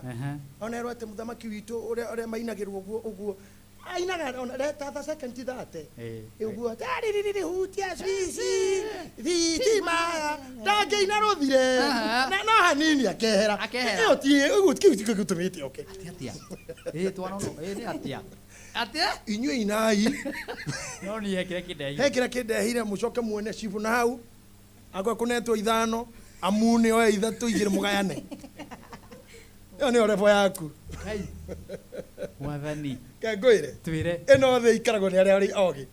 ona erwo atĩ mũthamaki witũ ũrĩa ũrĩa mainagĩrwo ũguo ũguo ainaga ona reta tha second thate ũguo taririri hutia cici thitima ndangĩina rũthire na no hanini akehera Akehera. ĩyo ti ũguo kĩu tikĩo gĩtũmĩte oke atĩa ĩ twana no ĩ nĩ atĩa atĩa inyuĩ inai no niĩ he kĩrĩa kĩndeheire he kĩrĩa kĩndeheire mũcoke muone cibũ na hau akwa kũnetwo ithano amune oe ithatũ igĩrĩ mũgayane ĩyo nĩyo rebo yaku mwathani ke ngwĩre twĩre ĩno thĩ ikaragwo nĩ arĩa arĩ ogĩ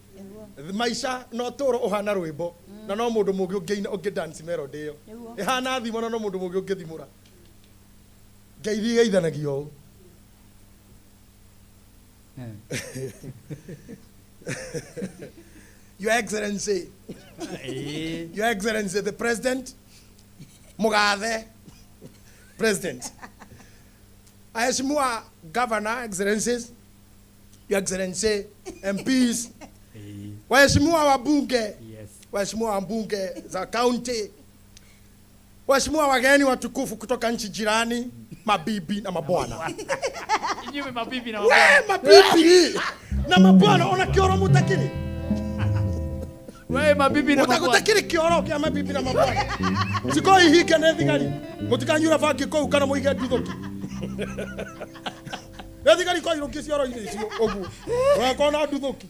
maica no tũro ũhana rwĩmbo na no mũndũ mũngĩ ũngĩina ũngĩ dance melody ĩyo Nĩguo. ĩhana thimo na no mũndũ mũngĩ ũngĩthimũra Ngeithi igeithanagio ũũ. Your Excellency, Your Excellency the President, Mugathe, President. Aheshimiwa Governor, Excellencies, Your Excellency, MPs, waheshimiwa wabunge, waheshimiwa wabunge za county, waheshimiwa wageni watukufu kutoka nchi jirani, mabibi na mabwana. Inyuĩ mabibi na We mabwana. mabibi na mabwana ona kioro mutakiri. We mabibi na mabwana. Mutakiri kioro kia mabibi na mabwana. Siko ihinge nĩ thigari. Mutikanyura bangi kũu kana mũige nduthũki. Nĩ thigari ko irũkie cioro-inĩ icio ũguo. Ũgakorwo na nduthũki.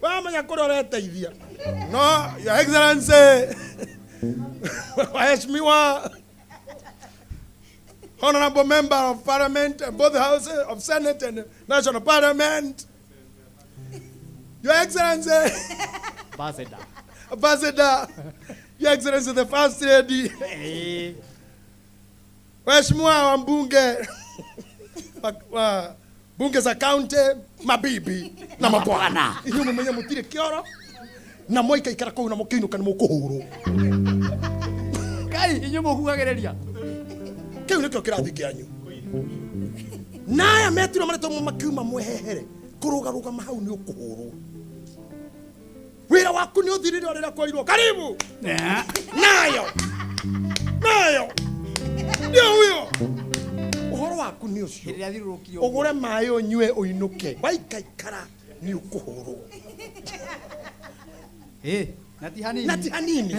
Wamenya kũrĩa ũreteithia. No, Your Excellency, waheshimiwa Honorable Member of Parliament, both houses of Senate and National Parliament, Your Excellency, Ambassador. Ambassador, Your Excellency the First Lady, waheshimiwa wabunge wa bunge za county, mabibi na mabwana, inyuĩ mũmenye mũtirĩ kĩoro na mwaikaikara kũu na mũkĩinũka nĩ mũkũhũrwo. Ngai inyuĩ mũkugagĩrĩria. Kĩu nĩkĩo kĩrathi kĩanyu. Na aya metirwo marĩtwo makiuma mwehehere kũrũgarũgama hau nĩ ũkũhũrwo. Wĩra waku nĩ ũthirire o rĩrĩa kwerirwo karibu nayo nayo ndio huyo ũhoro waku nĩ ũcio. Hĩndĩ ĩrĩa athiũrũrũkire ũguo. Ũgũre maĩ ũnyue ũinũke, waikaikara nĩ ũkũhũrwo. Na ti hanini. Na ti hanini.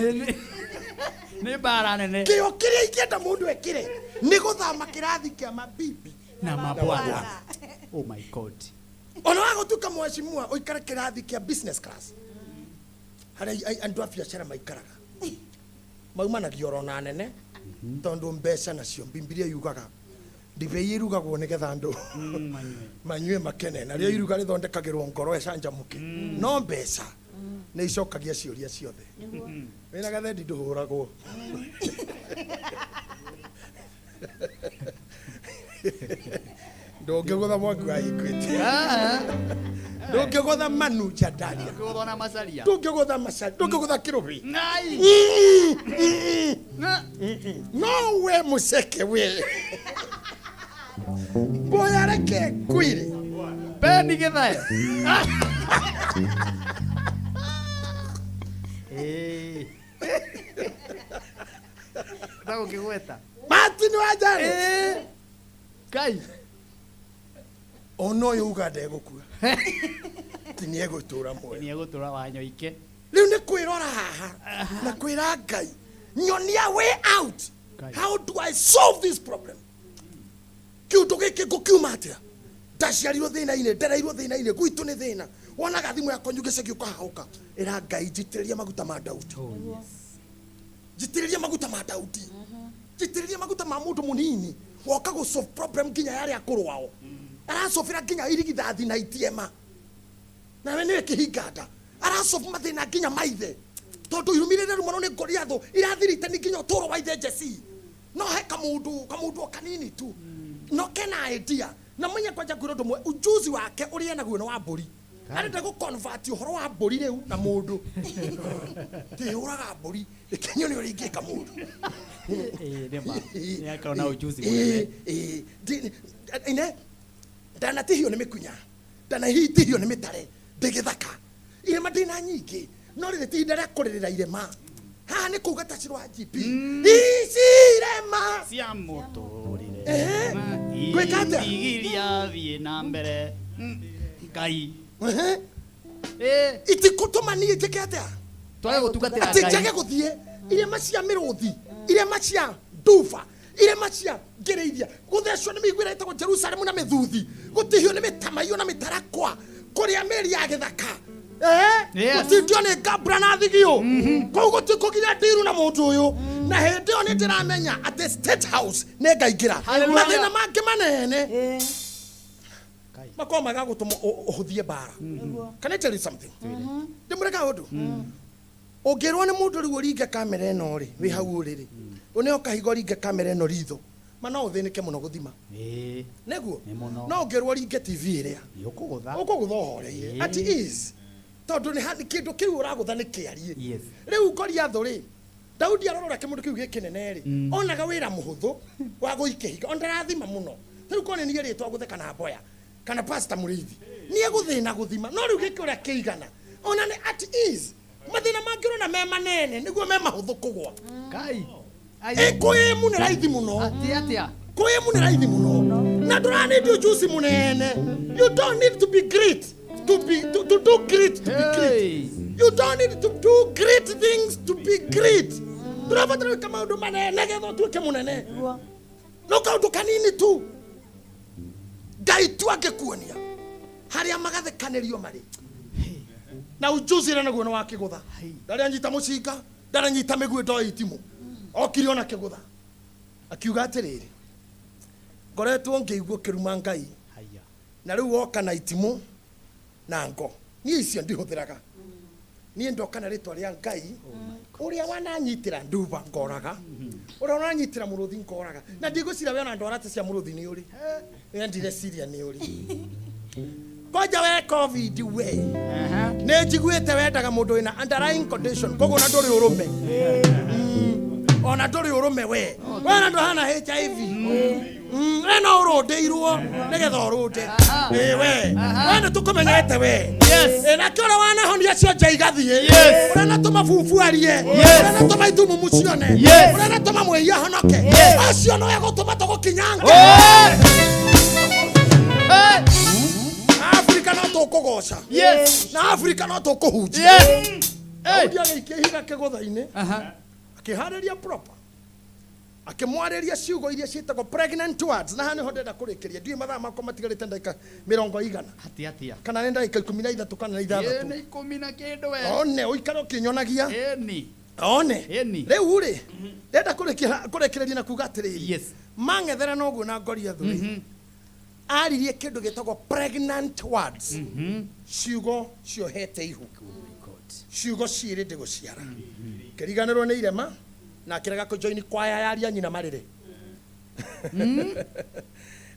Nĩ mbara nene. Kĩo kĩrĩa ingĩenda mũndũ ekĩre nĩ gũthama kĩrathi kĩa mabibi na mabwana. Oh my God. Ona wagũtuĩka mheshimiwa ũikare kĩrathi kĩa business class harĩa andũ a biacara maikaraga maumanagia oro na nene tondũ mbeca nacio Bibilia yugaga ndibei ĩrugagwo nĩgetha andũ manyue makene narĩo iruga rĩthondekagĩrwo ngoro ĩcanjamũke no mbeca nĩ icokagia ciũria ciothe. Wĩna gathendi ndũhũragwo. Ndũngĩgũtha mwaki wa Equity. Ndũngĩgũtha Manu Chandaria. Ndũngĩgũthwo na Macharia. Ndũngĩgũtha Macharia. Ndũngĩgũtha Kĩrũbi. Ngai. No we mũceke we. Mboya reke ngwĩre. Beni gĩthae. Ndagũkĩgweta. Martin wa Njane. Ngai. Ona ũyũ uga ndegũkua. Ti nĩ egũtũra muoyo. Nĩ egũtũra wa nyoike. Rĩu nĩ kwĩrora haha na kwĩra Ngai nyonia way out. How do I solve this problem? Kĩũndũ gĩkĩ ngũkiuma atĩa? Ndaciarirwo thĩna-inĩ, ndereirwo thĩna-inĩ, gwitũ nĩ thĩna. Wonaga thimũ yakwa nyuge ceki ũkahahũka. Ĩra Ngai njitĩrĩria maguta ma Daudi. Njitĩrĩria maguta ma Daudi. Njitĩrĩria maguta ma mũndũ mũnini. Woka gũ solve problem nginya ya arĩa akũrũ ao. Arasolvera nginya irigithathi na itiema. Nawe nĩwe kĩhinga nda. Arasolve mathĩna nginya maithe. Tondũ irumi rĩrĩa rĩmwe nĩ Goliath irathirite nginya ũtũũro wa ithe Jesse. No he kamũndũ o kanini tu. No kena idea. Na mwenye kwanja kwĩra ũndũ ũmwe, ujuzi wake ũrĩa enaguo nĩ wa mbũri. Arenda gũ convert ũhoro wa mbũri rĩu na mũndũ. Ndĩhũraga mbũri, reke nyone ũrĩa ingĩka mũndũ. Nĩ ma. Nĩ akorwo na ujuzi mũnene. Ine, ndanatihio nĩ mĩkunya, ndanahitihio nĩ mĩtare, ndĩ gĩthaka. Irema ndĩna nyingĩ, no rĩrĩ ti ihinda rĩa kũrĩrĩra irema. Haha nĩ kuuga ta Shiro wa GP. Ici irema cia mũtũrĩre. Gwĩka atĩa? Igiria thiĩ na mbere. Ngai. Itikũtũma niĩ njĩke atĩa? Twage gũtungatĩra Atĩ Ngai. njage gũthiĩ. Irema cia mĩrũthi, irema cia nduba, irema cia ngĩrĩithia, gũthecwo nĩ mĩigua ĩrĩa ĩtagwo Jerusalemu na mĩthuthi, gũtihio nĩ mĩtamaiyũ na mĩtarakwa, kũrĩa mĩri ya gĩthaka. Gũtindio nĩ ngambura na thigio. Kũu gũtikũgiria ndiru na mũndũ ũyũ. Na hĩndĩ ĩyo nĩ ndĩramenya atĩ State House nĩ ngaingĩra. Hallelujah. Mathĩna mangĩ manene makorwo magagũtũma ũhũthie mbara. Can I tell you something? Ndĩmwĩre kaũndũ. Ũngĩrwo nĩ mũndũ rĩu ũringe kamera ĩno rĩ, wĩ hau ũrĩ rĩ, ũneo kahiga ũringe kamera ĩno ritho. Ma no ũthĩnĩke mũno gũthima. Ĩĩ. Nĩguo? Nĩ mũno. No ũngĩrwo ringe TV ĩrĩa. Nĩ ũkũgũtha. Ũkũgũtha ũhoreire. Ĩĩ. At ease. Tondũ nĩ kĩndũ kĩu ũragũtha nĩ kĩariĩ. Yes. Rĩu Goliathũ rĩ, Daudi arora kĩmũndũ kĩu gĩkĩnene rĩ, onaga wĩra mũhũthũ wa gũikia ihiga, ona ndarathima mũno. Ta rĩu korwo nĩ niĩ rĩtwa ngũthe kana Mboya, kana Pastor Mũrĩithi, nĩ egũthĩna gũthima, no rĩu gĩkĩ ũrĩa kĩigana, ona nĩ at ease. Mathĩna mangĩ ũrona me manene, nĩguo me mahũthũ kũgwa. Kai. Ĩ kwĩmu nĩ raithi mũno. Atĩa atĩa? Kwĩmu nĩ raithi mũno. Na ndũra need ujuzi mũnene. You don't need to be great to be to, to do great to be great. You don't need to do great things to be great. Ndũrabatara gwĩka maũndũ manene getha ũtuĩke mũnene. No kaũndũ kanini tu. Ngai tu angĩkuonia harĩa magathĩkanĩrio marĩ. Na ujuzi ũrĩa naguo nĩ wa kĩgũtha. Ndarĩ anyita mũcinga, ndarĩ anyita mĩguĩ ndoĩ itimũ. Okire ona kĩgũtha. Akiuga atĩrĩrĩ, ngoretwo ngĩigua ũkĩruma Ngai. Na rĩu woka na itimũ na ngo. Niĩ icio ndihũthĩraga. Niĩ ndoka na rĩtwa rĩa Ngai, ũrĩa wananyitĩra nduba ngoraga, ũrĩa wananyitĩra mũrũthi ngoraga. Na ndigwĩciria we ona ndwara ta cia mũrũthi nĩ ũrĩ. We ndireciria nĩ ũrĩ. Kwanja we COVID we. Nĩ njiguĩte wendaga mũndũ wĩna underlying condition, koguo ona ndũrĩ ũrũme. Ona ndũrĩ ũrũme we. We ona ndũhana HIV. We no ũrũndĩirwo nĩgetha ũrũnde. Ĩ we. We nĩ tũkũmenyete we. Ĩ nake ũrĩa wanahonia cionje igathiĩ. Ũrĩa anatũma bubu arie. Ũrĩa anatũma itumumu cione. Ũrĩa anatũma mwĩhia ahonoke. Ũcio nĩwe gũtũma tũgũkinyange. Afrika no tũkũgoca. Na Afrika no tũkũhunjia. Daudi agĩikia ihiga kĩgũtha-inĩ. Akĩharĩria proper. Akĩmwarĩria ciugo iria ciĩtagwo pregnant words. Na haha nĩho ndĩrenda kũrĩkĩria. Ndiũĩ mathaa makwa matigarĩte ndagĩka mĩrongo igana. Atĩa atĩa? Kana nĩ ndagĩka ikũmi na ithatũ kana ithathatũ. Ĩĩ, nĩ ikũmi na kĩndũ we. One, ũikare ũkĩnyonagia. Ĩni. One. Ĩni. Rĩu rĩ, ndĩrenda kũrĩkĩrĩria na kuga atĩrĩrĩ. Yes. Mang'ethera na ũguo na Goliathũ rĩ, aririe kĩndũ gĩtagwo pregnant words. Ciugo ciohete ihu. Ciugo ciĩrĩ ndĩgũciara. Kĩriganĩrwo nĩ irema na akĩrega kũjoini kwaya ya aria nyina marĩre.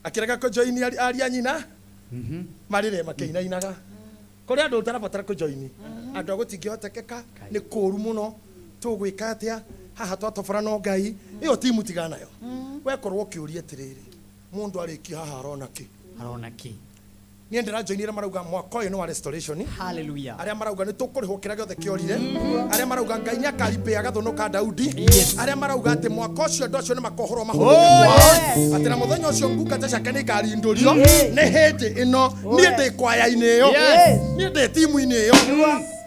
Akĩrega kũjoini aria nyina marĩre makĩinainaga. Kũrĩ andũ ũtarabatara kũjoini. Andũ a gũtingĩhotekeka, nĩ kũũru mũno, tũgwĩka atĩa, haha twatobora no Ngai, ĩyo timu tigana nayo. Wekorwo ũkĩũria atĩrĩrĩ, mũndũ arĩkia haha arona kĩ? Arona kĩ? Niĩ ndĩrajoini arĩa marauga mwaka ũyũ nĩ wa restoration. Hallelujah. Arĩa marauga nĩ tũkũrĩhwo kĩrĩa gĩothe kĩorire. Arĩa marauga Ngai nĩ akaripĩa gathũnũ ka Daudi. Arĩa marauga atĩ mwaka ũcio andũ acio nĩ makohorwo mahũthĩke kwao. Atĩ na mũthenya ũcio ngungata ciake nĩ ikarindũrio. Nĩ hĩndĩ ĩno niĩ ndĩ kwaya-inĩ ĩyo. Niĩ ndĩ timu-inĩ ĩyo.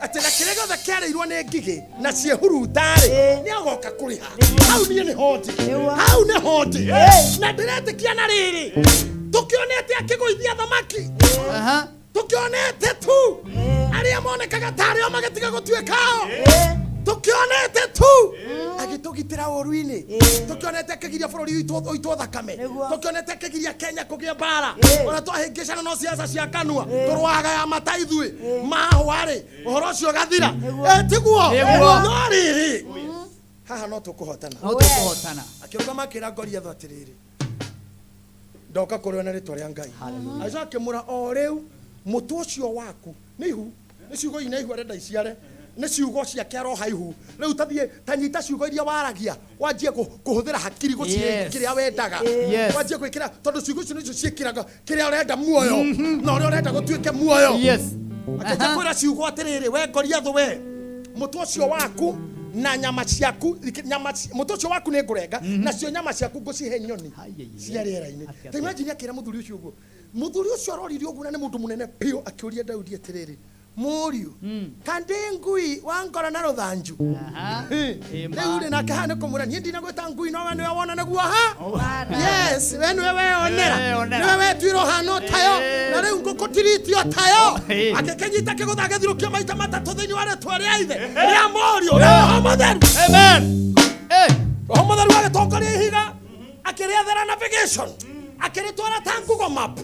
Atĩ na kĩrĩa gĩothe kĩarĩirwo nĩ ngigĩ na ciĩhuruta-rĩ, nĩ agoka kũrĩha. Hau niĩ nĩho ndĩ. Hau nĩho ndĩ. Na ndĩretĩkia na rĩrĩ, tũkĩonete akĩgũithia thamaki. Tũkĩonete tu arĩa monekaga ta arĩo magĩtiga gũtuĩka ao. Tũkĩonete tu agĩtũgitĩra ũũru-inĩ. Tũkĩonete akĩgiria bũrũri witũ ũitwo thakame. Tũkĩonete akĩgiria Kenya kũgĩa mbara. Ona twahĩngĩcana no siasa cia kanua. Tũrũaga ya mata ithuĩ. Mahũa-rĩ, ũhoro ũcio ũgathira. Tiguo? Nĩguo. No rĩrĩ, haha no tũkũhotana. No tũkũhotana. Akĩrũgama akĩra Goliathũ atĩrĩrĩ, ndoka kũrĩ we na rĩtwa rĩa Ngai. Agĩcoka akĩmwĩra, o rĩu mũtwe ũcio waku nĩ ihu, nĩ ciugo ina ihu arenda iciare, nĩ ciugo ciake aroha ihu. Rĩu tathiĩ, ta nyita ciugo iria waragia, wanjie kũhũthĩra hakiri gũciĩ kĩrĩa wendaga. Wanjie gwĩkĩra, tondũ ciugo icio nĩcio ciĩkĩraga kĩrĩa ũrenda muoyo, na ũrĩa ũrenda gũtuĩke muoyo. Akĩanjia kwĩra ciugo atĩrĩrĩ, we Goliathũ we, mũtwe ũcio waku na nyama ciaku, nyama mũtwe ũcio waku nĩ ngũrenga, nacio nyama ciaku ngũcihe nyoni cia rĩera-inĩ. Ta imagine akĩra mũthuri ũcio ũguo. Mũthuri ũcio aroririe ũguo na nĩ mũndũ mũnene biũ, akĩũria Daudi atĩrĩrĩ, mũriũ, ka ndĩ ngui wangora na rũthanju? Rĩu rĩ, nake haha nĩ kũmwĩra, niĩ ndinagwĩta ngui, no we nĩwe wona nĩguo ha? Yes, we nĩwe weyonera. Nĩwe wetuire ũhana tayo, na rĩu ngũkũtiritio tayo. Agĩkĩnyita kĩgũtha agĩthirũkia maita matatũ thĩinĩ wa rĩtwa rĩa ithe, rĩa mũriũ, rĩa Roho Mũtheru. Amen. Roho Mũtheru agĩtongoria ihiga, akĩrĩethera navigation, akĩrĩtwara ta Google Map.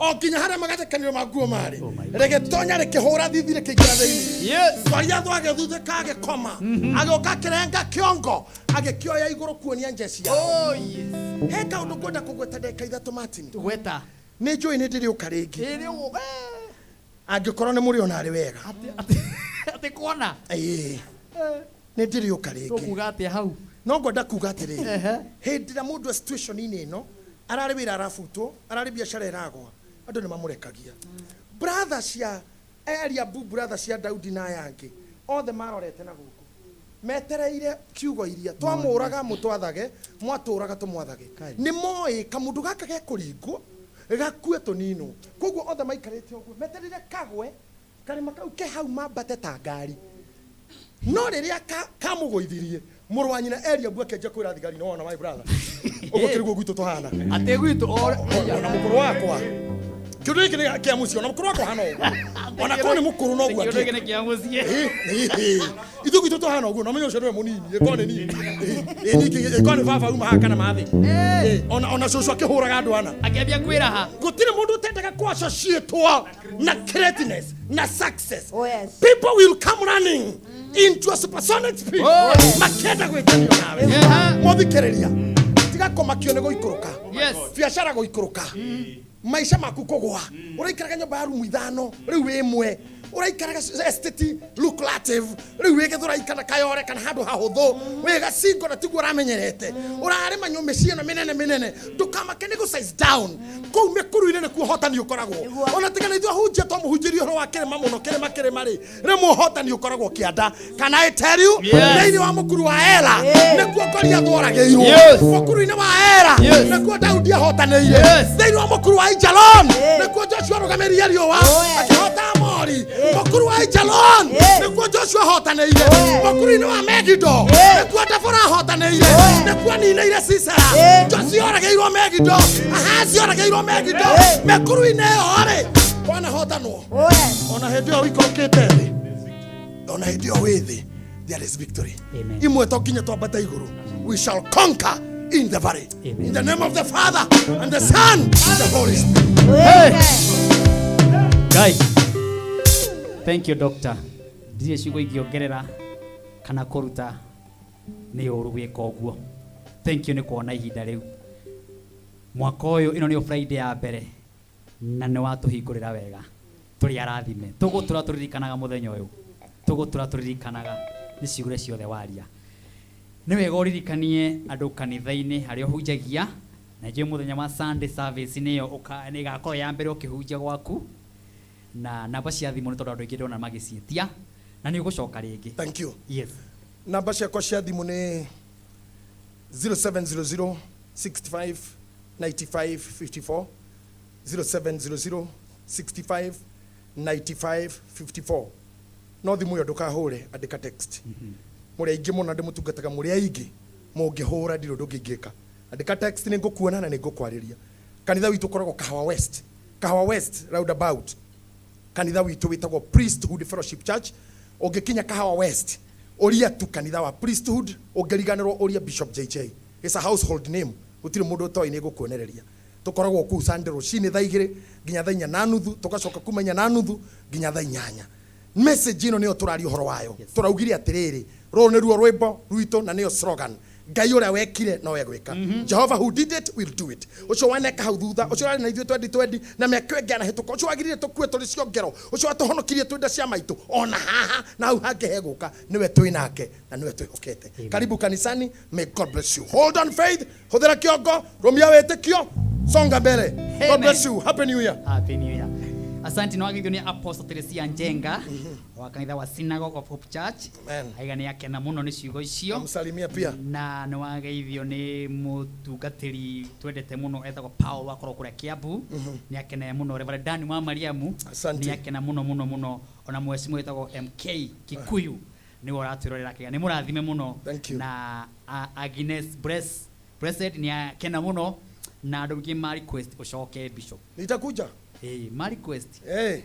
O nginya harĩa magathĩkanĩro ma nguo marĩ, rĩgĩtonya rĩkĩhũra thithi rĩkĩingĩra thĩinĩ. Goliathũ agĩthuthĩka agĩkoma, agĩũka akĩrenga kĩongo, agĩkĩoya igũrũ kuonia njeci yao. Oh, yes. He kaũndũ ngwenda kũgweta ndagĩka ithatũ, Martin. Gweta. Nĩ njũĩ nĩ ndĩrĩũka rĩngĩ. Ĩ, nĩ ũguo, eh. Angĩkorwo nĩ mũrĩ ona arĩ wega. Atĩ kuona. Ĩĩ. Nĩ ndĩrĩũka rĩngĩ. Tũkuga atĩa hau? No ngwenda kuga atĩrĩrĩ, Ehe. hĩndĩ ĩrĩa mũndũ e situation-inĩ ĩno, ararĩ wĩra arabutwo, ararĩ biacara ĩragwa, andũ nĩ mamũrekagia. Brother cia Eliabu, brother cia Daudi na aya angĩ, othe marorete na gũkũ. Metereire kiugo iria, twamũraga mũtwathage, mwatũraga tũmwathage. Nĩ moĩ kamũndũ gaka gekũringwo, gakue tũninwo. Koguo othe maikarĩte ũguo, metereire kagwe, karĩma kau ke hau mambate ta ngari. No rĩrĩa kamũgũithirie, mũrũ wa nyina Eliabu akĩanjia kwĩra thigari, nĩ wona my brother, ũguo kĩrĩguo gwitũ tũhana. Atĩ gwitũ Ona mũkũrũ wakwa. Kĩũndũ gĩkĩ nĩ kĩa mũciĩ, ona mũkũrũ wakwa hana ũguo. Ona korwo nĩ mũkũrũ noguo Kĩũndũ gĩkĩ nĩ kĩa mũciĩ. Ithuĩ gwitũ tũhana ũguo, na ũmenye ũcio nĩwe mũnini, ĩkorwo nĩ niĩ. Ĩ, ningĩ ĩkorwo nĩ baba uma haha kana mathĩ. Ĩ, ona cũcũ akĩhũraga andũ ana. Akĩambia kwĩraha. Gũtirĩ mũndũ ũtendaga kũ-associate-wo na greatness na success. Oh, yes. People will come running into a supersonic speed. Oh, yes. Makĩenda gwĩtanio nawe. Yeah. Mũthikĩrĩria. Tiga kũmakio nĩ gũikũrũka. Yes. Biacara gũikũrũka. Maica maku kũgũa. Ũraikaraga nyũmba ya rumu ithano, rĩu wĩ ĩmwe. Ũraikaraga estate lucrative, rĩu wĩ Gĩthũrai kana Kayore kana handũ hahũthũ. Wĩ gacingo na tiguo ũramenyerete. Ũrarĩma mĩciĩ ĩno mĩnene mĩnene. Ndũkamake nĩ gũ size down. Kũu mĩkuru-inĩ nĩkuo ũhotani ũkoragwo. Ona tiga na ithuĩ ahunjia twamũhunjĩria ũhoro wa kĩrĩma mũno, kĩrĩma, kĩrĩma rĩ, rĩmwe ũhotani ũkoragwo kĩanda. Can I tell you? Yes. Thĩinĩ wa mũkuru wa Ela nĩkuo Goliathũ oragĩirwo. Yes. Mũkuru-inĩ wa Ela Yes. nĩkuo Daudi ahotanĩire. Yes. Thĩinĩ wa mũkuru wa Aijalon nĩkuo Joshua arũgamĩrĩire riũa akĩhota Amori. Mũkuru wa Aijalon nĩkuo Joshua ahotanĩire. Mũkuru-inĩ wa Megido nĩkuo Debora ahotanĩire. Nĩkuo aninĩire Sisera. Joshua oragĩirwo Megido. Ahazi oragĩirwo Megido. Mĩkuru-inĩ ĩyo rĩ kwanahotanwo. Ona hĩndĩ ĩyo ũikũrũkĩte thĩ, ona hĩndĩ ĩyo wĩ thĩ, there is victory. Amen. Imwe to nginya twambate igũrũ. We shall conquer in the valley. Amen. In the name of the Father and the Son and the Holy Spirit. Hey. Guy. Thank you doctor. Ndirĩ ciugo ingĩongerera kana kũruta nĩ ũru gwĩka ũguo. Thank you nĩ kuona ihinda rĩu. Mwaka ũyũ ĩno nĩyo Friday ya mbere na nĩ watũhingũrĩra wega. Tũrĩ arathime. Tũgũtũra tũririkanaga mũthenya ũyũ. Tũgũtũra tũririkanaga nĩ ciugo iria ciothe waria. Nĩ wega ũririkanie andũ kanitha-inĩ harĩa ũhunjagia, na njũĩ mũthenya wa Sunday service nĩyo nĩ ĩgakorwo ya mbere ũkĩhunjia gwaku, na namba cia thimũ nĩ tondũ andũ aingĩ ndĩrona magĩciĩtia, na nĩ ũgũcoka rĩngĩ. Thank you. Yes. Namba ciakwa cia thimũ nĩ 0700 65 95 54, 0700 65 95 54. No thimũ ĩyo ndũkahũre, andĩka text. Mũrĩ aingĩ mũno ndĩmũtungataga, mũrĩ aingĩ mũngĩhũra ndirĩ ũndũ ũngĩ ingĩka. Andĩka text nĩ ngũkuona na nĩ ngũkwarĩria. Kanitha witũ ũkoragwo Kahawa West, Kahawa West roundabout. Kanitha witũ wĩtagwo Priesthood Fellowship Church. Ũngĩkinya Kahawa West, ũria tu kanitha wa Priesthood, ũngĩriganĩrwo ũria Bishop JJ. It's a household name. Gũtirĩ mũndũ ũtoĩ nĩ ngũkuonereria. Tũkoragwo kũu Sunday rũcinĩ thaa igĩrĩ nginya thaa inya na nuthu, tũgacoka kuma inya na nuthu nginya thaa inyanya. Message ĩno nĩyo tũraria ũhoro wayo. Tũraugire atĩrĩrĩ, rũrũ nĩruo rwĩmbo rwitũ na nĩyo slogan. Ngai ũrĩa wekire no egwĩka. Jehovah who did it will do it. Ũcio waneka hau thutha, ũcio ũrarĩ na ithuĩ 2020 na mĩaka ĩyo ĩngĩ yanahĩtũka, ũcio wagiririe tũkue tũrĩ ciongero, ũcio watũhonokirie twĩ nda cia maitũ, ona haha na hau hangĩ hegũka, nĩwe twĩ nake na nĩwe twĩhokete. Karibu kanisani, may God bless you. Hold on faith, hũthĩra kĩongo, rũmia wĩtĩkio, songa mbere. God Amen. bless you. Happy New Year. Happy New Year. Asante nĩ wageithio nĩ Apostle Teresia Njenga wa kanitha wa Synagogue of Hope Church. Amen. Aiga nĩ akena mũno nĩ ciugo icio. Namsalimia pia. Na nĩ wageithio nĩ mũtungatĩri twendete mũno etagwo Paul wakorwo kũrĩa Kiambu. Nĩ akena mũno. Reverend Dan wa Mariamu Asante. nĩ akena mũno mũno mũno. Ona mheshimiwa wĩtagwo MK Kikuyu nĩwe ũratwĩrorera akĩga nĩ mũrathime mũno. Thank you. Na Agnes Blessed nĩ akena mũno na andũ aingĩ ma request ũcoke Bishop. Nitakuja. Ma request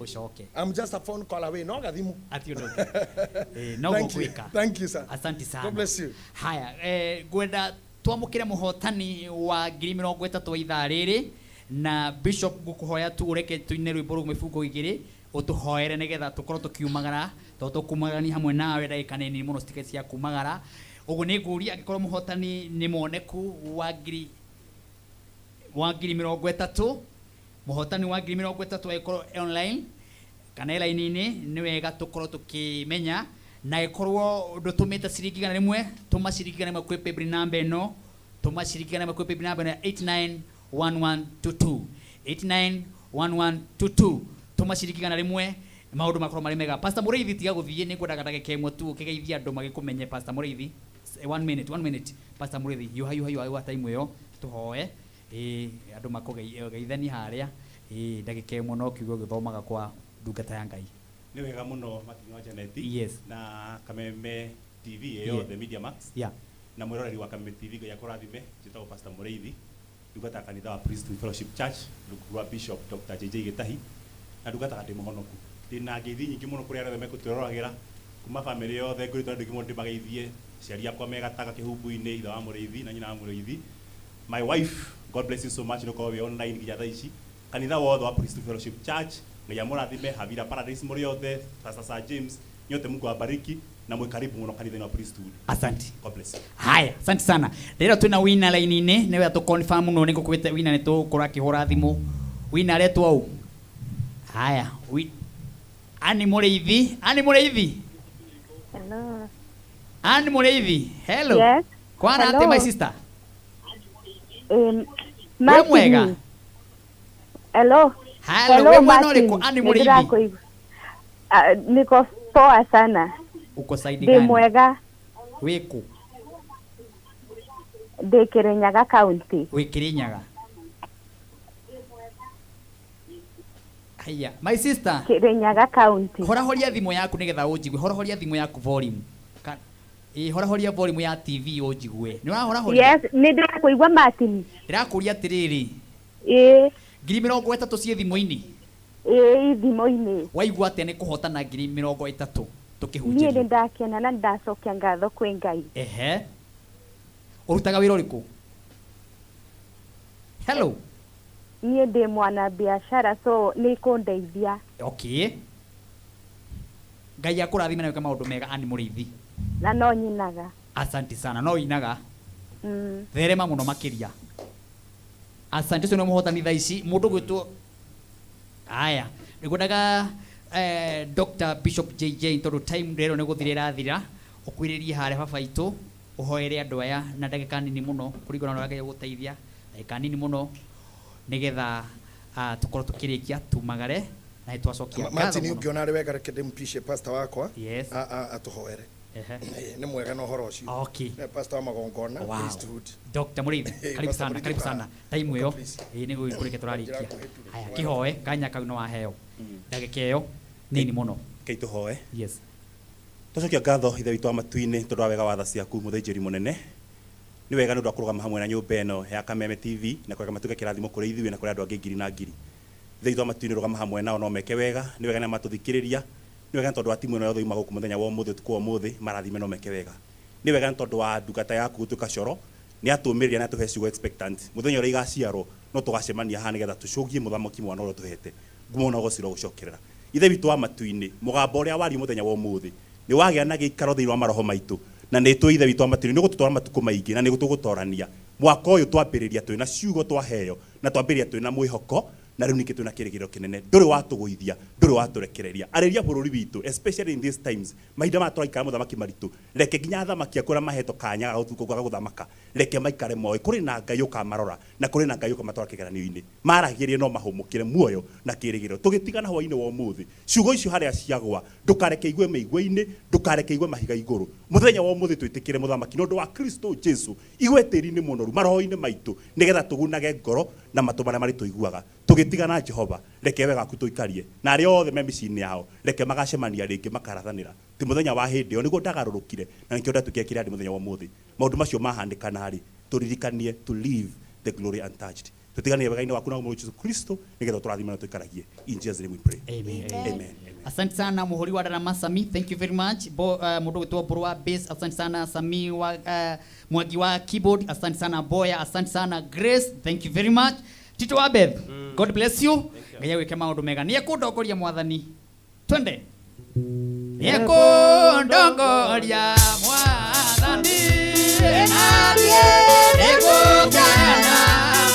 ũcoke. I'm just a phone call away. No gathimu. Ati ũndũ ũngĩ. No Thank you. gũgwĩka. Thank you, sir. Asante sana. God bless you. Haya, ngwenda twamũkĩre mũhotani wa ngiri mĩrongo ĩtatũ wa ithaa rĩrĩ. Na bishop ngũkũhoya tu ũreke tũine rwĩmbo rũu mĩbungo igĩrĩ ũtũhoere nĩgetha tũkorwo tũkiumagara tondũ tũkumagarania hamwe nawe ndagĩka nini mũno citigaire cia kumagara. Ũguo nĩ ngũria angĩkorwo mũhotani nĩ mwoneku wa ngiri wa ngiri mĩrongo ĩtatũ mũhotani wa ngiri mĩrongo ĩtatũ agĩkorwo e online kana e raini-inĩ nĩ wega tũkorwo tũkĩmenya na ĩkorwo ndũtũmĩte ciringi igana rĩmwe tũma ciringi igana rĩmwe kwĩ paybill number ĩno tũma ciringi igana rĩmwe kwĩ paybill number ĩno ya 891122 891122 tũma ciringi igana rĩmwe maũndũ makorwo marĩ mega. Pastor Mũrĩithi tiga gũthiĩ nĩ ngwendaga ndagĩka ĩmwe tu ũkĩgeithia andũ magĩkũmenye Pastor Mũrĩithi. One minute, one minute. Pastor Mũrĩithi hiũha hiũha hiũha hiũha time ĩyo tũhoe. Ĩĩ andũ makũgeithanie harĩa. Ĩĩ ndagĩka ĩmwe no kiugo ũgĩthomaga kwa ndungata ya Ngai. Nĩ wega mũno Martin wa Janet. Yes. Na Kameme TV ĩ yothe Media Max. Yeah. Na mwĩroreri wa Kameme TV Ngai akũrathime. Njĩtagwo Pastor Mũrĩithi. Ndungataga kanitha wa Priesthood Fellowship Church rungu rwa Bishop Doctor JJ Gĩtahi na ndungataga ndĩ mũhonoku. Ndĩna ngeithi nyingĩ mũno kũrĩ arĩa othe mekũtwĩroragĩra kuma famĩlĩ yothe ngũrĩtwo nĩ andũ aingĩ mũno ndĩmageithie, aciari akwa me Gataga Kĩhumbu-inĩ, ithe wa Mũrĩithi na nyina wa Mũrĩithi. My wife, God bless you so much nĩ gũkorwo wĩ online nginya thaa ici. Kanitha wothe wa Priesthood Fellowship Church, Ngai amũrathime, Havira Paradise mũrĩ othe, Pastor Sir James, nyote Mungu awabariki na mwĩ karibu mũno kanitha-inĩ wa Priesthood. Asante. God bless you. Haya, asante sana. Rĩrĩa twĩna wina line-inĩ nĩ wega tũ confirm no nĩ ngũkwĩte wina nĩ tũgũkorwo akĩhũra thimũ. Wina aretwo ũ? Haya, wi Ann Mũrĩithi, Ann Mũrĩithi. Hello. Ann Mũrĩithi. Hello. Yes. Kwana Hello. atĩa my sister? Wĩ Martin. mwega? Hello. Hello, wĩ mwena ũrĩkũ? Ann Nĩ Mũrĩithi. ndĩrakũigua. Ah, niko poa sana. Uko side Ndĩ gani? mwega. Wĩ kũ? Ndĩ Kĩrĩnyaga county. Wĩ Kĩrĩnyaga. Haiya, my sister. Kĩrĩnyaga county. Horahoria thimũ yaku nĩgetha ũnjigue. Horahoria thimũ yaku volume. Ka ĩĩ horahoria volume ya TV ũnjigue. Nĩ ũrahorahoria? Yes, nĩ ndĩrakũigua Martin. Ndĩrakũria atĩrĩrĩ. Ĩĩ. Ngiri mĩrongo ĩtatũ ciĩ thimũ-inĩ? Ĩĩ i thimũ-inĩ. Waigua atĩa nĩ kũhotana ngiri mĩrongo ĩtatũ Niĩ tũkĩhunjĩrio? nĩ ndakena na nĩ ndacokia ngatho kwĩ Ngai. Ehe. Ũrutaga wĩra ũrĩkũ? Hello. Niĩ ndĩ mwana biashara so nĩ ĩkũndeithia. Okay. Ngai akũrathime na wĩke maũndũ mega Ann Mũrĩithi. Na no nyinaga. Asante sana. No ũinaga? Mm. Therema mũno makĩria. Asante ũcio nĩ mũhotani thaa ici mũndũ gwĩtwo aya nĩngwendaga eh, Dr. Bishop JJ tondũ time rero nĩ gũthira ĩrathira ũkuhĩrĩrie harĩa baba itũ ũhoere andũ aya na ndagĩka nini mũno kũringana na ũrĩa Ngai agũteithia ndagĩka nini mũno nĩgetha ah, tũkorwo tũkĩrĩkia tumagare na nĩtwacokia ngatho Martin mũno. ũngĩona arĩ wega reke ndĩmpishe pastor wakwa Yes. atũhoere. Ehe. Eh, nĩ mwega na ũhoro ũcio. Okay. Nĩ pastor wa magongona Wow. priesthood. Dr. Mũrĩithi, Eh, karibu Pastor sana, Mũrĩithi karibu ũka- sana. Time ũka ĩyo, please. ĩĩ nĩ gũkũrĩkia tũrarĩkia. Njĩra nguhĩ tu. Haya, kĩhoe, kanya kau nĩ waheo. Ndagĩka ĩyo nini mũno. Rekei tũhoe. Yes. Twacokia ngatho Ithe witũ wa matu-inĩ tondũ wa wega wa tha ciaku mũthĩnjĩri mũnene. Nĩ wega nĩ ũndũ wa kũrũgama hamwe na nyũmba ĩno ya Kameme TV na kũreka matuĩke kĩrathimo kũrĩ ithuĩ na kũrĩ andũ angĩ ngiri na ngiri. Ithe witũ wa matu-inĩ rũgama hamwe nao no meke wega. Nĩ wega nĩ matũthikĩrĩria. Nĩ wega nĩ tondũ wa timu ĩno yothe yuma gũkũ mũthenya wa ũmũthĩ ũtukũ wa ũmũthĩ marathime no meke wega. Nĩ wega nĩ tondũ wa ndungata yaku gũtuĩka coro nĩ atũmĩrĩria na atũhe ciugo expectant. Mũthenya ũrĩa igaciarwo no tũgacemania haha nĩgetha tũcũgie mũthamaki mwana ũrĩa ũtũhete. Ngumo na ũgoci irogũcokerera. Ithe witũ wa matu-inĩ, mũgambo ũrĩa wario mũthenya wa ũmũthĩ nĩ wagĩa na gĩikaro thĩinĩ wa maroho maitũ, na nĩ tũĩ Ithe witũ wa matu-inĩ nĩ ũgũtũtwara matukũ maingĩ na nĩ tũgũtorania. Mwaka ũyũ twambĩrĩria twĩ na ciugo twaheo na twambĩrĩria twĩ na mwĩhoko na rĩu ningĩ twĩ na kĩrĩgĩrĩro kĩnene. Ndũrĩ watũgũithia, ndũrĩ watũrekereria. Arĩria bũrũri witũ, especially in these times, mahinda maya tũraikara mũthamaki maritũ, reke nginya athamaki aku arĩa mahetwo kanya ga gũthamaka, reke maikare moĩ kũrĩ na Ngai ũkamarora na kũrĩ na Ngai ũkamatwara kĩgeranio-inĩ. Maragĩrie no mahũmũkĩre muoyo na kĩĩrĩgĩrĩro. Tũgĩtigana hwaĩ-inĩ wa ũmũthĩ, ciugo icio harĩa ciagwa, ndũkareke igwe mĩigua-inĩ, ndũkareke igwe mahiga igũrũ. Mũthenya wa ũmũthĩ twĩtĩkĩre Mũthamaki na ũndũ wa Kristo Jesu, igwe tĩri-inĩ mũnoru, maroho-inĩ maitũ, nĩgetha tũgunage ngoro na matũ marĩa marĩtũiguaga. Tũgĩtigana Jehova, reke wega waku tũikarie, na arĩa othe me mĩciĩ-inĩ yao, reke magacemania rĩngĩ makarathanĩra. Ti mũthenya wa hĩndĩ ĩyo nĩguo ndagarũrũkire, na nĩkĩo ndatuĩkire kĩrĩa ndĩ mũthenya wa ũmũthĩ. Maũndũ macio mahanĩkana-rĩ, tũririkanie to leave the glory untouched. Tũtiganĩre wega-inĩ waku na Mũrũ Jesu Kristo, nĩgetha ũtũrathime na ũtũikaragie. In Jesus name we pray. Amen. Amen. Asante sana muhuri wa Darama Sami, thank you very much. Bo, mundu gwitwo Mburu wa bass, asante sana Sami wa Mwangi wa keyboard, asante sana Boya, asante sana Grace, thank you very much. Tito wa Beth, God bless you. Ngai agwĩke maũndũ mega. Nĩ ekũndongoria Mwathani. Twende. Nĩ ekũndongoria Mwathani. Naniĩ nĩngũkena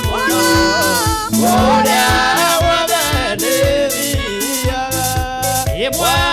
mũno kũrĩa guothe ndĩthiaga. Ĩ Mwathani.